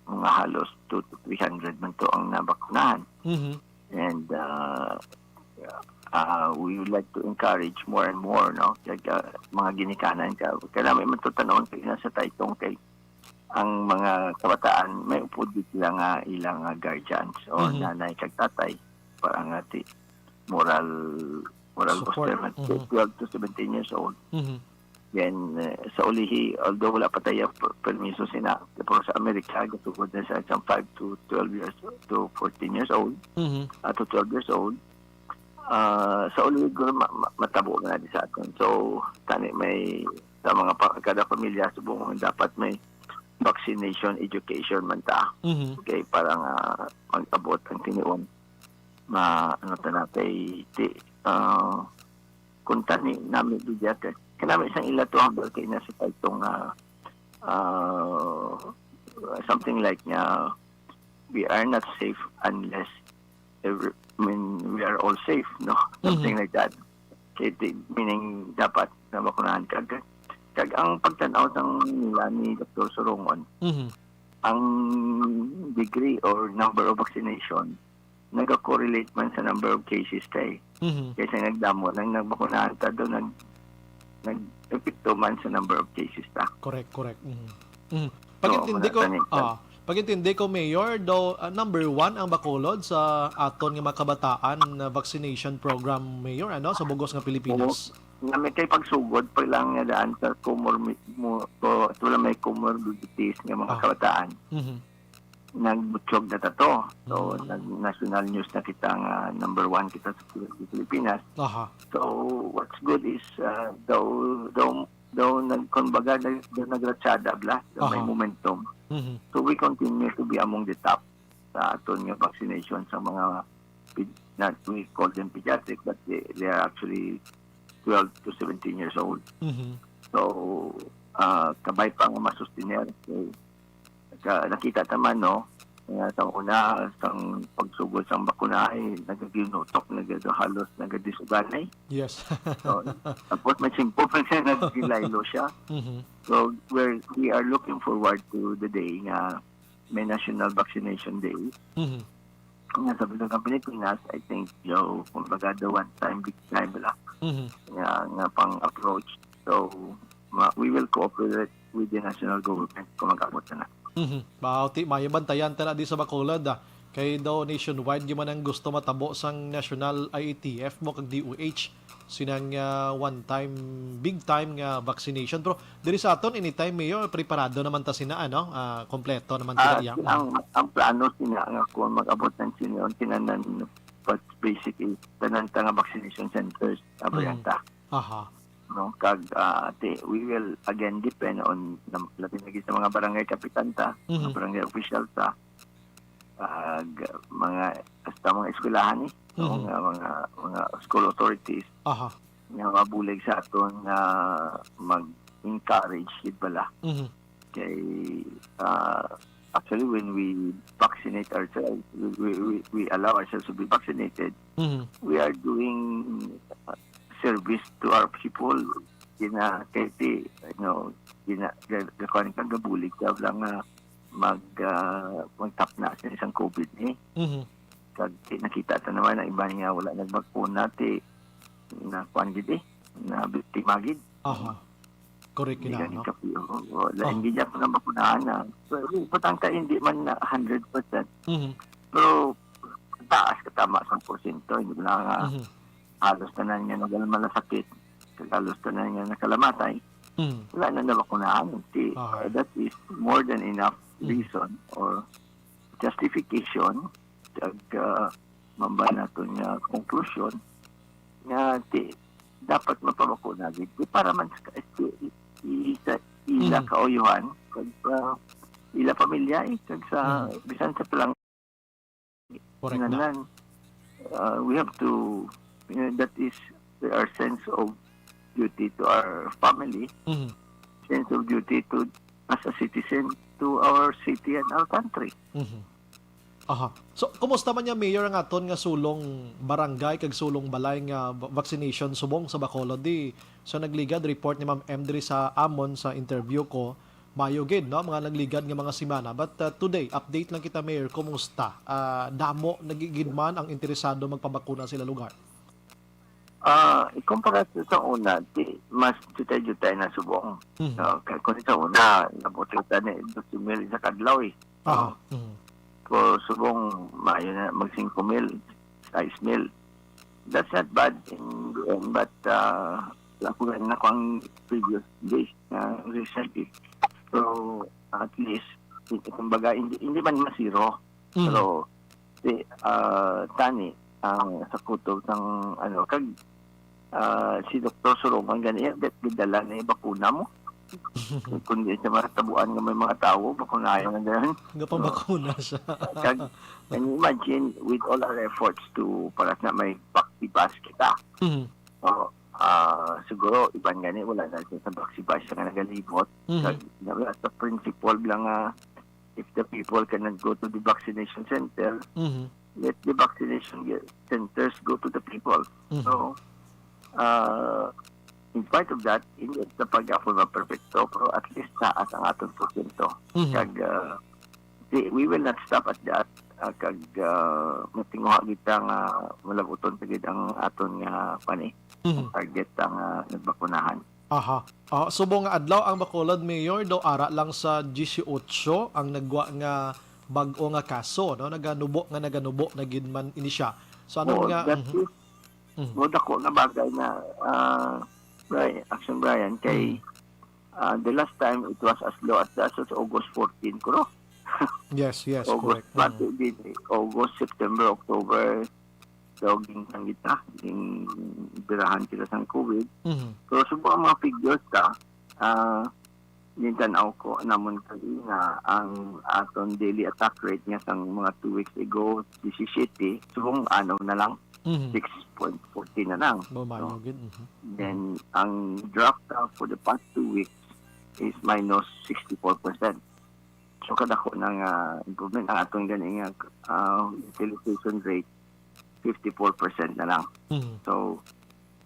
mga halos two to three hundred man to ang nabakunahan. Mhm. And uh, uh, we would like to encourage more and more, no? Kaya mga ginikanan ka, kaya may matutanong kayo na sa Taytong kay ang mga kabataan, may upod gid sila nga ilang nga guardians o Mhm. nanay kag tatay para nga ti moral moral Support. Booster man, Mhm. twelve to seventeen years old. Mhm. Then, eh, sa ulihi, although wala pa tayo per- permiso sina, pero sa Amerika, gatugod na sa isang five to twelve years, to fourteen years old, Mhm. ah, to twelve years old, ah, sa ulihi, siguro ma- ma- matabo na di sa aton. So, tani may, sa mga pa- kada pamilya, subong dapat may vaccination education man ta. Mhm. Okay, para nga mag-abot ang tinuon. Ma, ano ta na kay, ti, ah, kung tani nami di diyate. Kanami isang ila to ang kay na sa taytong, ah, ah, something like nga, "We are not safe unless every, I mean, we are all safe, no? Something Mhm. like that. Kay di, meaning, dapat nabakunahan ka. Kag, kag ang pagtan-aw sang nila ni Doktor Surongon, Mhm. ang degree or number of vaccination, naga-correlate man sa number of cases kay. Mhm. Kaysa nagdamo, nang nagbakunahan ta do, nag-, nag-epekto man sa number of cases ta. Correct, correct. Mhm. Mhm. So, Pag-intindi ko, muna tani, ah, pag-intindi ko, Mayor, daw, ah, number one ang Bacolod sa aton nga mga kabataan na vaccination program, Mayor, ano, sa bugos nga Pilipinas. Oo. Nga may kay pagsugod pa lang nga daan sa comor-, mo, ko, wala may comorbidities nga mga Ah. kabataan. Mhm. Nagbutyog na ta to. So, Mm. nag-, national news na kita nga number one kita sa Pil-, Pilipinas. Aha. So, what's good is, uh, daw, daw, daw nag-, kumbaga, nag-, daw nagratsada bla, daw may Aha. momentum. Mhm. So, we continue to be among the top sa aton nga vaccination sa mga ped-, not, we call them pediatric, but they, they are actually twelve to seventeen years old. Mhm. So, ah, kabay pa nga masustener. So, ka-, nakita ta man, no, nga sa una, sang pagsugod sang bakuna, ay nagaginutok, nagahalos, nagadisuganay. Yes. So, tapos may simpo pa siya, nagdilaylo siya. Mhm. So, we're, we are looking forward to the day nga may National Vaccination Day. Mhm. Nga sa Bilog ng Pilipinas, I think, yo, kumbaga, the one time, big time lang Mhm. nga, nga pang-approach. So, ma-, we will cooperate with the national government kung mag-abot na na. Mhm. Mao ti, mayo bantayan ta na di sa Bacolod, ah. Kay daw nationwide gyud man ang gusto matabo sang national I A T F mo kag D O H. Sinang, ah, one time, big time nga vaccination. Pero diri sa aton, anytime, Mayor, preparado naman ta sina, ano, ah, kompleto naman ta Ah, iya. ang, ang plano sina nga kung mag-abot ng senior, tinanan, but basically, tanan ta nga vaccination centers, Mm. abrihan ta. Aha. No? Kag, ah, ti-, we will again depend on, nam-, labi lagi sa mga barangay kapitan ta, mga Mhm. barangay official ta, ag mga, hasta mga eskwelahan ni, no? Mhm. Nga mga, mga school authorities Aha. nga mabulig sa aton nga mag-encourage gid bala. Mhm. Kay, ah, actually, when we vaccinate ourselves, we, we, we, we allow ourselves to be vaccinated, Mhm. we are doing, uh, service to our people. Gina-, kay ti, you know, gina-, ga-, gakuan ka, gabulig ka lang nga mag, ah, magtapna sa isang COVID ni. Mhm. Kag ti nakita ta naman ang iban nga wala nagbakuna, ti nakuan gid eh, nabiktima gid. Aha. Correct Hindi yun, gani no? kapi-, oo, oo. Lain Oh. gid niya kung nabakunahan na. Pero importante, hindi man na hundred percent. Mhm. Pero taas ka tama sa porsyento, hindi na nga Mhm. halos tanan nga nagmalasakit, halos tanan nga nakalamatay, Mm. wala na nabakunahan. Ti-, Aha. that is more than enough Mm. reason or justification, kag, ah, mamba naton nga konklusyon nga ti-, dapat mapabakuna gid. Di para man sa, i-, i-, sa ila Mm. kauyuhan, kag sa ila pamilya, eh, kag sa Mm. bisan sa talang Correct na. Kinahanglan, uh, we have to, you know, that is our sense of duty to our family, Mhm. sense of duty to, as a citizen, to our city and our country. Mhm. Aha. So, kumusta man niya, Mayor, ang aton nga sulong barangay kag sulong balay nga va-, vaccination subong sa Bacolod? Di, sa nagligad report ni Ma'am M diri sa amon sa interview ko, mayo gid, no, mga nagligad nga mga semana. But, uh, today, update lang kita, Mayor, kumusta? Ah, damo na gid man ang interesado magpabakuna sa ila lugar? Ah, ikumpara sa, sa una, di, mas jutay-jutay na subong. Mhm. No, kay kung sa una, nabuti ta ni doce mil sa kadlaw, eh. Aha. No? Mhm. Kung subong, maayo na mag singko mil, sais mil. That's not bad in the end, but, ah, wala ko na ko ang previous days na recently. So, at least, kumbaga, hindi, hindi man masiro. Mm. Pero, si, ah, tani, ang sa kutob sang, ano, kag, ah, si Doktor Surongon gani, eh, gidala na yung bakuna mo. Kundi sa mga tabuan nga may mga tawo, bakunayan na dyan. Gapabakuna siya. Kag, can you imagine, with all our efforts to, para na may vaccine pass kita. Mm. O, ah, siguro, iban gani, wala na siya sa vaccine pass siya nga nagalibot. Mm. Kag, na, sa principle lang nga, if the people cannot go to the vaccination center, Mhm. let the vaccination ge-, centers go to the people. Mhm. So, uh, in spite of that, hindi na pag-apon maperfecto, pero at least taas ang aton porsyento. Mhm. Kag, uh, di, we will not stop at that. Uh, kag, uh, matinguha kita nga malabuton pa gid ang aton nga, kuwan eh, Mhm. target ang, uh, nagbakunahan. Aha. Ah, subong nga adlaw ang Bacolod, Mayor, daw ara lang sa disiotso ang nagwa nga bag-o nga kaso, no? Naganubo nga naganubo na gid man ini siya. So, ano Oo, nga, that mhm. is, Mhm. mo dako nga bagay na, ah, Brian, Action Brian, kay, Mhm. ah, the last time it was as low as, as, as August fourteen, kuro. Yes, yes, August, correct. Mhm. August, September, October, daw ginkan kita, ginbirahan kita sang COVID. Mhm. Pero subong ang mga figures ta, ah, gintan-aw ko namon kag nga ang aton daily attack rate nga sang mga two weeks ago, disisiyete, subong ano na lang, Mhm. six point forty na lang, Bumayo no? gid. Mhm. Then, ang drop ta for the past two weeks is minus sixty-four percent. So, kadako na nga improvement ang atong gani nga, ah, utilization rate, fifty-four percent na lang. Mhm. So,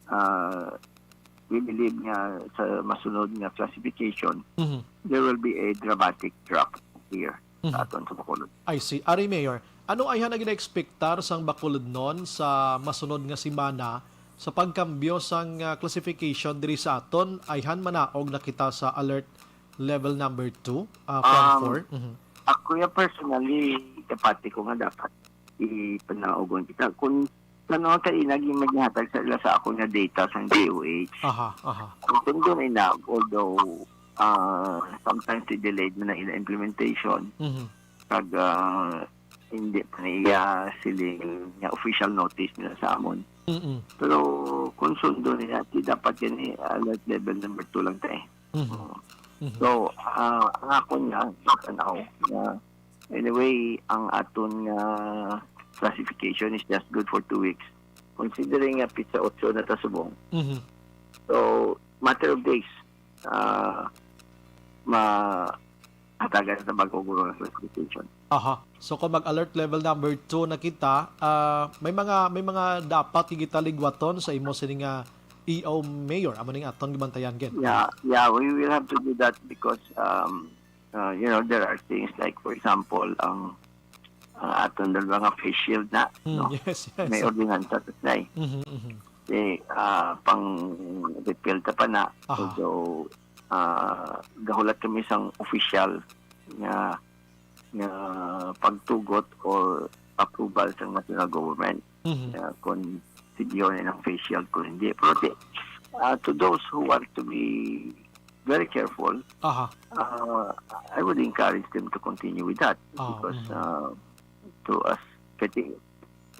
ah, we believe nga sa masunod nga classification, Mhm. there will be a dramatic drop here Mhm. sa aton sa Bacolod. I see. Ari, Mayor, ano ayhan ang gina-expectar sang Bacolodnon sa masunod nga semana sa pagkambyo sang, ah, classification diri sa aton? Ayhan manaog na kita sa alert level number two, ah, from Um, four? Mhm. Ako ya personally, kapati ko nga dapat ipanaugon kita. Kung ano ang kainag yung maghatag sa ila sa ako nga data sang D O H. Aha, aha. Kung doon ina, although, ah, sometimes delayed man ang ila implementation, Mhm. kag, ah, hindi pa niya siling nga official notice nila sa amon. Mm-mm. Pero kung sundo niya, di dapat yan eh, alert level number two lang tayo. Mhm. Oo. Mhm. So, ah, ang ako niya, sa tanaw, na anyway, ang aton nga classification is just good for two weeks. Considering nga pizza otso na ta subong. Mhm. So, matter of days, ah, ma-, hatagan sa bag-o guro nga classification. Aha. So, kung mag-alert level number two na kita, ah, may mga, may mga dapat kita ligwaton sa imo sini nga E O, Mayor, amo ning aton gibantayan gid. Yeah, yeah, we will have to do that because, um, uh, you know, there are things like, for example, ang, ang aton dalawa nga face shield na, Mm, no? Yes, yes. May ordinansa sa nay. Mhm, mhm. Di, ah, pang repeal ta pa na. Aha. Although, ah, gahulat kami sang official nga, nga pagtugot or approval sa national government. Mhm. Ah, kung sige yun ang face shield, kung hindi. Pero di, ah, to those who want to be very careful, Aha. ah, I would encourage them to continue with that. Ah, Because, mhm. ah, to us, kasi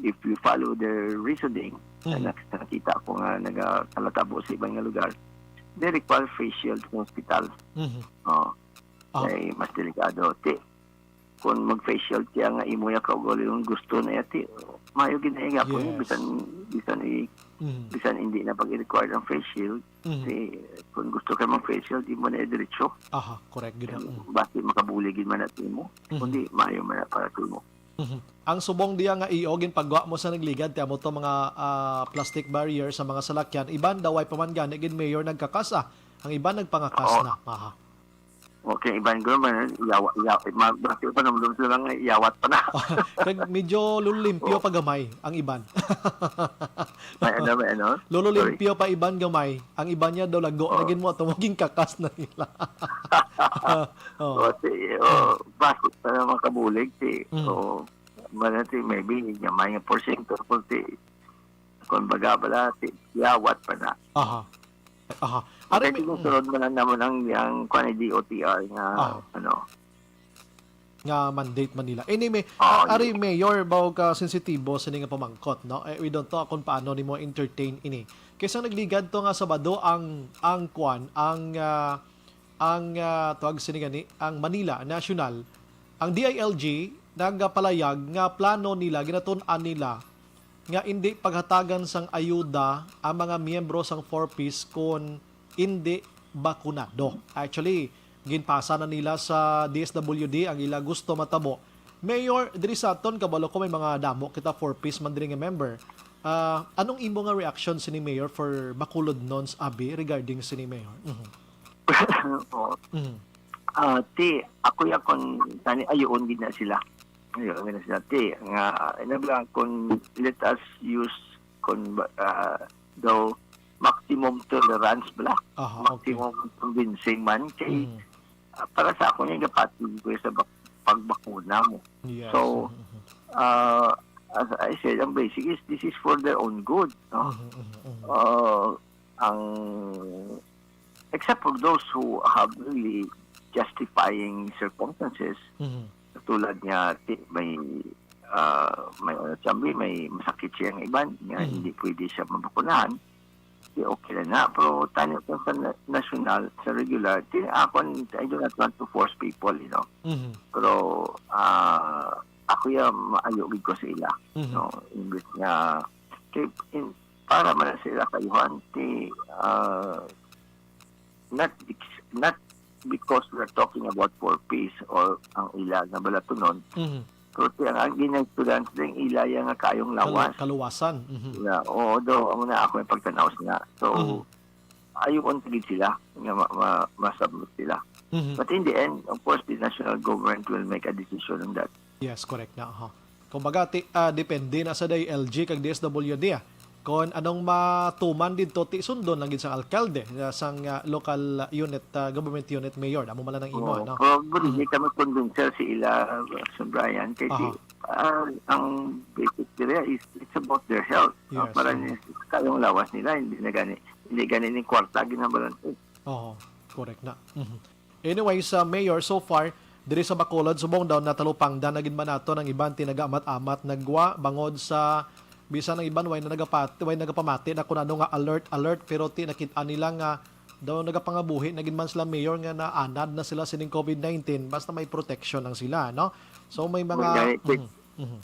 if you follow their reasoning, Mhm. na nak-, nakita ko nga nagakalatabo sa ibang nga lugar, they require face shield sa hospital. Mhm. Oh, Ah. Kay mas delikado. Ti, kung mag-face shield siya nga imo ya kaugalingon, gusto na ya, ti, maayo gid na iya. Kung Yes. bisan, bisan i-, Mhm. bisan hindi na pag-require ang face shield, Mhm. ti, kung gusto ka mag-face shield, di mo na diretso. Aha, correct gid. Mm. Basi makabulig gid man na sa imo, Mhm. kundi maayo man na para sa imo. Mhm. Ang subong diya nga E O, ginpagwa mo sa nagligad, ti amo to mga, ah, plastic barrier sa mga salakyan. Iban daw, way pa man gani gid, Mayor, nagkakas, ah. Ang iban nagpangakas Oo. na. Aha. Okay, iban ko naman, yawa-, yawa-, ma-, basi pa naman sila nga yawat pa na. Kag medyo lulolimpyo Oo. pa gamay ang iban. May ano, may ano? Sorry. Lulolimpyo pa iban gamay. Ang iban niya daw lago na Oo. gid mo, tumuging kakas na nila. Oo. Oo, si, oo, Mm. basi pa na makabulig, si, Mm. oo, man, si, maybe, gamay nga porsyento, kung si, kung baga pala, si, yawat pa na. Aha. Aha. Ari, Kaya may, sinusunod mo lang naman ang, ang, kwan, D O T R nga, Aha. ano. Nga mandate man nila. Anyway, Oo, a-, ari, yun. Mayor, bawag ka sensitibo sini nga pamangkot, no? Eh, we don't know kung paano nimo entertain ini. Kaysa nagligad to nga Sabado ang, ang kwan, ang, ah, ang, ah, tawag sini gani, ang Manila National, ang D I L G nagapalayag nga plano nila, ginatun-an nila nga indi paghatagan sang ayuda ang mga miyembro sang Four Ps kon indi bakunado. Actually, ginpasa na nila sa D S W D ang ila gusto matabo Mayor, diri sa aton, kabalo ko may mga damo kita Four Ps man diri nga member. Ah, anong imo nga reaction sini, Mayor, for Bacolod Nons, abi, regarding sini, Mayor? Mhm. Oo. Mhm. Ah, ti, ako ya kon tani, ayoon gid na sila. Ayoon gid na sila. Ti, nga, ina ba, kon let us use, kon ba, ah, daw maximum tolerance bala. Aha, okay. Maximum convincing man kay, Mhm. ah, para sa ako, yung gapati ko sa bak-, pagbakuna mo. Yes. So, Mhm, mhm. ah, as I said, ang basic is this is for their own good, no? Mhm, mhm, mhm. Ah, ang, except for those who have really justifying circumstances, Mhm. katulad nga ti-, may, ah, may, ano, sabi, may masakit siya nga iban, nga Mhm. hindi pwede siya mabakunahan, di okay na na. Pero tani ko sa na-, nasyonal, sa regular, ti-, ako, I do not want to force people, you know. Mhm. Pero, ah, ako ya maayo gid ko sa ila, Mhm. no? Imbis nga, kay, in, para man sa ila kayuhan, ti, ah, not bec-, not because we're talking about Four Ps or ang ila nga balatunon, Mhm. pero ti ang, ang ginaistoryahan sa ila ya nga kayong Kalu-, lawas. Kaluwasan. Mhm. Yeah, oo, do, ang na ako yung pagtanaw sila. So, Mhm. ayokon gid sila nga ma-, ma-, masabot sila. Mhm. But in the end, of course, the national government will make a decision on that. Yes, correct na, aha. Kumbaga, ti-, ah, depende na sa day L G kag D S W D, ah. Kon anong matuman didto, ti sundon lang gid sang alkalde, ah, sang, ah, local unit, ah, government unit mayor. Amo man lang ang imo, Oo, ano? Probably, Mhm. di kami convincer si ila, uh, Sir Brian, kay Aha. di, ah, ang basic diri is, it's about their health. Ah, Yes, para mhm. ni, kayong lawas nila, hindi na gani, hindi gani ning kwarta, ginabalan. Oo, correct na. Mhm. Anyways, uh, Mayor, so far, diri sa Bacolod, subong daw natalupangdan na gid man naton ang iban ti nagaamat-amat, nagwa bangod sa bisan ang iban way na nagapat-, way nagapamati na kun ano nga alert, alert, pero ti nakit-an nila nga daw nagapangabuhi na gid man sila, Mayor, nga naanad na sila sining covid nineteen, basta may protection lang sila, no? So, may mga May, may, Mhm, mhm.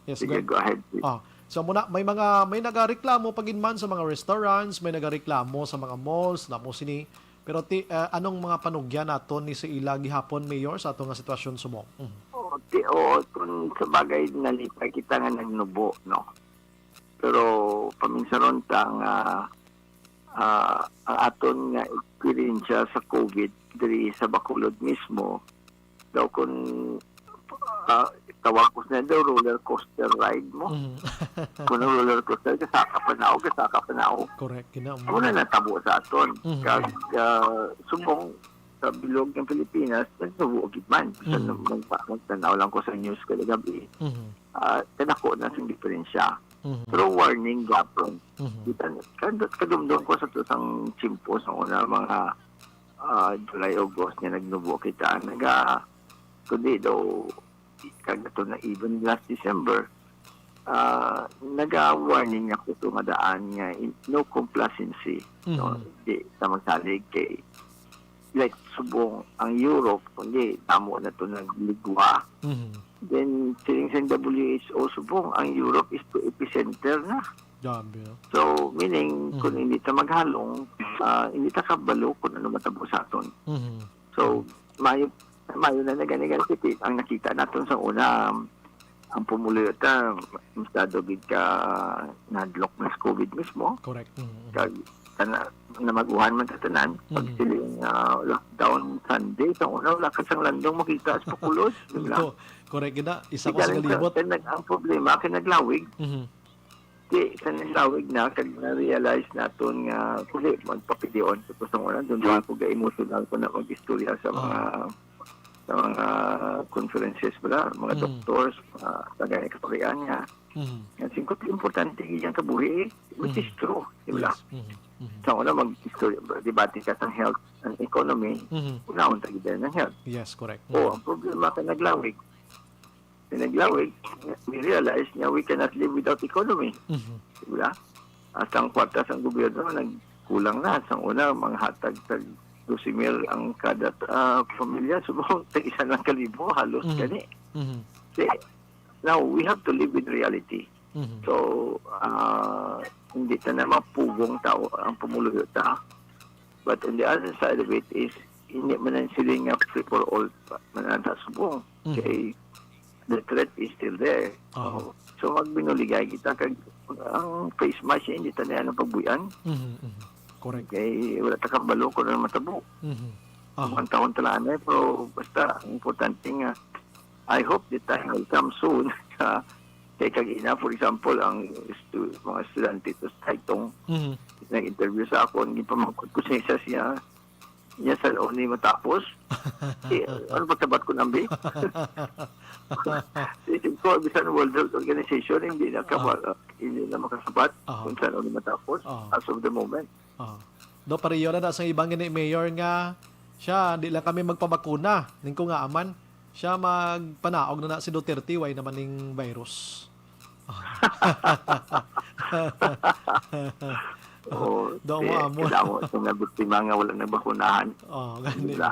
Yes, Sige, go go ahead, please. Ah, so muna, may mga, may nagareklamo pa gid man sa mga restaurants, may nagareklamo sa mga malls, namo sini. Pero ti, ah, anong mga panugyan naton ni sa ila gihapon, Mayor, sa ato nga sitwasyon subong? Mhm. Oo, ti, oo, kung sa bagay, nalipay kita nga nagnubo, no? Pero paminsaron ta nga, ah, ang aton nga eksperyensya sa covid diri sa Bacolod mismo, daw kun, ah, tawag ko na daw roller coaster ride mo. Mhm. Kung ang roller coaster, gasaka pa na ako, gasaka pa na ako. Correct, gina-, Amo na natabo sa aton. Mhm. Kag, ah, subong sa bilog ng Pilipinas, nagsubo gid man. Bisan Mhm. magpa-, magtanaw lang ko sa news kada gabi, Mhm. ah, kadako na sing diferensya. Mhm. Pero warning gapon. Mhm. Kita, kad-, kadumdom ko sa to sang tiyempo sa una, mga, ah, July, August, nga nagnubo kita, naga-, kundi daw, kag ato na even last December, ah, naga-warning ako to nga daan nga in, no complacency, no? Mhm. Di ta magsalig kay, like, subong ang Europe, kundi damo na to nagligwa. Mhm. Then, siling sa W H O, subong ang Europe is the epicenter na. Grabe, no? So, meaning, kung Mhm. hindi ta maghalong, ah, hindi ta kabalo kung ano matabo sa aton. Mhm. So, Mhm. mayo, mayo na nagani-gani, ang nakita naton sa una, ang pumuluyo ta, masyado gid ka nahadlok na sa covid mismo. Correct. Mhm, mhm. Kag, kana, namaguhan man ta tanan. Pag Mhm. siling, ah, lockdown Sunday, sa una, wala ka sang landong makita sa Bacolod, di ba? Oo, correct gid na. Isa ko sa Galing sa, kalibot. Kay nag-, ang problema, kay naglawig. Mhm. Di, sa naglawig na, kag na-realize naton nga, kundi, magpapidion sa kusang una, doon pa ako ga-emotional ko na mag-istorya sa mga, Ah. sa mga conferences, bala, mga Mm. doctors, mga taga kaparian nga. Mm. Nga, singkot, importante gid ang kabuhi, eh, which is Mm. true, di ba? Yes. Mm-hmm. Mm-hmm. Sa una, mag-istorya, debate ka sa health and economy, Mm-hmm. unahon ta gid ang health. Yes, correct. O, Mm-hmm. ang problema kay naglawig, Sa naglawig, we realize nga we cannot live without economy. Mhm. Di ba? At ang kwarta sa gobyerno nagkulang na. Sa una, mga hatag tag dose mil ang kada, ah, pamilya. So, tag isa lang kalibo, halos Mhm. gani. Mhm. Kaya, now, we have to live with reality. Mhm. So, ah, hindi ta na mapugong tao ang pumuluyo ta. But on the other side of it is, hindi man ang siling nga free for all pa, man ang subong. Mhm. Kay, the threat is still there. Aha. Oo. So, magbinuligay kita kag ang face mask, hindi ta na yan ang pagbuyan. Mhm, mhm. Correct. Kay wala ta kabalo kung ano matabo. Mhm. Aha. Ang taon talaan eh, pero basta, ang importante nga, I hope the time will come soon. Sa, kay kag ina, for example, ang estu-, mga estudyante to sa Taytong, Mhm. nag-interview sa akon, gipamangkot ko sa isa siya, niya sa ni matapos. Eh, ano pagsabat ko, Nambi? Isip ko, bisan World Health Organization, hindi na Ah. kaba-, hindi na makasabat Aha. kung saan ni matapos Ah. as of the moment. Ah. Do, pareho na na sa ibang gani, Mayor, nga siya, di lang kami magpabakuna. Ning ko nga aman, siya magpanaog na na si Duterte, way naman ning virus. Oh, Do mo eh, amo. Kadamo sa mga biktima nga wala nagbakunahan. Oh, gani. Diba?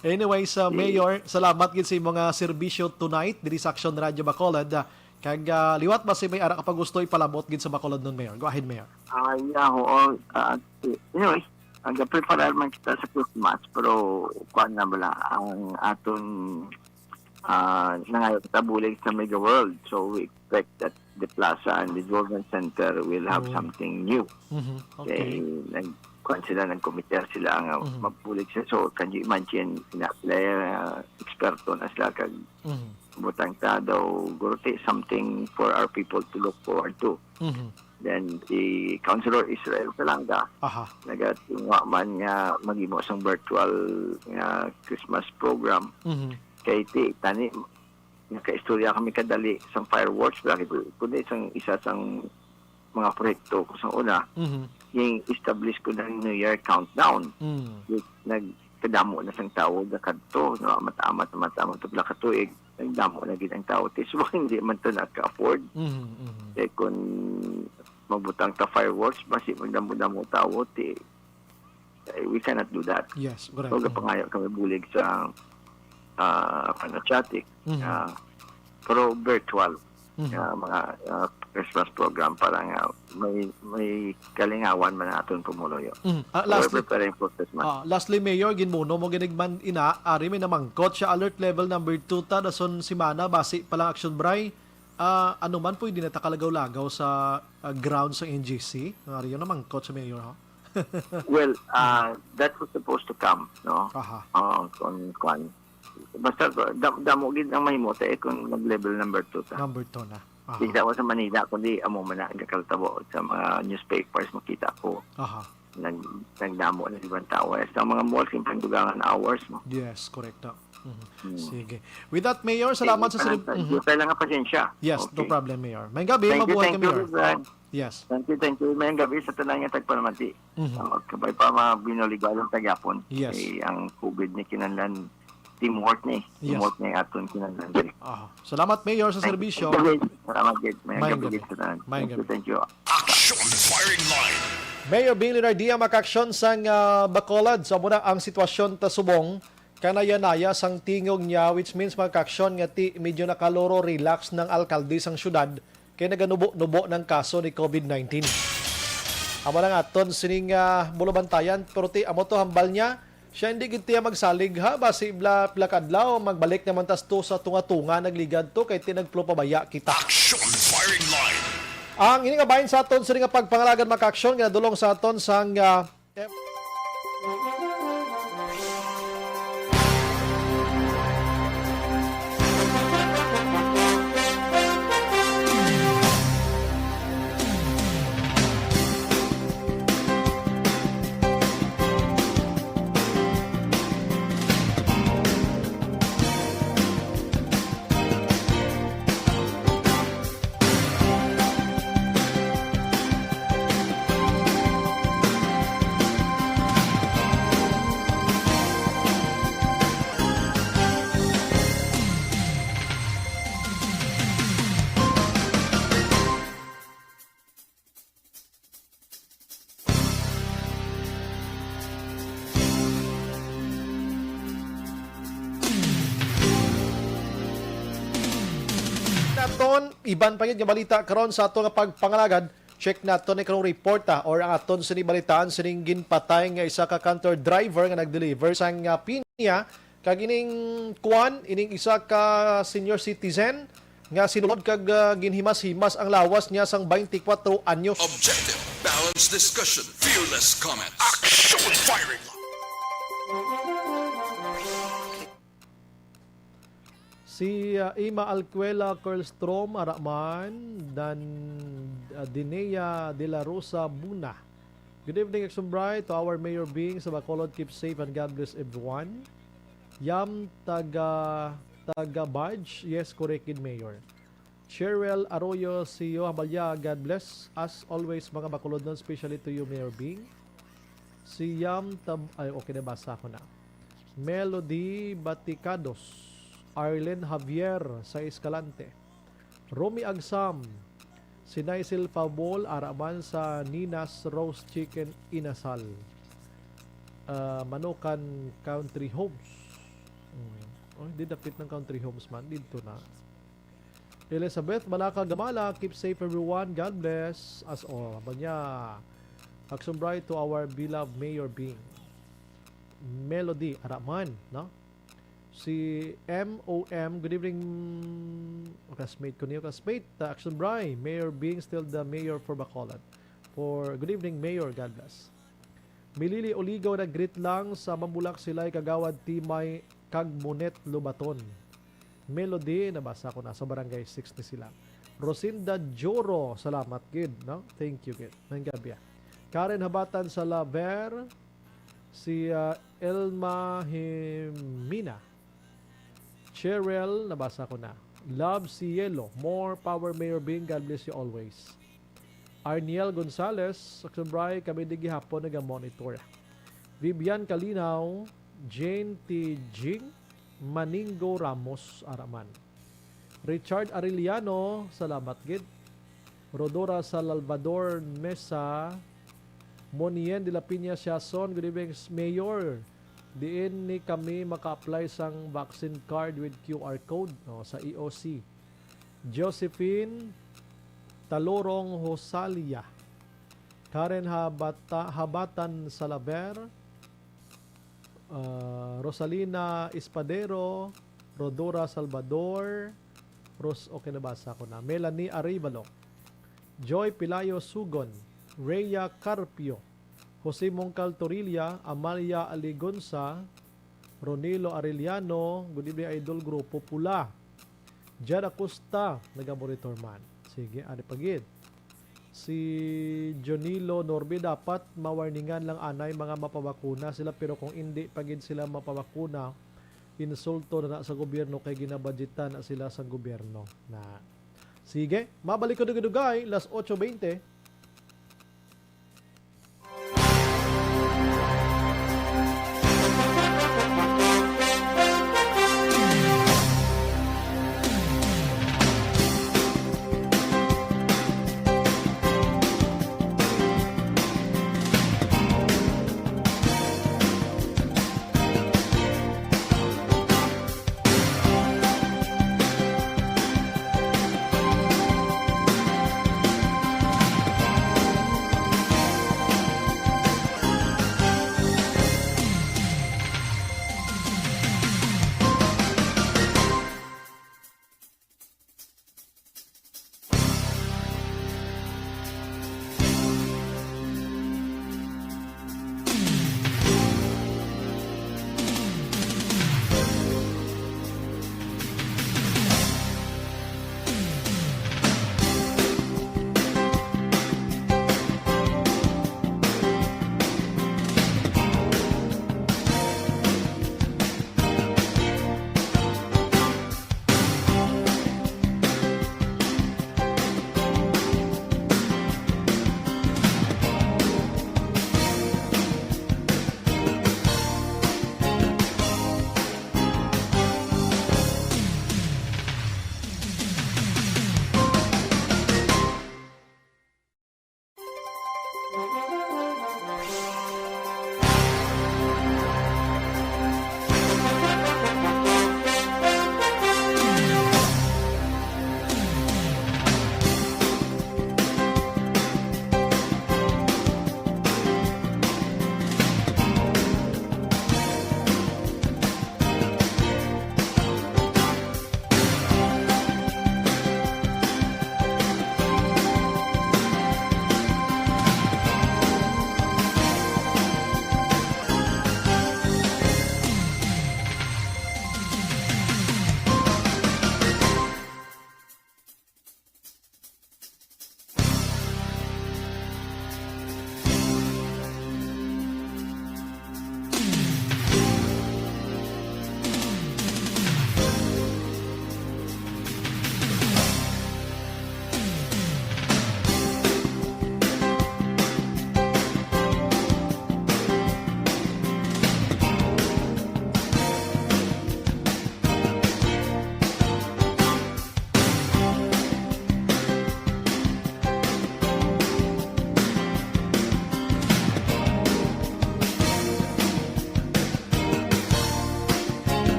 Anyway, sa Eh, Mayor, salamat gid sa imong, ah, serbisyo tonight diri sa Action Radio Bacolod. Ah, kag, ah, liwat ba si may ara ka pa gusto ipalabot gid sa Bacolod nun, Mayor? Go ahead, Mayor. Ah, yeah, oo. Ah, anyway, nag-preparar man kita sa Christmas, pero kuan na bala, ang aton, ah, nangayo kita bulig sa Mega World. So, we expect that the plaza and the Dwarven Center will have Oh. something new. Mhm. Kay Okay. nag-, kuan sila, nagkomite sila nga Mhm. magbulig sila. So, can you imagine, sila, sila, ah, eksperto na sila kag Mhm. butang ta daw, guro, ti, something for our people to look forward to. Mhm. Then, si Councilor Israel Salanga, Aha. nagatinguha man nga maghimo sang virtual nga Christmas program. Mhm. Kay ti, tani, nakaistorya kami kadali sang fireworks, lagi ko, kundi sang isa sang mga proyekto ko sa una, Mhm. yung establish ko ng New Year countdown. Mm. Yung nagkadamo na sang tao, nakadto, no, amat-amat, amat-amat, pila ka tuig, nagdamo na gid ang tao. Ti, so, hindi man to naka-afford. Mhm, mhm. Kaya kung magbutang ka fireworks, basi magdamo-damo tao, ti, eh, we cannot do that. Yes, correct. So, Mhm. gapangayo kami bulig sa, ah, Patriotic, Mhm. ah, pero virtual, Mhm. ah, mga, ah, Christmas program para nga may, may kalingawan man ang aton pumuluyo. Mhm. Ah, So, we're lastly, preparing for Christmas. ah, lastly, Mayor, ginmuno mo ginigman ina, ari may namangkot siya, alert level number two ta, dason semana, basi pa lang Action Bray. Ah, ano man, pwede na ta kalagaw-lagaw sa, ah, ground sa N G C? Ari yung namangkot sa Mayor, ha? Well, uh, that was supposed to come, no? Aha. Oo, kung, kung, basta, dam-, damo gid ang mahimo ta, eh, kung nag-level number two ta. Number two na. Aha. Di daw sa Manila, kundi amo man na ang kakaltabo sa mga newspapers, makita ko. Aha. Nag-, nagdamo na ibang tao. Eh, sa mga malls, yung pandugangan hours, no? Yes, correct. Mhm. Hmm. Sige. With that, Mayor, salamat sa sir-, mhm. Kailangan pasensya. Yes, no Okay. problem, Mayor. Maayong gabi, Thank you, mabuhay thank ka, you, Mayor. Rizal. Yes. Thank you, thank you. Maayong gabi sa tanan nga tagpalamati. Mhm. Ah, kabay pa, mga binuligalan sa gyapon. Yes. Eh, ang COVID ni kinahanglan teamwork ni. Yes. Teamwork ni aton kinahanglan diri. Aha. Salamat, Mayor, sa Thank you. serbisyo. Thank you, Rizal. Salamat, Rizal. Maayong Maayong gabi, gabi. Rizal. Thank Maayong you, gabi. thank you. Action Firing Line. Mayor Bing Leonardia, mga kaaksyon sang, ah, Bacolod. So, muna ang sitwasyon ta subong, kanaya-naya sang tingog niya, which means, mga kaaksyon, nga ti medyo nakaluro, relax ng alkalde sang syudad kay naganubo-nubo ng kaso ni COVID nineteen. Amo lang aton sining, ah, bulubantayan, pero ti amo to hambal niya, siya hindi gid tiya magsalig, ha, basi bla, pila ka adlaw, magbalik naman tas to sa tunga-tunga nagligad to, kay ti nagplo pabaya kita. Action Firing Line. Ang ini nga bahin sa aton sini nga pagpangalagad, mga kaaksyon, ginadulong sa aton sang, ah, Naton, iban pa gid nga balita karon sa ato nga pagpangalagad. Check nato ni karong report, ah, or ang aton sini balitaan sining ginpatay nga isa ka canter driver nga nag-deliver sang, ah, pinya Kag ining kuan, ining isa ka senior citizen nga sinulod kag, ah, ginhimas-himas ang lawas niya sang twenty-four anyos. Objective, balanced discussion, fearless comment. Action firing! Si, ah, Ima Alcuela Curlstrom, ara man, dan, ah, Dinea de la Rosa Buna. Good evening, Action Bri, to our Mayor Bing sa Bacolod. Keep safe and God bless everyone. Yam taga, taga Barge. Yes, correct gid, Mayor. Cheryl Arroyo, see you. Habalya, God bless. As always, mga Bacolodnon, especially to you, Mayor Bing. Si Yam Tab-, ay, okay, nabasa ko na. Melody Baticados, Arlen Javier sa Escalante. Romy Agsam, si Nicel Fabol, ara man sa Nina's Roast Chicken Inasal. Ah, Manukan Country Homes. Mm. Oh, di dapit ng Country Homes man. Dito na. Elizabeth Malaka Gamala, keep safe everyone. God bless us all. Banya, Action Bri to our beloved Mayor Bing. Melody, ara man, no? Si M O M, good evening, classmate ko niyo, classmate. Uh, Action Bri, Mayor Bing still the mayor for Bacolod. For, good evening, Mayor. God bless. Milili Oligo, nag-greet lang sa Mambulak Silay, Kagawad Timay kag Monet Lobaton. Melody, nabasa ko na, sa Barangay six ni sila. Rosinda Joro, salamat gid, no? Thank you gid. Nang gabi, ah. Karen Habatan Salaver, si, ah, Elma Jimena. Cheryl, nabasa ko na. Love si Yelo. More power, Mayor Bing. God bless you always. Arniel Gonzalez, Action Bri, kami di gihapon naga-monitor. Vivian Kalinaw, Jane T Jing, Maningo Ramos, ara man. Richard Arellano, salamat gid. Rodora Salvador Mesa, Monien de la Piña Siason, good evening, Mayor. Diin ni kami maka-apply sang vaccine card with Q R code, no, sa E O C? Josephine Talorong Hosalia, Karen Habata-, Habatan Salaver, ah, Rosalina Espadero, Rodora Salvador, Ros-, okay, nabasa ko na. Melanie Arevalo, Joy Pilayo Sugon, Rhea Carpio, Jose Mongcal Torilla, Amalia Aligonza, Ronilo Arellano, good evening, Idol, Grupo Pula. Jed Acosta, naga-monitor man. Sige, ari pa gid. Si Jonilo Norby, dapat mawarningan lang anay mga mapabakuna sila, pero kung indi pa gid sila mapabakuna, insulto na, na sa gobyerno kay ginabudgetan na sila sa gobyerno na. Sige, mabalik ko dugay-dugay, las otso bente.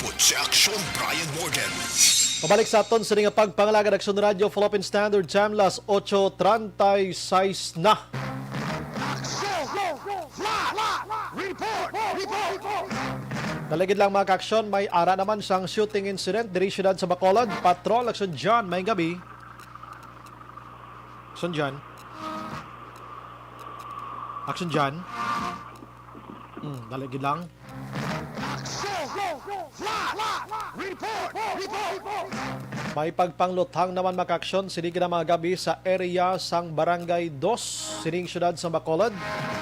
Si Aksyon Brian Morgan. Pabalik sa aton sini nga pagpangalagad, Aksyon Radio, Philippine Standard Time, las ocho treinta y seis na. Aksyon! Flash! Report! Report! Dali gid lang, mga kaaksyon, may ara naman sang shooting incident diri siyudad sa Bacolod. Patrol, Aksyon John, may gabi. Aksyon John. Aksyon John. Hmm, dali gid lang. May pagpangluthang naman, mga kaaksyon, sini nga mga gabi sa area sang Barangay Dos, sining siyudad sa Bacolod.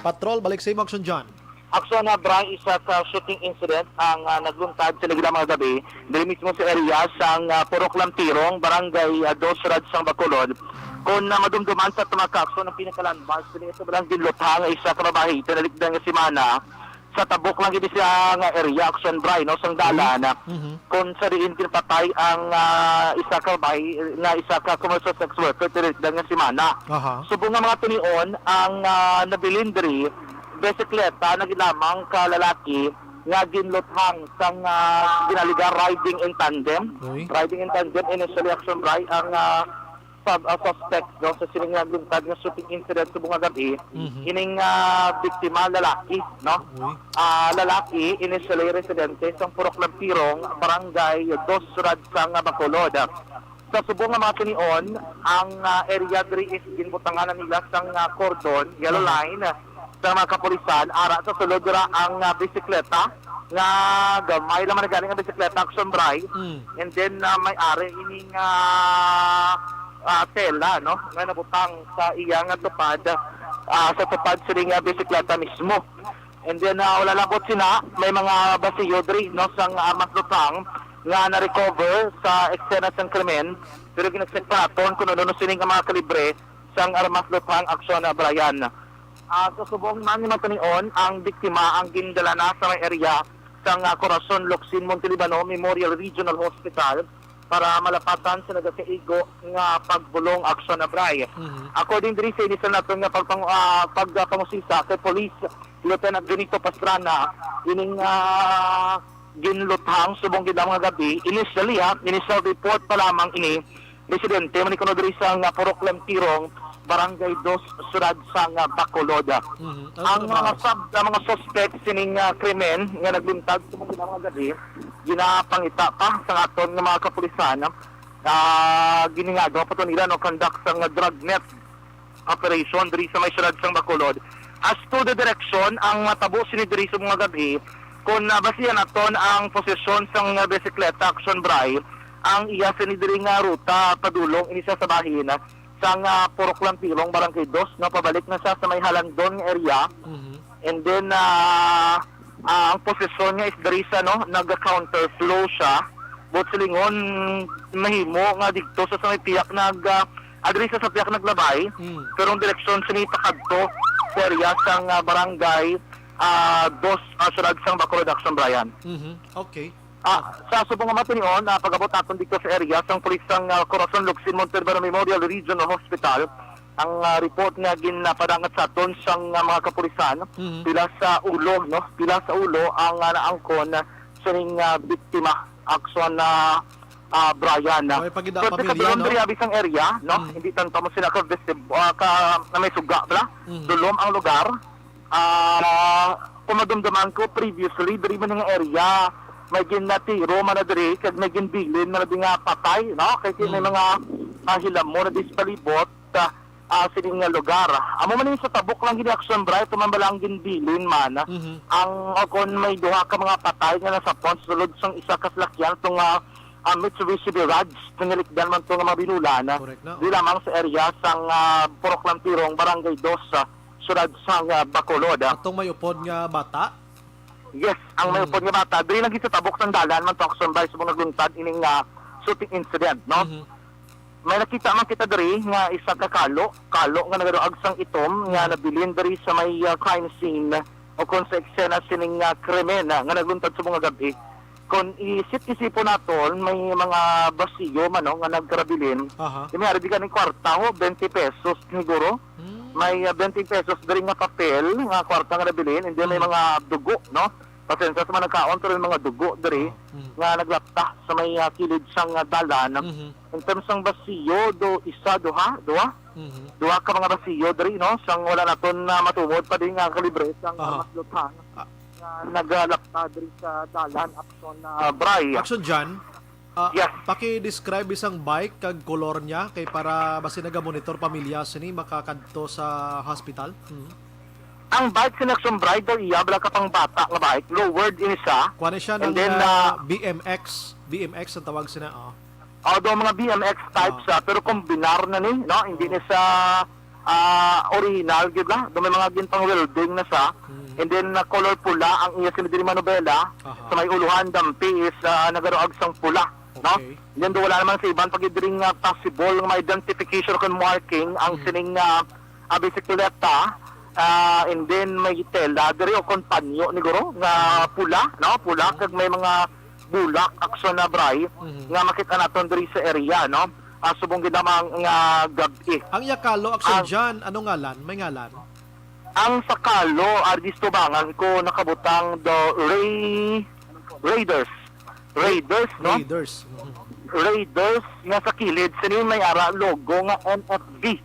Patrol, balik sa imo, Aksyon John. Aksyon na, Bray, isa ka shooting incident ang, ah, nagluntad sini nga mga gabi diri mismo sa area sang, ah, Purok Lampirong, Barangay, ah, Dos, siyudad sang Bacolod. Kung, ah, madumduman sa aton, mga kaaksyon, ang pinakalandmark sini sa Barangay Luthang, isa ka babayi, tinalikdan nga semana, sa tabok lang gid siya nga area, Aksyon Bray, no, sang dalan, ah, Mhm. kung sa diin ginpatay ang, ah, isa ka babayi nga isa ka commercial sex worker, tirik nga semana. Aha. Subong nga mga tinion, ang, ah, nabilin diri, bisikleta na gid lamang ka lalaki nga ginluthang sang, ah, ginalugar riding in tandem. Uy. Riding in tandem, initially, Aksyon Bray, ang, ah, sub-, ah, suspect, no, sa sining nga luntad nga shooting incident subong nga gabi, Mhm. ining, ah, biktima lalaki, no? Uy. Ah, lalaki, initially residente sa Purok Lampirong, Barangay Dos, siyudad sang Bacolod. Sa subong nga mga tinion, ang, ah, area diri is ginbutangan na nila sang, ah, cordon, yellow Aha. line, sa mga kapulisan, ara sa sulod dira ang, ah, bisikleta, nga gamay lang man gani nga bisikleta, Aksyon Bray. Mm. And then, ah, may ari ining, ah, ah, tela, no, nga nabutang sa iya nga tupad, ah, sa tupad sini nga bisikleta mismo. And then, ah, wala labot sina, may mga basiyo diri, no, sang armas luthang nga na-recover sa eksena sang krimen, pero ginaksit pa naton kung ano sini nga mga kalibre sang armas luthang, Aksyon, ah, Brian. Ah, sa subong man ni matunion, ang biktima ang gindala na sa may area sang, ah, Corazon Locsin Montelibano Memorial Regional Hospital para malapatan sa nagakaigo nga pagbulong, Aksyon, Abray. Mhm. According diri sa initial naton nga pagpang-, ah, pagpangusisa kay Police Lieutenant Benito Pastrana, ining, ah, ginluthang subong gid ang mga gabi. Initially, ha, initial report pa lamang ini, residente man kuno diri sa nga Purok Lantirong, Barangay Dos, siyudad sa nga Bacolod. Mhm. Ano Ang to, mga Mars? sab-, ang mga suspect sining, ah, krimen nga nagbuntag sa mga mga gabi, ginapangita pa sa aton nga mga kapulisan, ah, giningagaw pa to nila, no, conduct sa nga dragnet operation diri sa may siyudad sang Bacolod. As to the direction, ang matabo sini diri sa mga gabi, kung nabasihan naton ang posisyon sang bisikleta, Action Bray, ang iya sini diri nga ruta padulong ini sa sabahin sang, ah, Purok Lantirong, Barangay Dos, no, pabalik na siya sa may Halandon nga area. Mhm. And then, ah, ah, ang posisyon niya is diri sa, no, nag-counterflow siya. But silingon, mahimo nga didto sa, sa may piyak nag, ah, ah, diri sa, sa piyak naglabay. Mm. Pero ang direksyon sini pakadto sa area sang, ah, barangay, ah, Dos, ah, siyudad sang Bacolod, Action, Brian. Mhm. Okay. Ah, sa subong nga matinion, ah, pag-abot naton dito sa area sang pulis sang, ah, Corazon Locsin Montalban Memorial Regional Hospital, ang, ah, report nga ginapadangat sa aton sang, ah, mga kapulisan, Mhm. pila sa ulo, no? Pila sa ulo ang, ah, naangkon, ah, sining, ah, biktima, Action, ah, ah, Brian. May pagida Pwede sa pamilya, Dulom no? Diri, abi sang area, no? Mm. Hindi tanto mo sila ka visib-, ah, ka, na may suga, bala? Mm. Dulom ang lugar. Ah, kung madumduman ko, previously, diri man nga area, may ginatiro man na diri, kag may ginbilin man na diri nga patay, no? Kay may Mm. mga, ah, hilam mo na di sa palibot, ah, ah, sining nga lugar. Amo man ni sa tabok lang gini, Action Bright, tuman bala ang ginbilin man. Mhm. Ang, o kon may duha ka mga patay nga nasapon sa sulod sang isa ka salakyan, itong, ah, ah, Mitsubishi Mirage, tinalikdan man to nga mga binulan. Correct na, Di oh. lamang sa area sang, ah, Purok Lantirong, Barangay Dos, ah, siyudad sang, ah, Bacolod, ah. Atong may upod nga bata? Yes, ang may Hmm. upod nga bata. Diri lagi sa tabok sang dalan man to, Action Bright, sa mga nagluntad ining, ah, shooting incident, no? Mhm. May nakita man kita diri nga isa ka kalo, kalo nga nagaduag sang itom nga Hmm. nabilin diri sa may, ah, crime scene o kon sa eksena sining, ah, krimen, ah, nga nagluntad sa mga gabi. Kon isip-isipon naton, may mga basiyo man, no, nga nagkarabilin. Aha. Di may ari di ganing kwarta, ho, twenty pesos siguro. Hmm. May, ah, twenty pesos diri nga papel, nga kwarta nga nabilin, and then may Hmm. mga dugo, no? Pasensya sa mga nagkaon, pero may mga dugo diri Ah, mm. nga naglapta sa may, ah, kilid sang, ah, dalan. Mhm. In terms sang basiyo, do, isa, duha, duha? Mhm. Duha ka mga basiyo diri, no? Sang wala naton na matumod pa din nga kalibre sang Aha. armas luthang Ah. nga nagalapta diri sa dalan, Action, ah, Bray. Action, John. Ah, Yes. paki-describe isang bike kag kolor niya kay para basi naga-monitor pamilya sini makakadto sa hospital. Mhm. Ang bike sa Nexon Bride daw iya, bala ka pang bata nga bike, lowered ini siya. Kuha na siya And ng then, ah, ah, B M X. B M X ang tawag sina, oh. Although mga B M X type Ah. siya, pero kombinar na ni, no? Hindi Oh. na siya, ah, original, gid ba? Do may mga gintang welding na siya. Mm. And then, na color pula ang iya sila diri manubela. Aha. Sa may uluhan, dampi is, ah, nagaruag sang pula, no? Okay. Then, do wala naman sa iban pag diri nga possible nga may identification kung marking ang Mm. sining, ah, ah, bisikleta, ah, and then may tela diri o kon panyo ni guro nga Mm. pula, no? Pula Mm. kag may mga bulak, Action, ah, Bray, Mhm. nga makita naton diri sa area, no? Ah, subong gid lamang nga gab-i. Ang iya kalo, Action, Ang John, ano ngalan? May ngalan? Ang sa kalo, Ardis Tubangan ko nakabutang do Ray-, Raiders. Raiders, no? Raiders. Mhm. Raiders nga sa kilid, sini may ara logo nga N F B.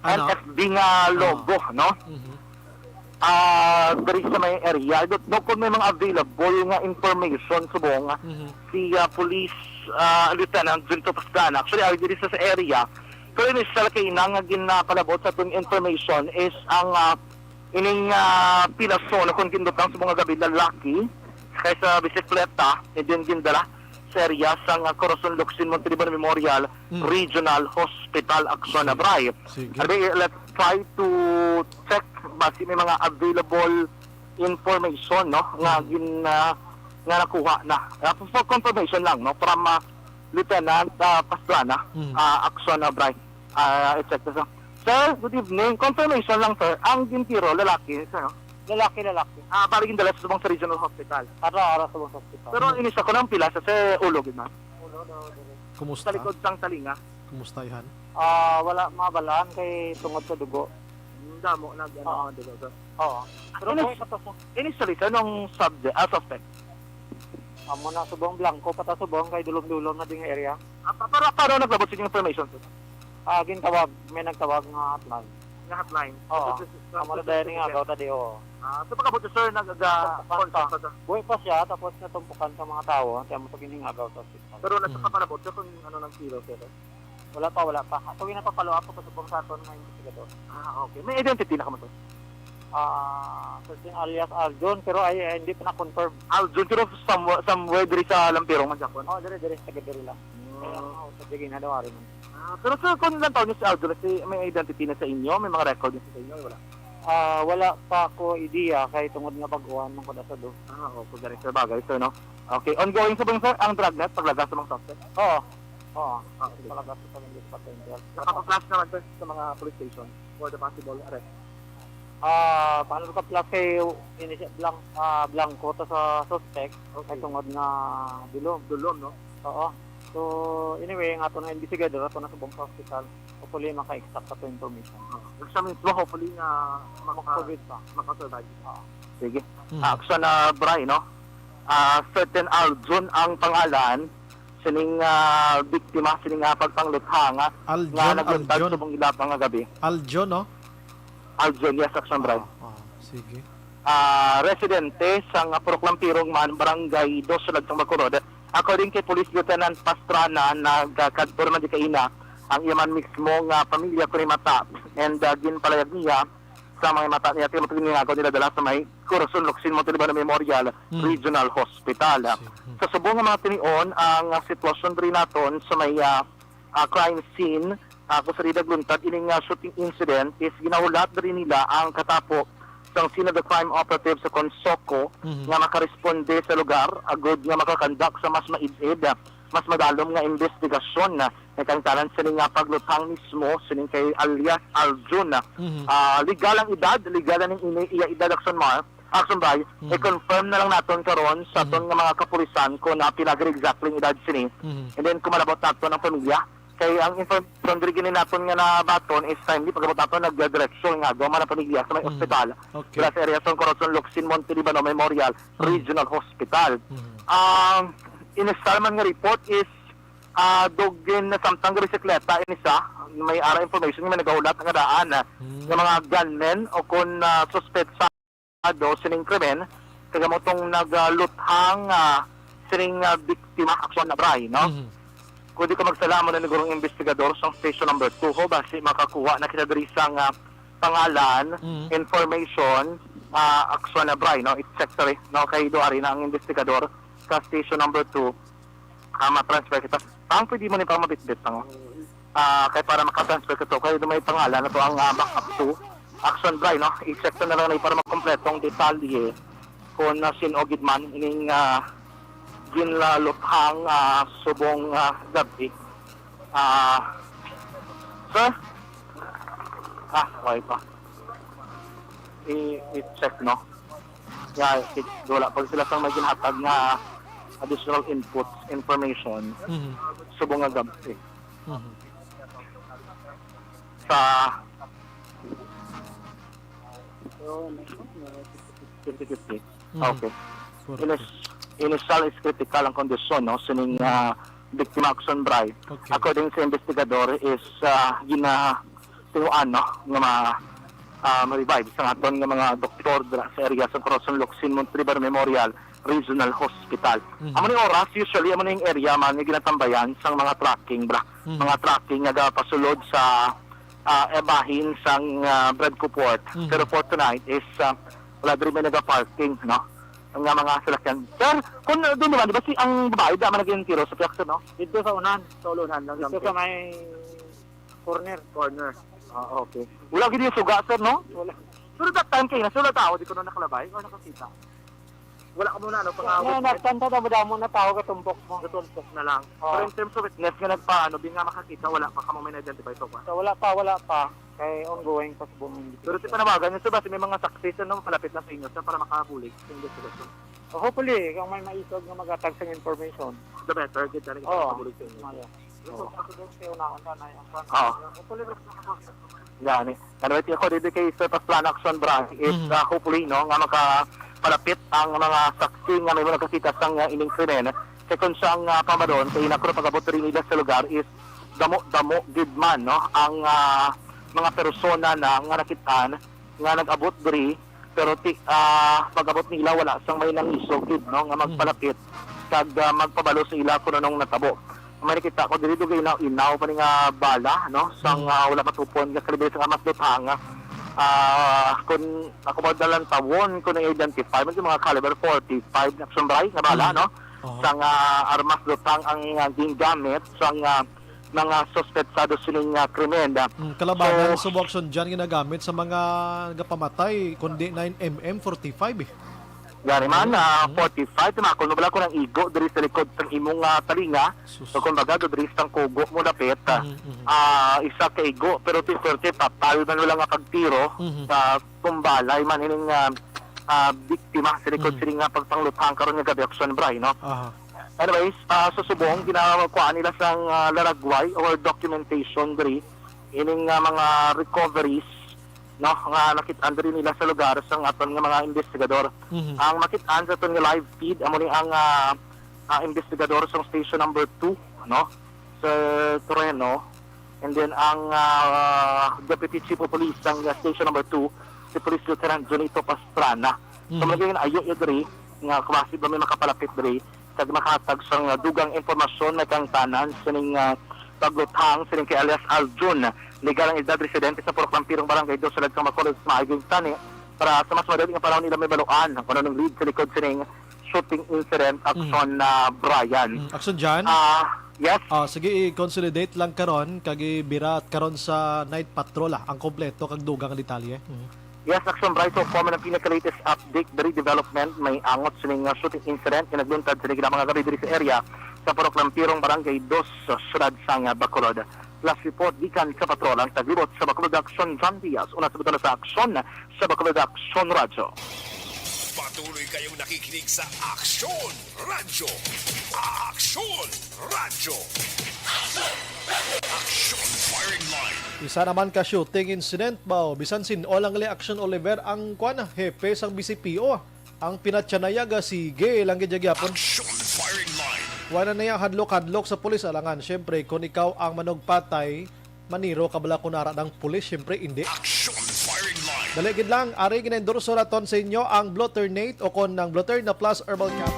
Ano? N F B nga Ah. logo, no? Mhm. Ah, diri sa may area. Don't know kung may mga available nga information subong Mhm. si, ah, Police, ah, Lieutenant Junto Pastrana. Actually, ari diri sa, sa area. Pero initial kay ina nga ginapalabot sa atong information is ang, ah, ining, ah, pilaso na kung gindutang sa mga gabi lalaki kaysa bisikleta, and then gindala sa area sang, ah, Corazon Locsin Montelibano Memorial Mm. Regional Hospital, Action, Sige. Bray. Sige. Abi, let's try to check basi may mga available information, no, nga Mm. gin-, ah, nga nakuha na. Ah, for confirmation lang, no, from, ah, Lieutenant, ah, Pastrana, Mm. ah, Action, ah, Bray. Ah, et cetera. Sir, good evening. Confirmation lang, sir. Ang gintiro, lalaki, sir, no? Lalaki, lalaki. Ah, bali gindala sa subong sa Regional Hospital. Ara, ara sa subong sa hospital. Pero ini sa kunang pila sa, sir, ulo gid na. Ulo, ulo, ulo. Kumusta? Sa likod sang talinga. Kumusta, Ihan? Ah, wala mabalaan kay tungod sa dugo. Hmm, damo nag, ano, Oo. dugo, sir. Oo. Pero Ini buhi pa to, sir. Initially, sir, nung subject, ah, suspect? Amo na, subong blanco pa ta, subong kay dulom-dulom na din nga area. Ah, pa-, para, para naglabot sa inyong information, sir? Ah, gintawag, may nagtawag nga hotline. Nga hotline? Oo. So, this is, Amo na this is dahil nga agaw ta di, oo. Ah, so pagkabot, sir, nag-, aga-, Tumpukan pa. Contact pa, sir? Buhi pa siya, tapos natumpukan sa mga tao, kaya mo sa ginhingagaw sa hospital. Pero nasa Mm. kapalabot, sir, kung ano nang kilo, sir? Wala pa, wala pa. Ato ginapapalo-up ko pa subong sa aton nga investigador. Ah, okay. May identity na kamo, sir? Ah, certain alias Aljun, pero ay, ay, hindi pa na-confirm. Aljun, pero somewhere, somewhere diri sa Lampirong man, Japon? Oh, diri, diri. Taga diri lang. Hmm. Kaya, oh, sa Jagina daw, ari man. Ah, pero, sir, kung ilang taon niyo si Aljun, si, may identity na sa inyo? May mga record niya sa inyo? Wala? Ah, wala pa ko idea kay tungod nga bag-uhan man ko na sa do. Ah, okay, ganun, sir. Bagay, sir, no? Okay, ongoing sa bang, sir, ang dragnet, paglagas sa mga suspect? Oo. Oo. Ah, sige. Palagas sa mga dispatch center. Nakapa-flash naman, sir, sa mga police station for the possible arrest? Ah, paano ka-flash kay ini siya blank, ah, blanco ta sa suspect Okay. kay tungod nga dulom. Dulom, no? Oo. So, anyway, ang ato na investigador, ato na subong sa hospital. Hopefully, maka-extract sa to information. Ah, siya mismo, hopefully, nga maka-, Maka-survive pa. maka-survive. Oo. Sige. Mhm. Action na, Bray, no? Ah, certain Aljun ang pangalan sining, ah, biktima, sining, ah, pagpangluthang, ah, Aljun, nga nagluntad Aljun. subong gihapon nga gabi. Aljun, no? Aljun, yes, Action, Bray. Ah, ah, sige. Ah, residente sang Purok Lampirong man, Barangay Dos, Sulod sang Bacolod. According kay Police Lieutenant Pastrana, nagkadto naman di kaina ang iya man mismo nga pamilya kung mata, and, ah, ginpalayag niya sa mga mata niya, kay matag ginagaw nila dala sa may Corazon Locsin Montalibano Memorial Mm. Regional Hospital. Si-, mm. Sa subong nga mga tinion, ang sitwasyon diri naton sa may, ah, ah, crime scene, ah, kung sa dida nagluntad ining, ah, shooting incident, is ginahulat diri nila ang katapo sang Scene of the Crime Operative sa CONSOCO Mhm. nga makaresponde sa lugar agud nga makakandak sa mas maid-id, ah, mas madalom nga investigasyon, ah, nga kangtanan sini nga pagluthang mismo sining kay alias Aljun, ah, Mhm. ah, legal ang edad, legal na ning ini iya edad, Action Mar, Action Bray, Mhm. i-confirm na lang naton karon sa Mhm. aton nga mga kapulisan kung na pila gid exactly ang edad sini. Mhm. And then, kung malabot naton ang pamilya, Kay ang information diri gini naton nga nabaton is timely, pagkabot naton nagdiretso nga agaw man ang pamilya sa may Mm. ospital. Okay. Dira sa area sa Corazon Locsin Monte Libano Memorial Mm. Regional Hospital. Mm. Ang initial man nga report is, ah, dugin na samtang bisikleta ini sa may ara information nga may nagahulat nga daan, ah, Mm. nga mga gunmen o kon, ah, suspetsa do sining krimen, kag amo tong nagaluthang, ah, sining, ah, biktima, Action Bray, no? Mhm. Kung di ko magsala, amo na ni gurong investigador sa station number two ho, basi makakuha na kita diri sa nga pangalan, Mhm. information, ah, Action Bray, no? I-check, sorry, no? Kay do ari na ang investigador sa station number two. Ah, ma-transfer kita. Ang pwede mo ni pa mabitbit, no? Ah, kay para maka-transfer ka to, kay may pangalan na to ang, ah, backup to Action Bray, no? I-check to na lang na para makompleto ang detalye kung, ah, sin-o gid man ining, ah, ginlaluthang, ah, subong, ah, gabi. Ah, sir? Ah, okay pa. I-, i-check, no? Nga, i-, wala pa sila sang may ginhatag nga additional inputs, information, Mhm. subong nga gabi. Mhm. Sa twenty fifty. Mhm. Okay. Correct. Inis-, initial is critical ang kondisyon, no, sining, Mm. ah, biktima, Action Bray. Okay. According sa investigador is, ah, gina-, tinuan, no, nga ma-, ah, ma-revive sa aton nga mga doktor dira sa area sa Corazon Locsin Monte Libano Memorial Regional Hospital. Mhm. Amo ni oras, usually, amo ni yung area man nga ginatambayan sang mga trucking, bra. Mhm. Mga trucking nga gapasulod sa, ah, eh, bahin sang, ah, Bradco Port. Mhm. Pero for tonight is, ah, wala diri may nagaparking, no? Ang nga mga salakyan. Sir, kung, uh, doon naman, di ba si, ang babae, di man naging tiro sa piyak, sir, no? Dito sa unahan, sa unahan lang. Dito sa may corner. Corner. Ah, okay. Wala gid yung suga, sir, no? Wala. Pero that time kayo na, wala tao, di ko na nakalabay o nakakita. Wala ka muna, ano, pang-awit, eh? Nagtanta na, madamo na tao, katumpok mo. Katumpok na lang. Oo. Pero in terms of witness nga nagpa-, ano, di nga makakita, wala pa kamo may na-identify to ba? So, wala pa, wala pa. Kay ongoing pa subong ang Pero si panawagan nyo, sir, basi may mga saksi, sir, no, malapit lang sa inyo, sir, para makabulig sa investigation. Oh, hopefully, kung may maisog nga maghatag sa information. The better, gid, talaga Oo. makabulig sa inyo. Maya. Oo. Kasi unahon na, na yung kwan. Oo. Hopefully, Gani. Anyway, ako dito kay Sir Pastrana Action Branch is, Mhm. ah, hopefully, no, nga makapalapit ang mga saksi nga may mga nakakita sang, ah, ining krimen. Kay kung siya ang, ah, pamaron, kay ina ko pag-abot rin nila sa lugar is damo-damo gid man, no, ang, ah, mga persona na nga nakitaan nga nag-abot diri, pero ti-, ah, pag-abot nila wala sang may nangisog gid, no, nga Mhm. magpalapit kag, ah, magpabalo sa ila kung anong natabo. May nakita ko diri, dugay na inaw pa ni nga bala, no, sang, Mhm. ah, wala matupon nga kalibre sang armas luthang. Ah, kung ako ba dalan tawon, kung na-identify man yung mga caliber forty-five na Action Bray nga bala, Mhm. no? Oo. Sang, ah, armas luthang ang, ah, gingamit sang, ah, mga suspetsado sining, ah, krimen. Mm, kalabanan So, sa subong aksyon dyan ginagamit sa mga nagapamatay, kundi nine M M forty-five, eh. Gani man, Mm, ah, mm. forty-five, tumakon mo bala ko ng igo diri sa likod sang imong, ah, talinga. Sus. So, kumbaga, do diri sang kugo mo dapit, ah, Mm, mm. ah, isa ka igo, pero ti swerte, fatal man wala nga pagtiro Mhm. sa tumbalay man ining, ah, ah, biktima sa likod Mhm. sining nga pagpangluthang karon nga gabi, Action Bray, no? Aha. Anyways, ah, sa subong, ginakuhaan nila sang, ah, laragway or documentation diri, ining, ah, mga recoveries, no, nga nakit-an diri nila sa lugar sang aton nga mga investigador. Mhm. Ang makit-an sa aton nga live feed, amo ni ang, ah, ah, investigador sa station number two, no, sa terreno. And then ang, ah, Deputy Chief of Police sang, ah, station number two, si Police Lieutenant Junito Pastrana. So, Mhm. malagay na ayo yun diri nga klase ba may makapalapit diri kag makahatag sang, ah, dugang impormasyon may kangtanan sining, ah, pagluthang sining kay alias Aljun. Legal ang edad, residente sa Purok Lampirong, Barangay Dos, Sulad sang Bacolod, sa maayong tani para sa mas madali nga panahon nila may baluan kung anong lead sa likod sining shooting incident, Mm. Action, ah, Brian. Mm, Action Jan? Ah, yes? Ah, sige, i-consolidate lang karon kag ibira karon sa night patrol, ah, ang kompleto kag dugang nga detalye. Mm. Yes, Action Brian. So, forma ng pinaka-latest update, very development, may angot sining, ah, shooting incident nga nagluntad sining mga gabi diri sa area sa Purok Lampirong, Barangay Dos, sa siyudad sang, ah, Bacolod. Last report gikan sa patrol ang taglibot sa Bacolod, Action Jan Diaz. Una sa buto na sa aksyon sa Bacolod Action Radyo. Patuloy kayong nakikinig sa Aksyon Radyo. Aksyon Radyo. Aksyon Firing Line. Isa naman ka shooting incident ba? Bisan sin-o lang li Aksyon Oliver ang kwan, hepe sang B C P O. Ang pinatyanaya ga sige lang gid gyapon. Aksyon Firing Line. Wala na niya hadlok-hadlok sa pulis, alangan. Siyempre, kung ikaw ang manugpatay, maniro ka bala kung ara ng pulis? Siyempre, hindi. Action Firing Line. Dali gid lang, ari ginaendorso naton sa inyo ang Blue Ternate o kon ang Blue Terna Plus Herbal Cap.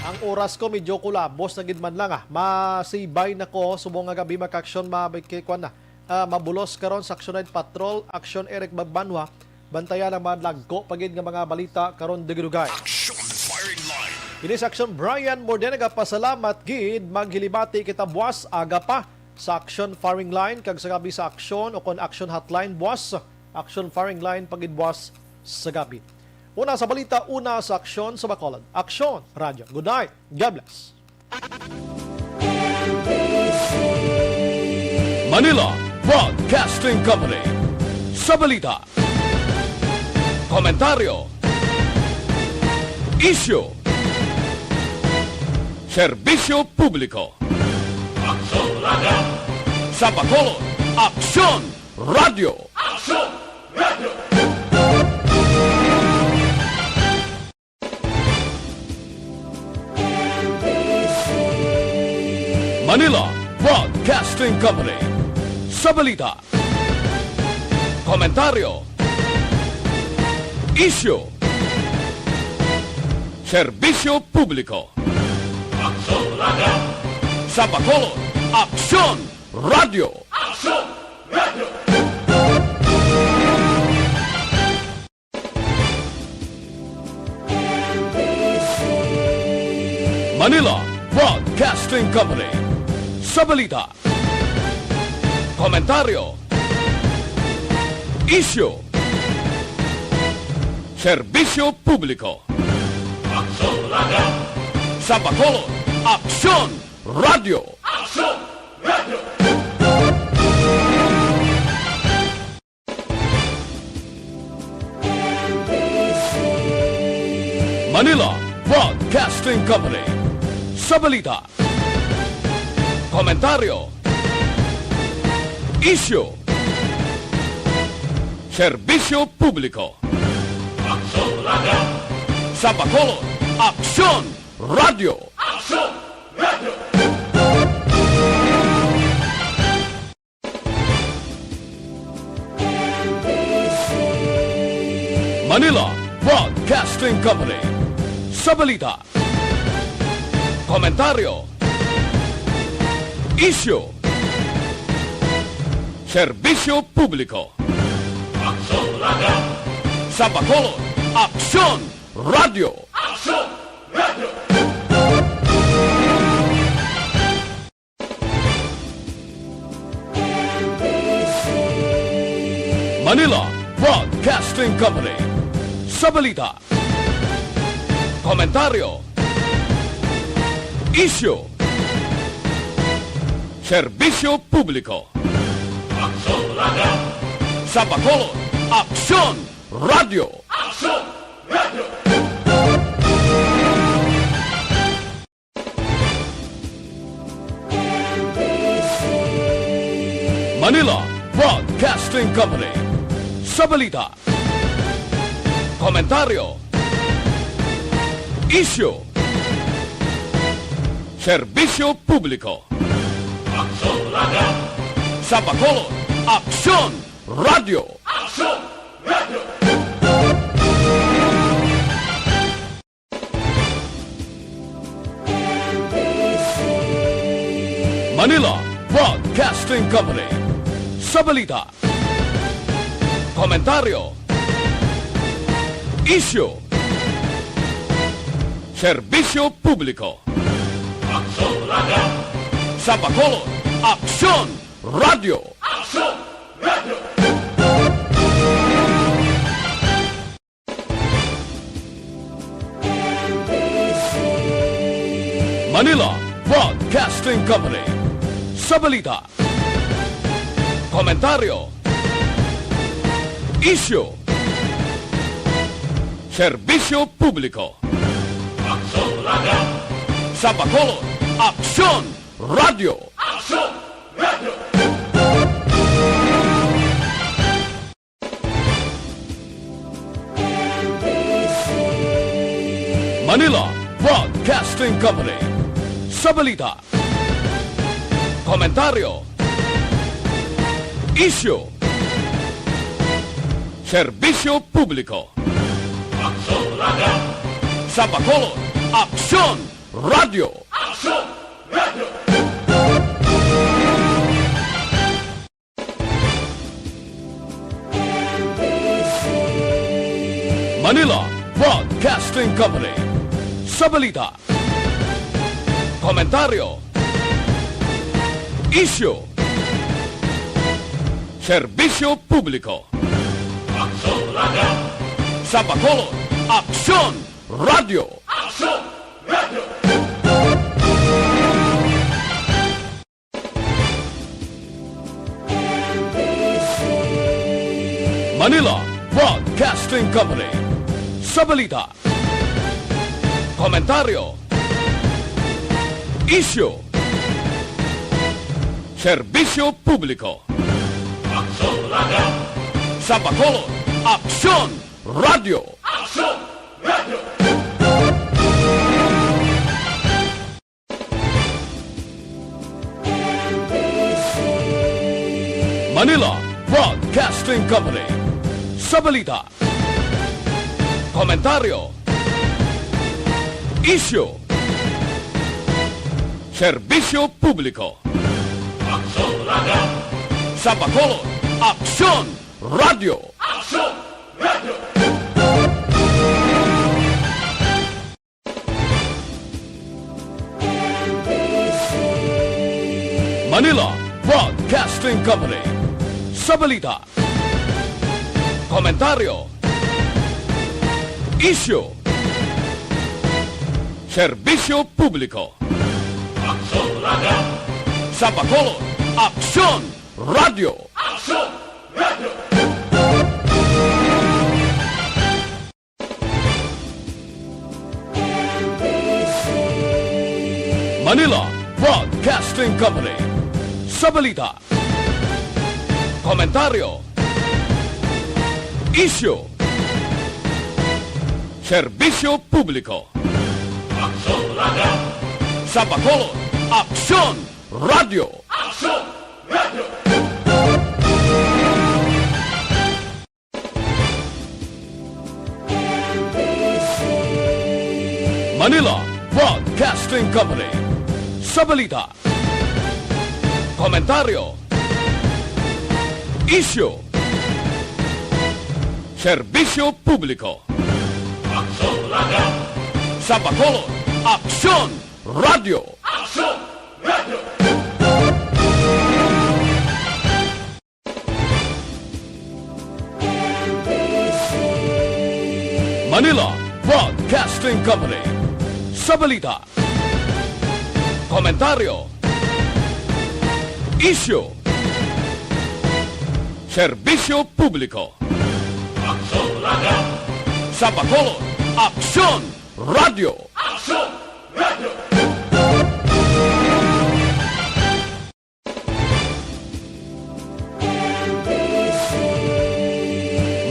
Ang oras ko medyo kulabos na gid man lang, ah. Masibay na ko subong nga gab-i, mga ka-aksyon, mabay kay kwan na. Ah, mabulos karon sa Action Night Patrol, Action Eric Bagbanwa. Bantayan ang mga dagko pa gid nga mga balita karon dugay-dugay. Action Firing Line. Ini sa Action, Brian Morde nagapasalamat gid, maghilibati kita buwas aga pa sa Action Firing Line kag sa gab-i sa Action o kon Action Hotline buwas, Action Firing Line pa gid buwas sa gab-i. Una sa balita, una sa Aksyon sa Bacolod. Aksyon Radyo. Good night. God bless. Manila Broadcasting Company. Sa balita, komentaryo, isyu, serbisyo publiko. Aksyon Radyo. Sa Bacolod, Aksyon Radyo. Aksyon Radyo. Manila Broadcasting Company. Sa balita, komentaryo, isyu, serbisyo publiko. Aksyon Radyo. Sa Bacolod, Aksyon Radyo. Aksyon Radyo. Manila Broadcasting Company. Sa balita, komentaryo, isyu, serbisyo publiko. Aksyon Radyo. Sa Bacolod, Aksyon Radyo. Aksyon Radyo. Manila Broadcasting Company. Sa balita, komentaryo, isyu, serbisyo publiko. Aksyon Radyo. Sa Bacolod, Aksyon Radyo. Aksyon Radyo. Manila Broadcasting Company. Sa balita, komentaryo, isyu, serbisyo publiko. Aksyon Radyo. Sa Bacolod, Aksyon Radyo. Aksyon Radyo. Manila Broadcasting Company. Sa balita, komentaryo, isyu, serbisyo publiko. Aksyon Radyo. Sa Bacolod, Aksyon Radyo. Aksyon Radyo. Manila Broadcasting Company. Sa balita, komentaryo, isyu, serbisyo publiko. Aksyon Radyo. Sa Bacolod, Aksyon Radyo. Aksyon Radyo. Manila Broadcasting Company. Sa balita, komentaryo, isyu, serbisyo publiko. Aksyon Radio! Sa Bacolod, Aksyon Radio! Aksyon Radio! Manila Broadcasting Company. Sa balita, komentaryo, isyu, serbisyo publiko. Aksyon Radio! Sa Bacolod, Aksyon Radio! Aksyon Radio! Manila Broadcasting Company. Sa balita, komentaryo, isyu, serbisyo publiko. Aksyon Radio! Sa Bacolod, Aksyon Radio! Aksyon Radio! Manila Broadcasting Company. Sa balita, komentaryo, isyu, serbisyo publiko. Aksyon Radio! Sa Bacolod, Aksyon Radio! Aksyon Radio! Manila Broadcasting Company. Sa balita, komentaryo, isyu, serbisyo publiko. Aksyon Radio! Sa Bacolod, Aksyon Radio! Aksyon Radio! Manila Broadcasting Company. Sa balita, komentaryo, isyu, serbisyo publiko. Aksyon Radio! Sa Bacolod, Aksyon Radio! Aksyon Radio! Manila Broadcasting Company. Sa balita, komentaryo, isyu, serbisyo publiko. Aksyon Radio! Sa Bacolod, Aksyon Radio! Aksyon Radio! Manila Broadcasting Company. Sa balita, komentaryo, isyu, serbisyo publiko. Aksyon Radio! Sa Bacolod, Aksyon Radio! Aksyon Radio! Manila Broadcasting Company. Sa balita, komentaryo, isyu, serbisyo publiko. Aksyon Radio! Sa Bacolod, Aksyon Radio! Aksyon Radio! Manila Broadcasting Company. Sa balita, komentaryo, isyu, serbisyo publiko. Aksyon Radio! Sa Bacolod, Aksyon Radio! Aksyon Radio!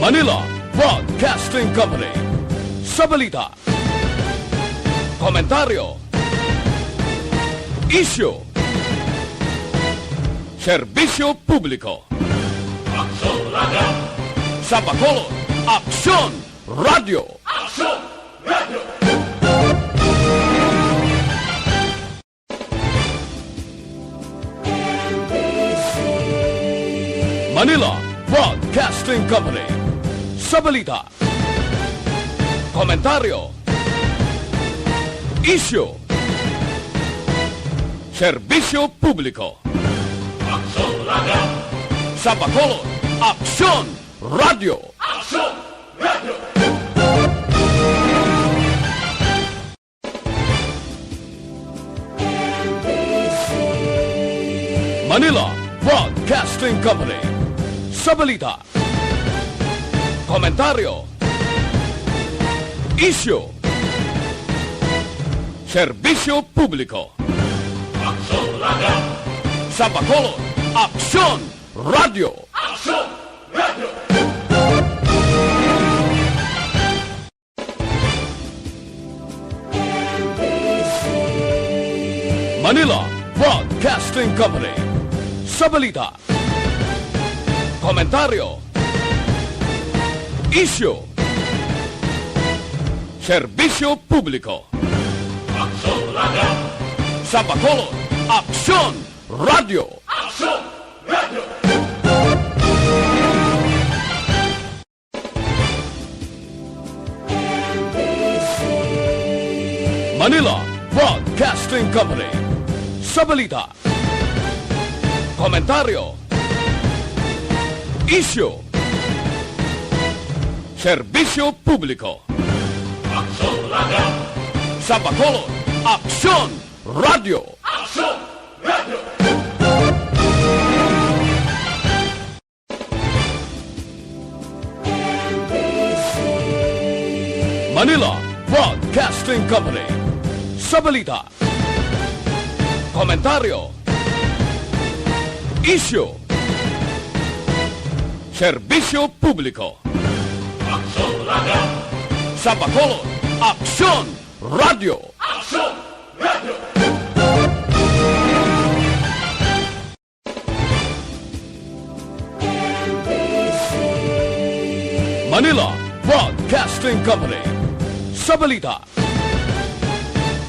Manila Broadcasting Company. Sa balita, komentaryo, isyu, serbisyo publiko. Aksyon Radio! Sa Bacolod, Aksyon Radio! Aksyon Radio! Manila Broadcasting Company. Sa balita, komentaryo, isyu, serbisyo publiko. Aksyon Radio. Sa Bacolod, Aksyon Radio. Aksyon Radio. Manila Broadcasting Company. Sa balita, komentaryo, isyu, serbisyo publiko. Aksyon Radio. Sa Bacolod, Aksyon Radio. Aksyon Radio. Manila Broadcasting Company. Sa balita, komentaryo, isyu, serbisyo publiko. Aksyon Radio. Sa Bacolod, Aksyon Radio. Aksyon Radio. Manila Broadcasting Company. Sa balita, komentaryo, isyu, serbisyo publiko. Aksyon Radio. Sa Bacolod, Aksyon Radio. Aksyon Radio. Manila Broadcasting Company. Sa balita, komentaryo, isyu, serbisyo publiko. Aksyon Radio. Sa Bacolod, Aksyon Radio. Aksyon Radio. Manila Broadcasting Company. Sa balita,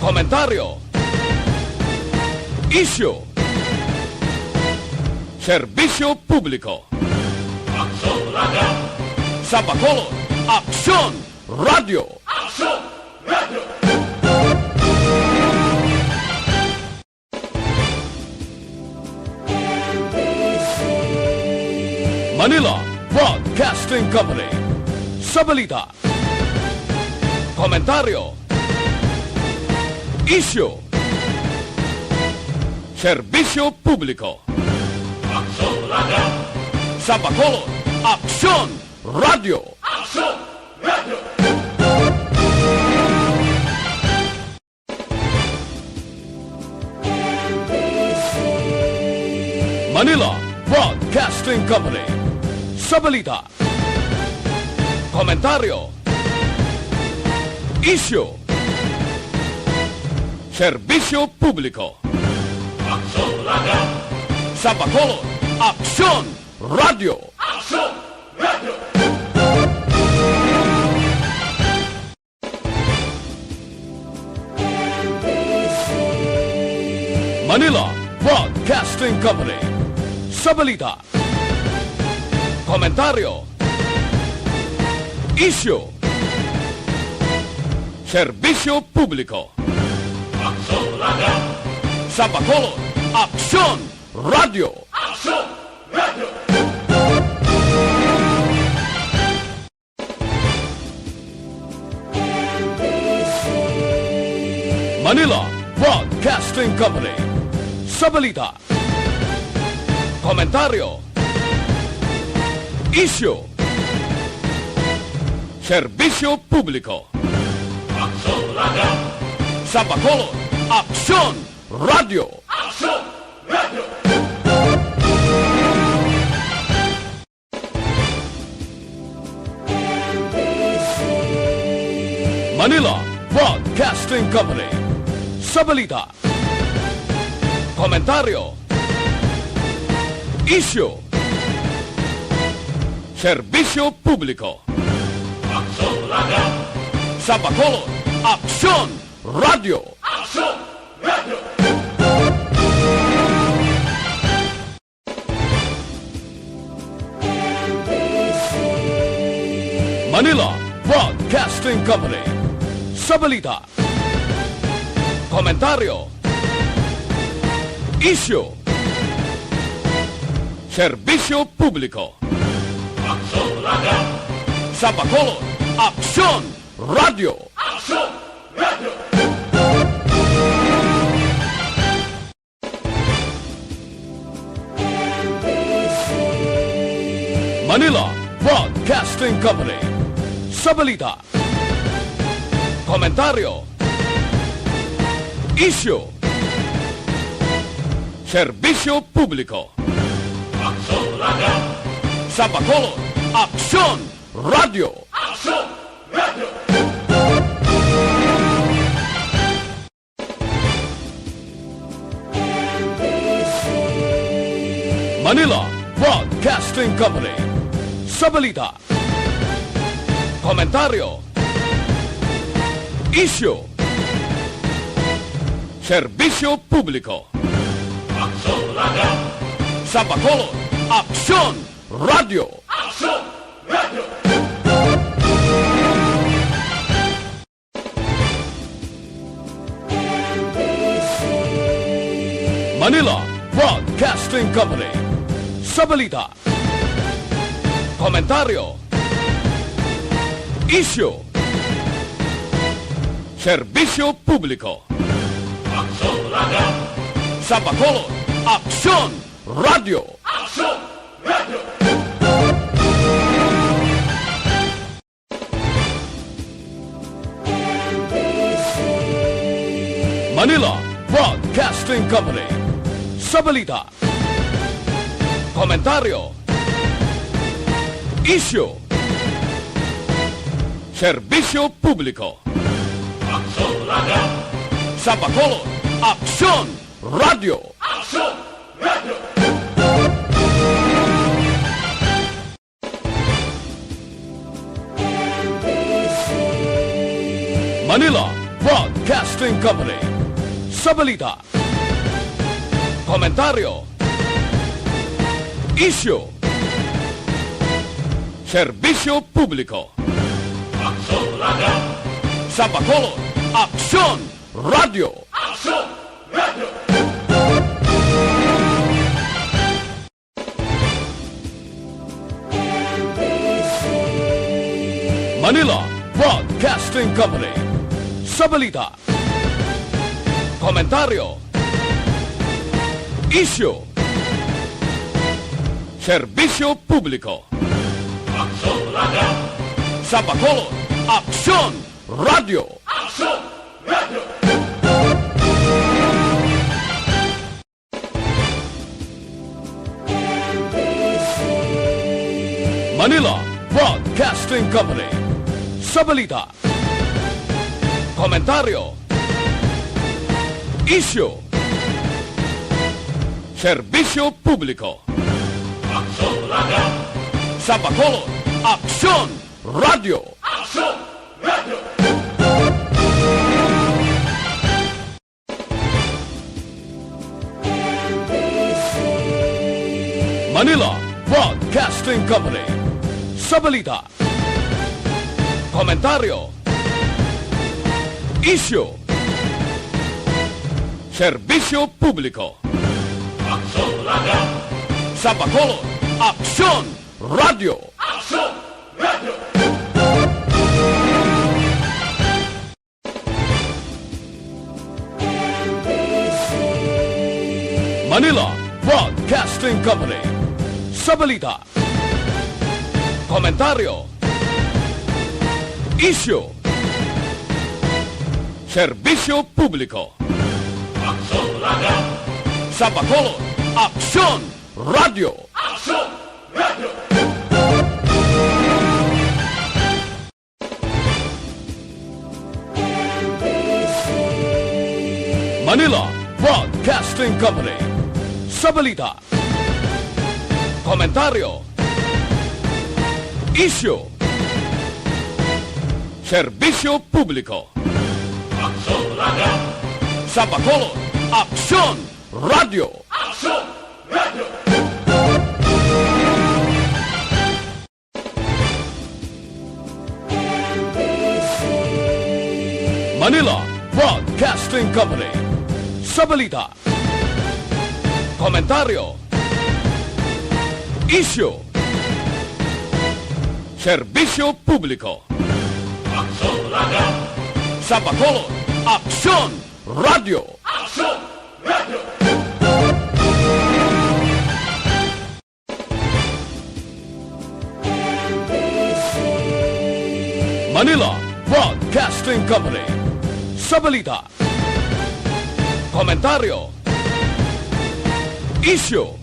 komentaryo, isyu, serbisyo publiko. Aksyon Radio. Sa Bacolod, Aksyon Radio. Aksyon Radio. Manila Broadcasting Company. Sa balita, komentaryo, isyu, serbisyo publiko. Aksyon Radio. Sa Bacolod, Aksyon Radio. Aksyon Radio. Manila Broadcasting Company. Sa balita, komentaryo, isyu, serbisyo publiko. Aksyon Radio. Sa Bacolod, Aksyon Radio. Aksyon Radio. Manila Broadcasting Company. Sa balita, komentaryo, isyu, serbisyo publiko. Aksyon Radio. Sa Bacolod, Aksyon Radio. Aksyon Radio. Manila Broadcasting Company. Sa balita, komentaryo, isyu, serbisyo publiko. Aksyon Radio. Sa Bacolod, Aksyon Radio. Aksyon Radio. Manila Broadcasting Company. Sa balita, komentaryo, isyu, serbisyo publiko. Aksyon Radio. Sa Bacolod, Aksyon Radio. Aksyon Radio. Manila Broadcasting Company. Sa balita, komentaryo, isyu, serbisyo publiko. Aksyon Radio! Sa Bacolod, Aksyon Radio! Aksyon Radio! Manila Broadcasting Company. Sa balita, komentaryo, isyu, serbisyo publiko. Aksyon Radio! Sa Bacolod, Aksyon Radio! Aksyon Radio! Manila Broadcasting Company. Sa balita, komentaryo, isyu, serbisyo publiko. Aksyon Radio! Sa Bacolod, Aksyon Radio! Aksyon Radio! Manila Broadcasting Company. Sa balita, komentaryo, isyu, serbisyo publiko. Aksyon Radio! Sa Bacolod, Aksyon Radio! Aksyon Radio! Manila Broadcasting Company. Sa balita, komentaryo, isyu, serbisyo publiko. Aksyon Radio! Sa Bacolod, Aksyon Radio! Aksyon Radio! Manila Broadcasting Company. Sa balita, komentaryo, isyu, serbisyo publiko. Aksyon Radio! Sa Bacolod, Aksyon Radio! Aksyon Radio! Manila Broadcasting Company. Sa balita, komentaryo, isyu, serbisyo publiko. Aksyon Radio! Sa Bacolod, Aksyon Radio! Aksyon Radio! Manila Broadcasting Company. Sa balita, komentaryo, isyu, serbisyo publiko. Aksyon Radio! Sa Bacolod, Aksyon Radio! Aksyon Radio! Manila Broadcasting Company. Sa balita, komentaryo, isyu, serbisyo publiko. Aksyon Radio! Sa Bacolod, Aksyon Radio! Aksyon Radio! Manila Broadcasting Company. Sa balita, komentaryo, isyu, serbisyo publiko. Aksyon Radio! Sa Bacolod, Aksyon Radio! Aksyon Radio! Manila Broadcasting Company. Sa balita, komentaryo, isyu, serbisyo publiko. Aksyon Radio! Sa Bacolod, Aksyon Radio! Aksyon Radio! Manila Broadcasting Company. Sa balita, komentaryo, isyu, serbisyo publiko. Aksyon Radio. Sa Bacolod, Aksyon Radio. Aksyon Radio. Manila Broadcasting Company. Sa balita, komentaryo, isyu,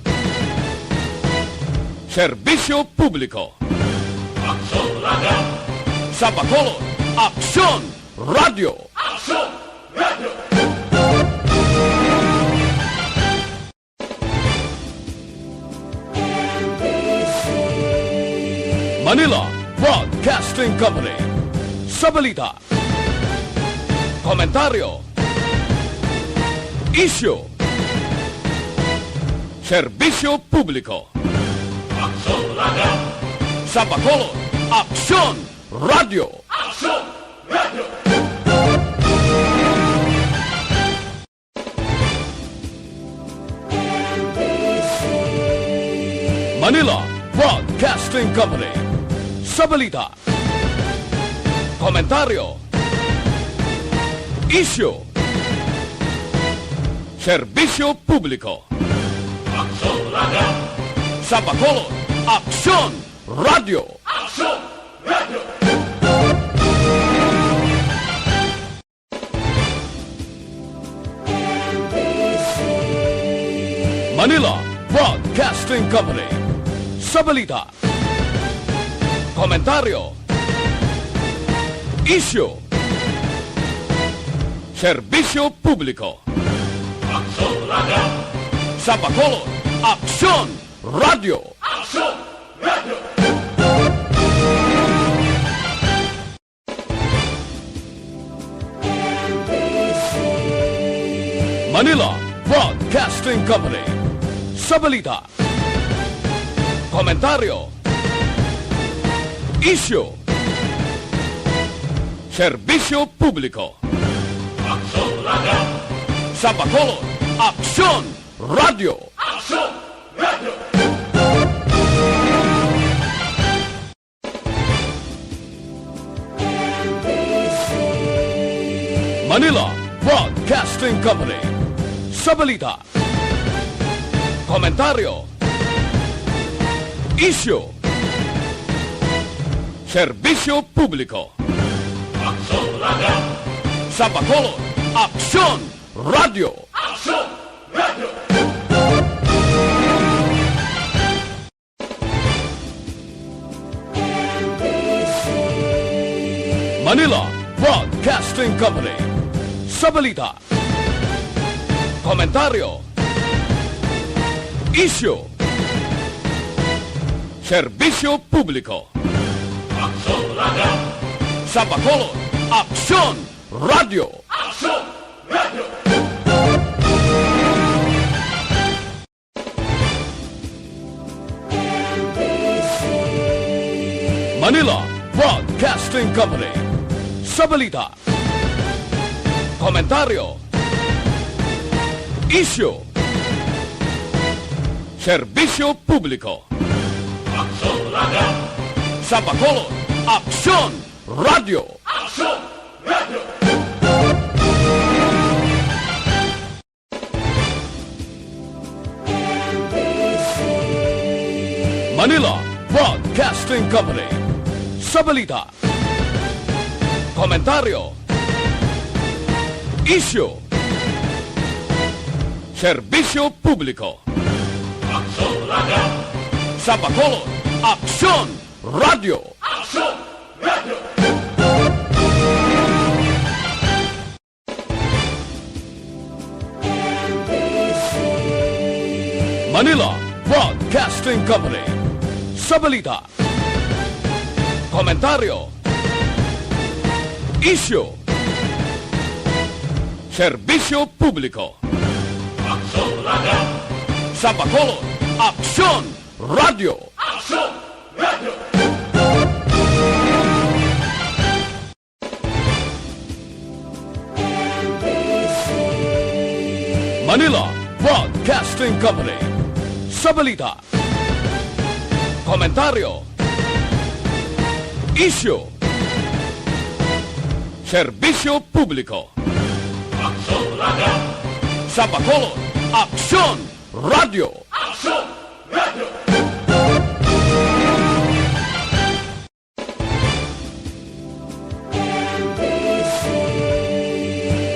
serbisyo publiko. Aksyon Radio. Sa Bacolod, Aksyon Radio. Aksyon Radio. Manila Broadcasting Company. Sa balita, komentaryo, isyu, serbisyo publiko. Aksyon Radio. Sa Bacolod, Aksyon Radio. Aksyon Radio. Manila Broadcasting Company. Sa balita, komentaryo, isyu, serbisyo publiko. Aksyon Radio. Sa Bacolod, Aksyon Radio. Aksyon Radio. Manila Broadcasting Company. Sa balita, komentaryo, isyu, serbisyo publiko. Aksyon Radio. Sa Bacolod, Aksyon Radio. Aksyon Radio. Manila Broadcasting Company. Sa balita, komentaryo, isyu, serbisyo publiko. Aksyon Radio. Sa Bacolod, Aksyon Radio. Aksyon Radio. Manila Broadcasting Company. Sa balita, komentaryo, isyu, serbisyo publiko. Aksyon Radio. Sa Bacolod, Aksyon Radio. Aksyon Radio. Manila Broadcasting Company. Sa balita, komentaryo, isyu, serbisyo publiko. Aksyon Radio. Sa Bacolod, Aksyon Radio. Aksyon Radio. Manila Broadcasting Company. Sa balita, komentaryo, isyu, serbisyo publiko. Aksyon Radio. Sa Bacolod, Aksyon Radio. Aksyon Radio. Manila Broadcasting Company. Sa balita, komentaryo, isyu, serbisyo publiko. Aksyon Radio. Sa Bacolod, Aksyon Radio. Aksyon Radio. Manila Broadcasting Company. Sa balita, komentaryo, isyu, serbisyo publiko. Aksyon Radio. Sa Bacolod, Aksyon Radio. Aksyon Radio. Manila Broadcasting Company. Sa balita, komentaryo, isyu, serbisyo publiko. Aksyon Radio. Sa Bacolod, Aksyon Radio. Aksyon Radio.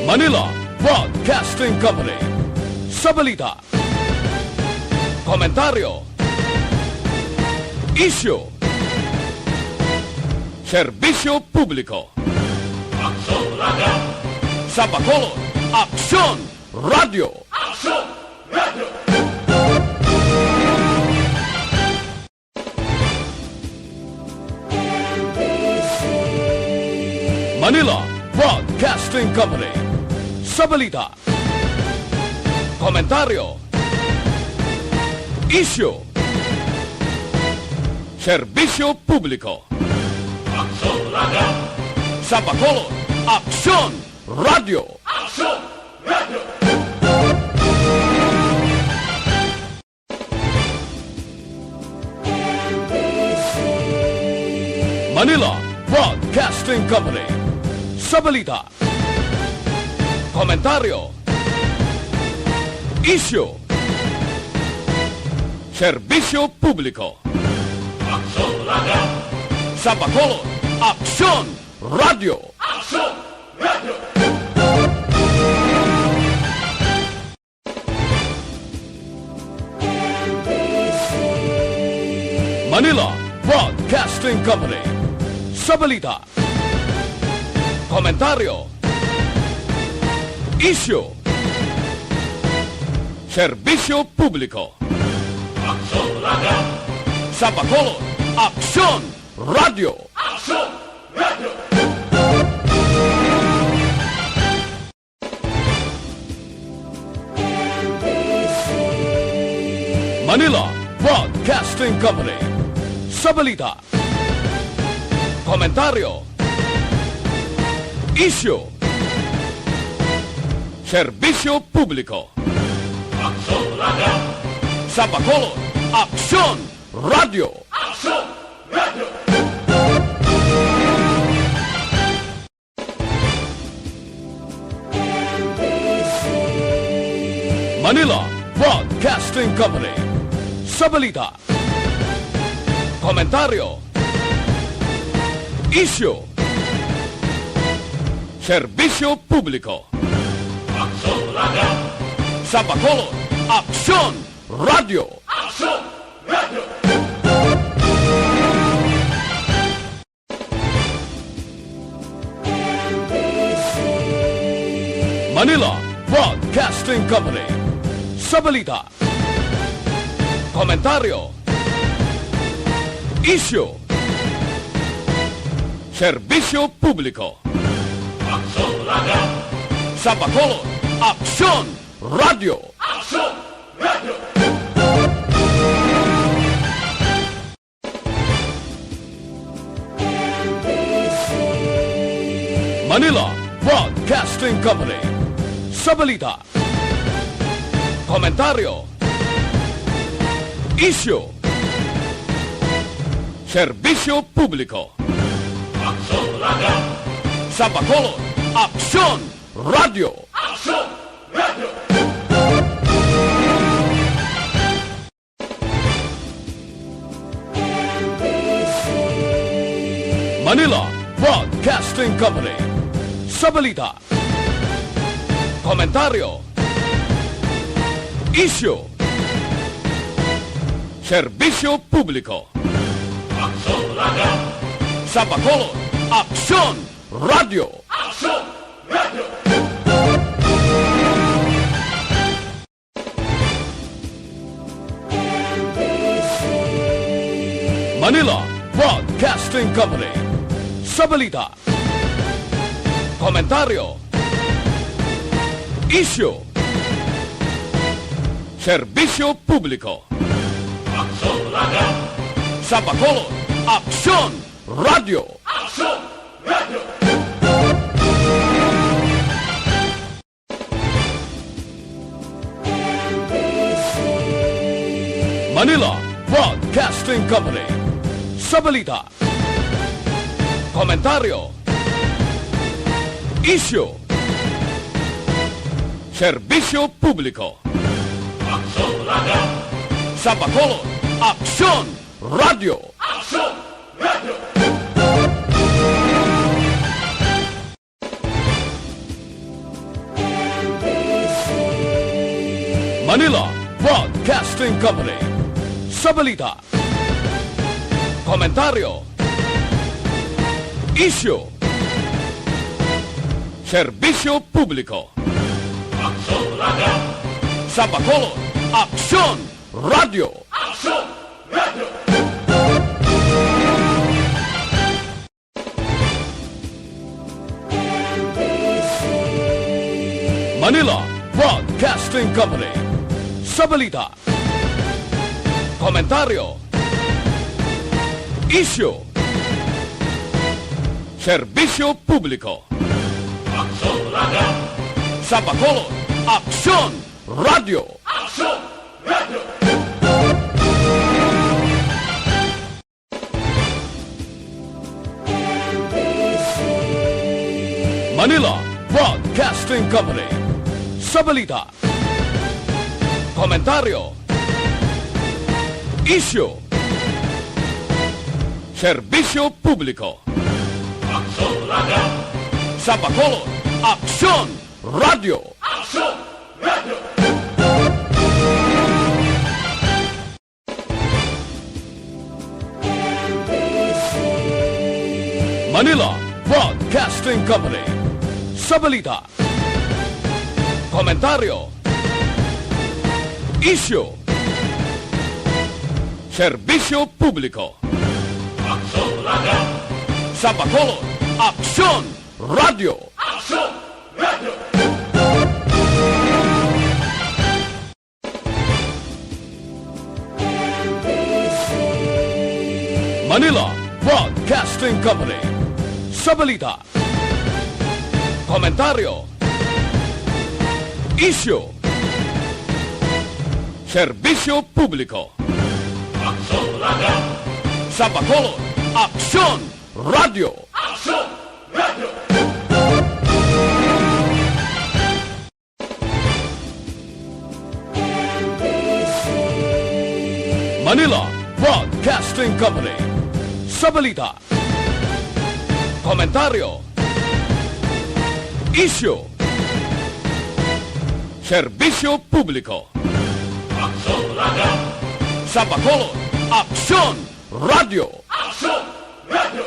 Manila Broadcasting Company. Sa balita, komentaryo, isyu, serbisyo publiko. Aksyon Radio. Sa Bacolod, Aksyon Radio. Aksyon Radio. Manila Broadcasting Company. Sa balita, komentaryo, isyu, serbisyo publiko. Aksyon Radio. Sa Bacolod, Aksyon Radio. Aksyon Radio. Manila Broadcasting Company. Sa balita, komentaryo, isyu, serbisyo publiko. Aksyon Radio. Sa Bacolod, Aksyon Radio. Aksyon Radio. Manila Broadcasting Company. Sa balita, komentaryo, isyu, serbisyo publiko. Aksyon Radio. Sa Bacolod, Aksyon Radio. Aksyon Radio. Manila Broadcasting Company. Sa balita, komentaryo, isyu, serbisyo publiko. Aksyon Radio. Sa Bacolod, Aksyon Radio. Aksyon Radio. Manila Broadcasting Company. Sa balita, komentaryo, isyu, serbisyo publiko. Aksyon Radio. Sa Bacolod, Aksyon Radio. Aksyon Radio. Manila Broadcasting Company. Sa balita, komentaryo, isyu, serbisyo publiko. Aksyon Radio. Sa Bacolod, Aksyon Radio. Aksyon Radio. Manila Broadcasting Company. Sa balita, komentaryo, isyu, serbisyo publiko. Aksyon Radio. Sa Bacolod, Aksyon Radio. Aksyon Radio. Manila Broadcasting Company. Sa balita, komentaryo, isyu, serbisyo publiko. Aksyon Radio. Sa Bacolod, Aksyon Radio. Aksyon Radio. Manila Broadcasting Company. Sa balita, komentaryo, isyu, serbisyo publiko. Aksyon Radio. Sa Bacolod, Aksyon Radio. Aksyon Radio. Manila Broadcasting Company. Sa balita, komentaryo, isyu, serbisyo publiko. Aksyon Radio. Sa Bacolod, Aksyon Radio. Aksyon Radio. Manila Broadcasting Company. Sa balita, komentaryo, isyu, serbisyo publiko. Aksyon Radio. Sa Bacolod, Aksyon Radio. Aksyon Radio. Manila Broadcasting Company. Sa balita, komentaryo, isyu, serbisyo publiko. Aksyon Radio. Sa Bacolod, Aksyon Radio. Aksyon Radio. Manila Broadcasting Company. Sa balita, komentaryo, isyu, serbisyo publiko. Aksyon Radio. Sa Bacolod, Aksyon Radio. Aksyon Radio. Manila Broadcasting Company. Sa balita, komentaryo, isyu, serbisyo publiko. Aksyon Radio. Sa Bacolod, Aksyon Radio. Aksyon Radio. Manila Broadcasting Company. Sa balita, komentaryo, isyu, serbisyo publiko. Aksyon Radio. Sa Bacolod, Aksyon Radio. Aksyon Radio. Manila Broadcasting Company. Sa balita, komentaryo, isyu, serbisyo publiko. Aksyon Radio. Sa Bacolod, Aksyon Radio. Aksyon Radio.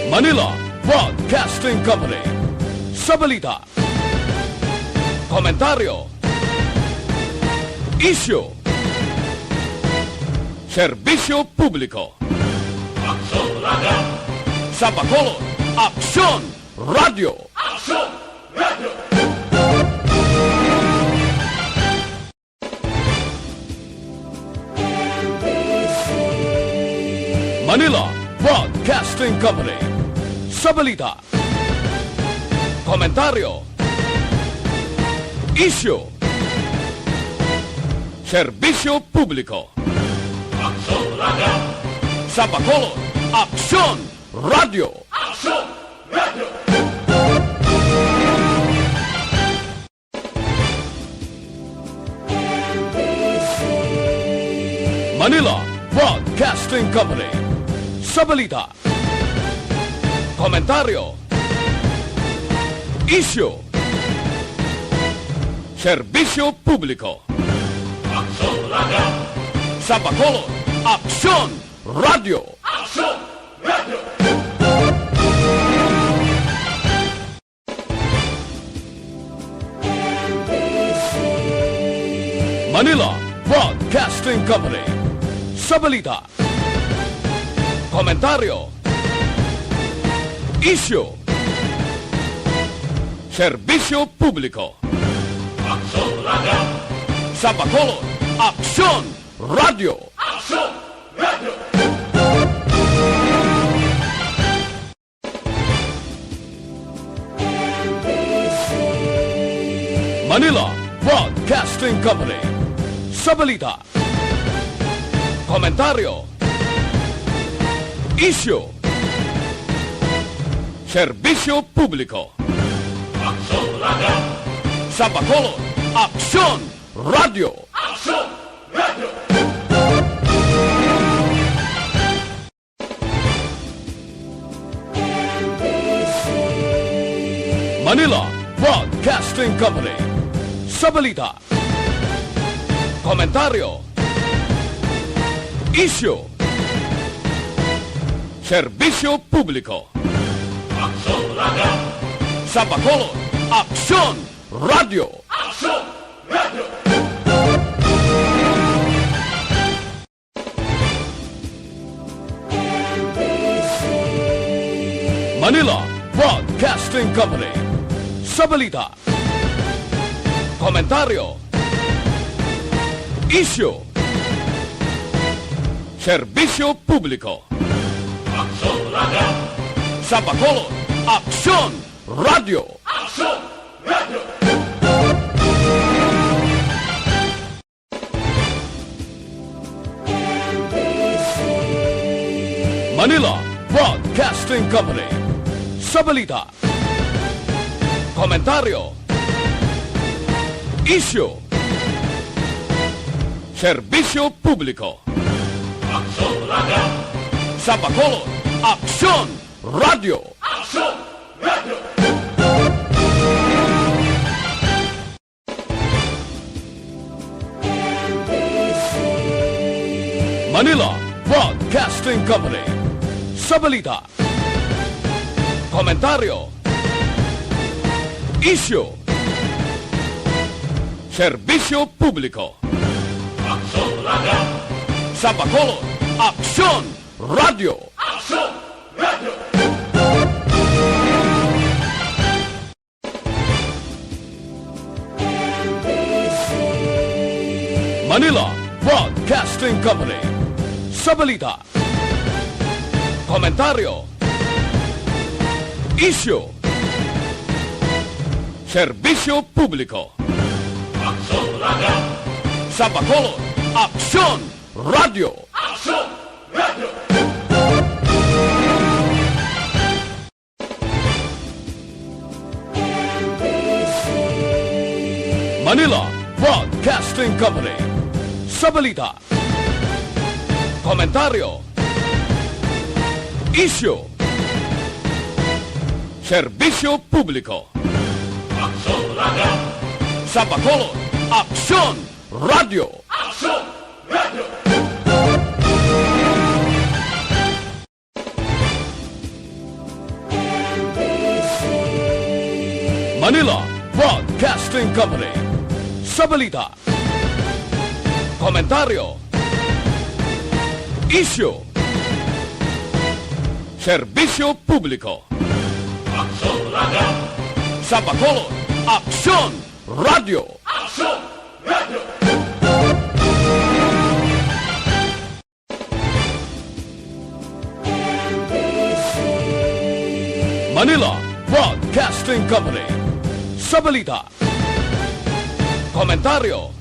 Manila Broadcasting Company. Sa balita, komentaryo, isyu, serbisyo publiko. Aksyon Radio. Sa Bacolod, Aksyon Radio. Aksyon Radio. Manila Broadcasting Company. Sa balita, komentaryo, isyu, serbisyo publiko. Aksyon Radio. Sa Bacolod, Aksyon Radio. Aksyon Radio. Manila Broadcasting Company. Sa balita, komentaryo, isyu, serbisyo publiko. Aksyon Radio. Sa Bacolod, Aksyon Radio. Aksyon Radio. Manila Broadcasting Company. Sa balita, komentaryo, isyu, serbisyo publiko. Aksyon Radio. Sa Bacolod, Aksyon Radio. Aksyon Radio. Manila Broadcasting Company. Sa balita, komentaryo, isyu, serbisyo publiko. Aksyon Radio. Sa Bacolod, Aksyon Radio. Aksyon Radio. Manila Broadcasting Company. Sa balita, komentaryo, isyu, serbisyo publiko. Aksyon Radio. Sa Bacolod, Aksyon Radio. Aksyon Radio. Manila Broadcasting Company. Sa balita, komentaryo, isyu, serbisyo publiko. Aksyon Radio. Sa Bacolod, Aksyon Radio. Aksyon Radio. Manila Broadcasting Company. Sa balita, komentaryo, isyu, serbisyo publiko. Aksyon Radio. Sa Bacolod, Aksyon Radio. Aksyon Radio. Manila Broadcasting Company. Sa balita, komentaryo, isyu, serbisyo publiko. Aksyon Radio. Sa Bacolod, Aksyon Radio. Aksyon Radio. Manila Broadcasting Company. Sa balita, komentaryo, isyu, serbisyo publiko. Aksyon Radio. Sa Bacolod, Aksyon Radio. Aksyon Radio. Manila Broadcasting Company. Sa balita, komentaryo, isyu, serbisyo publiko. Aksyon Radio. Sa Bacolod, Aksyon Radio. Aksyon Radio. Manila Broadcasting Company. Sa balita, komentaryo, isyu, serbisyo publiko. Aksyon Radio. Sa Bacolod, Aksyon Radio. Aksyon Radio. Manila Broadcasting Company. Sa balita, komentaryo,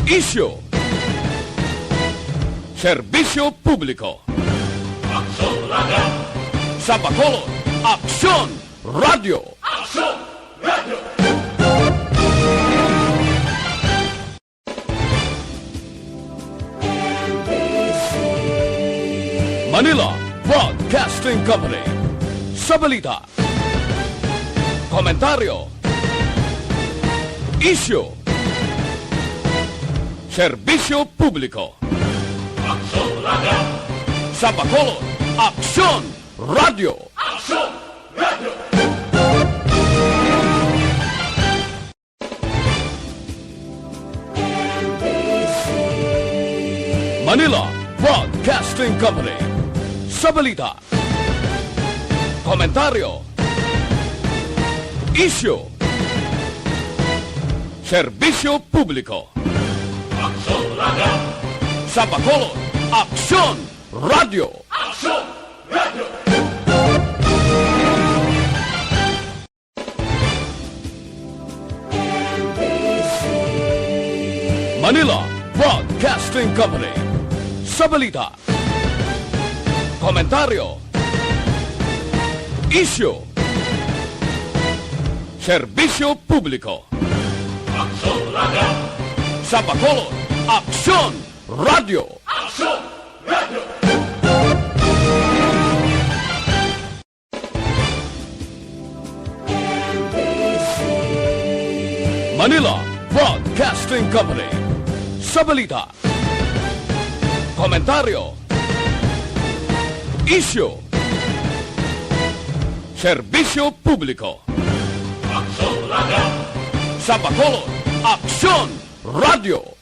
isyu, serbisyo publiko. Aksyon Radio. Sa Bacolod, Aksyon Radio. Aksyon Radio. Manila Broadcasting Company. Sa balita, komentaryo, isyu, serbisyo publiko. Aksyon Radio. Sa Bacolod, Aksyon Radio. Aksyon Radio. Manila Broadcasting Company. Sa balita, komentaryo, isyu, serbisyo publiko. Aksyon Radio. Sa Bacolod, Aksyon Radio. Aksyon Radio. Manila Broadcasting Company. Sa balita, komentaryo, isyu, serbisyo publiko. Aksyon Radio. Sa Bacolod, Aksyon Radio. Aksyon Radio. Manila Broadcasting Company. Sa balita, komentaryo, isyu, serbisyo publiko. Aksyon Radio. Sa Bacolod, Aksyon Radio.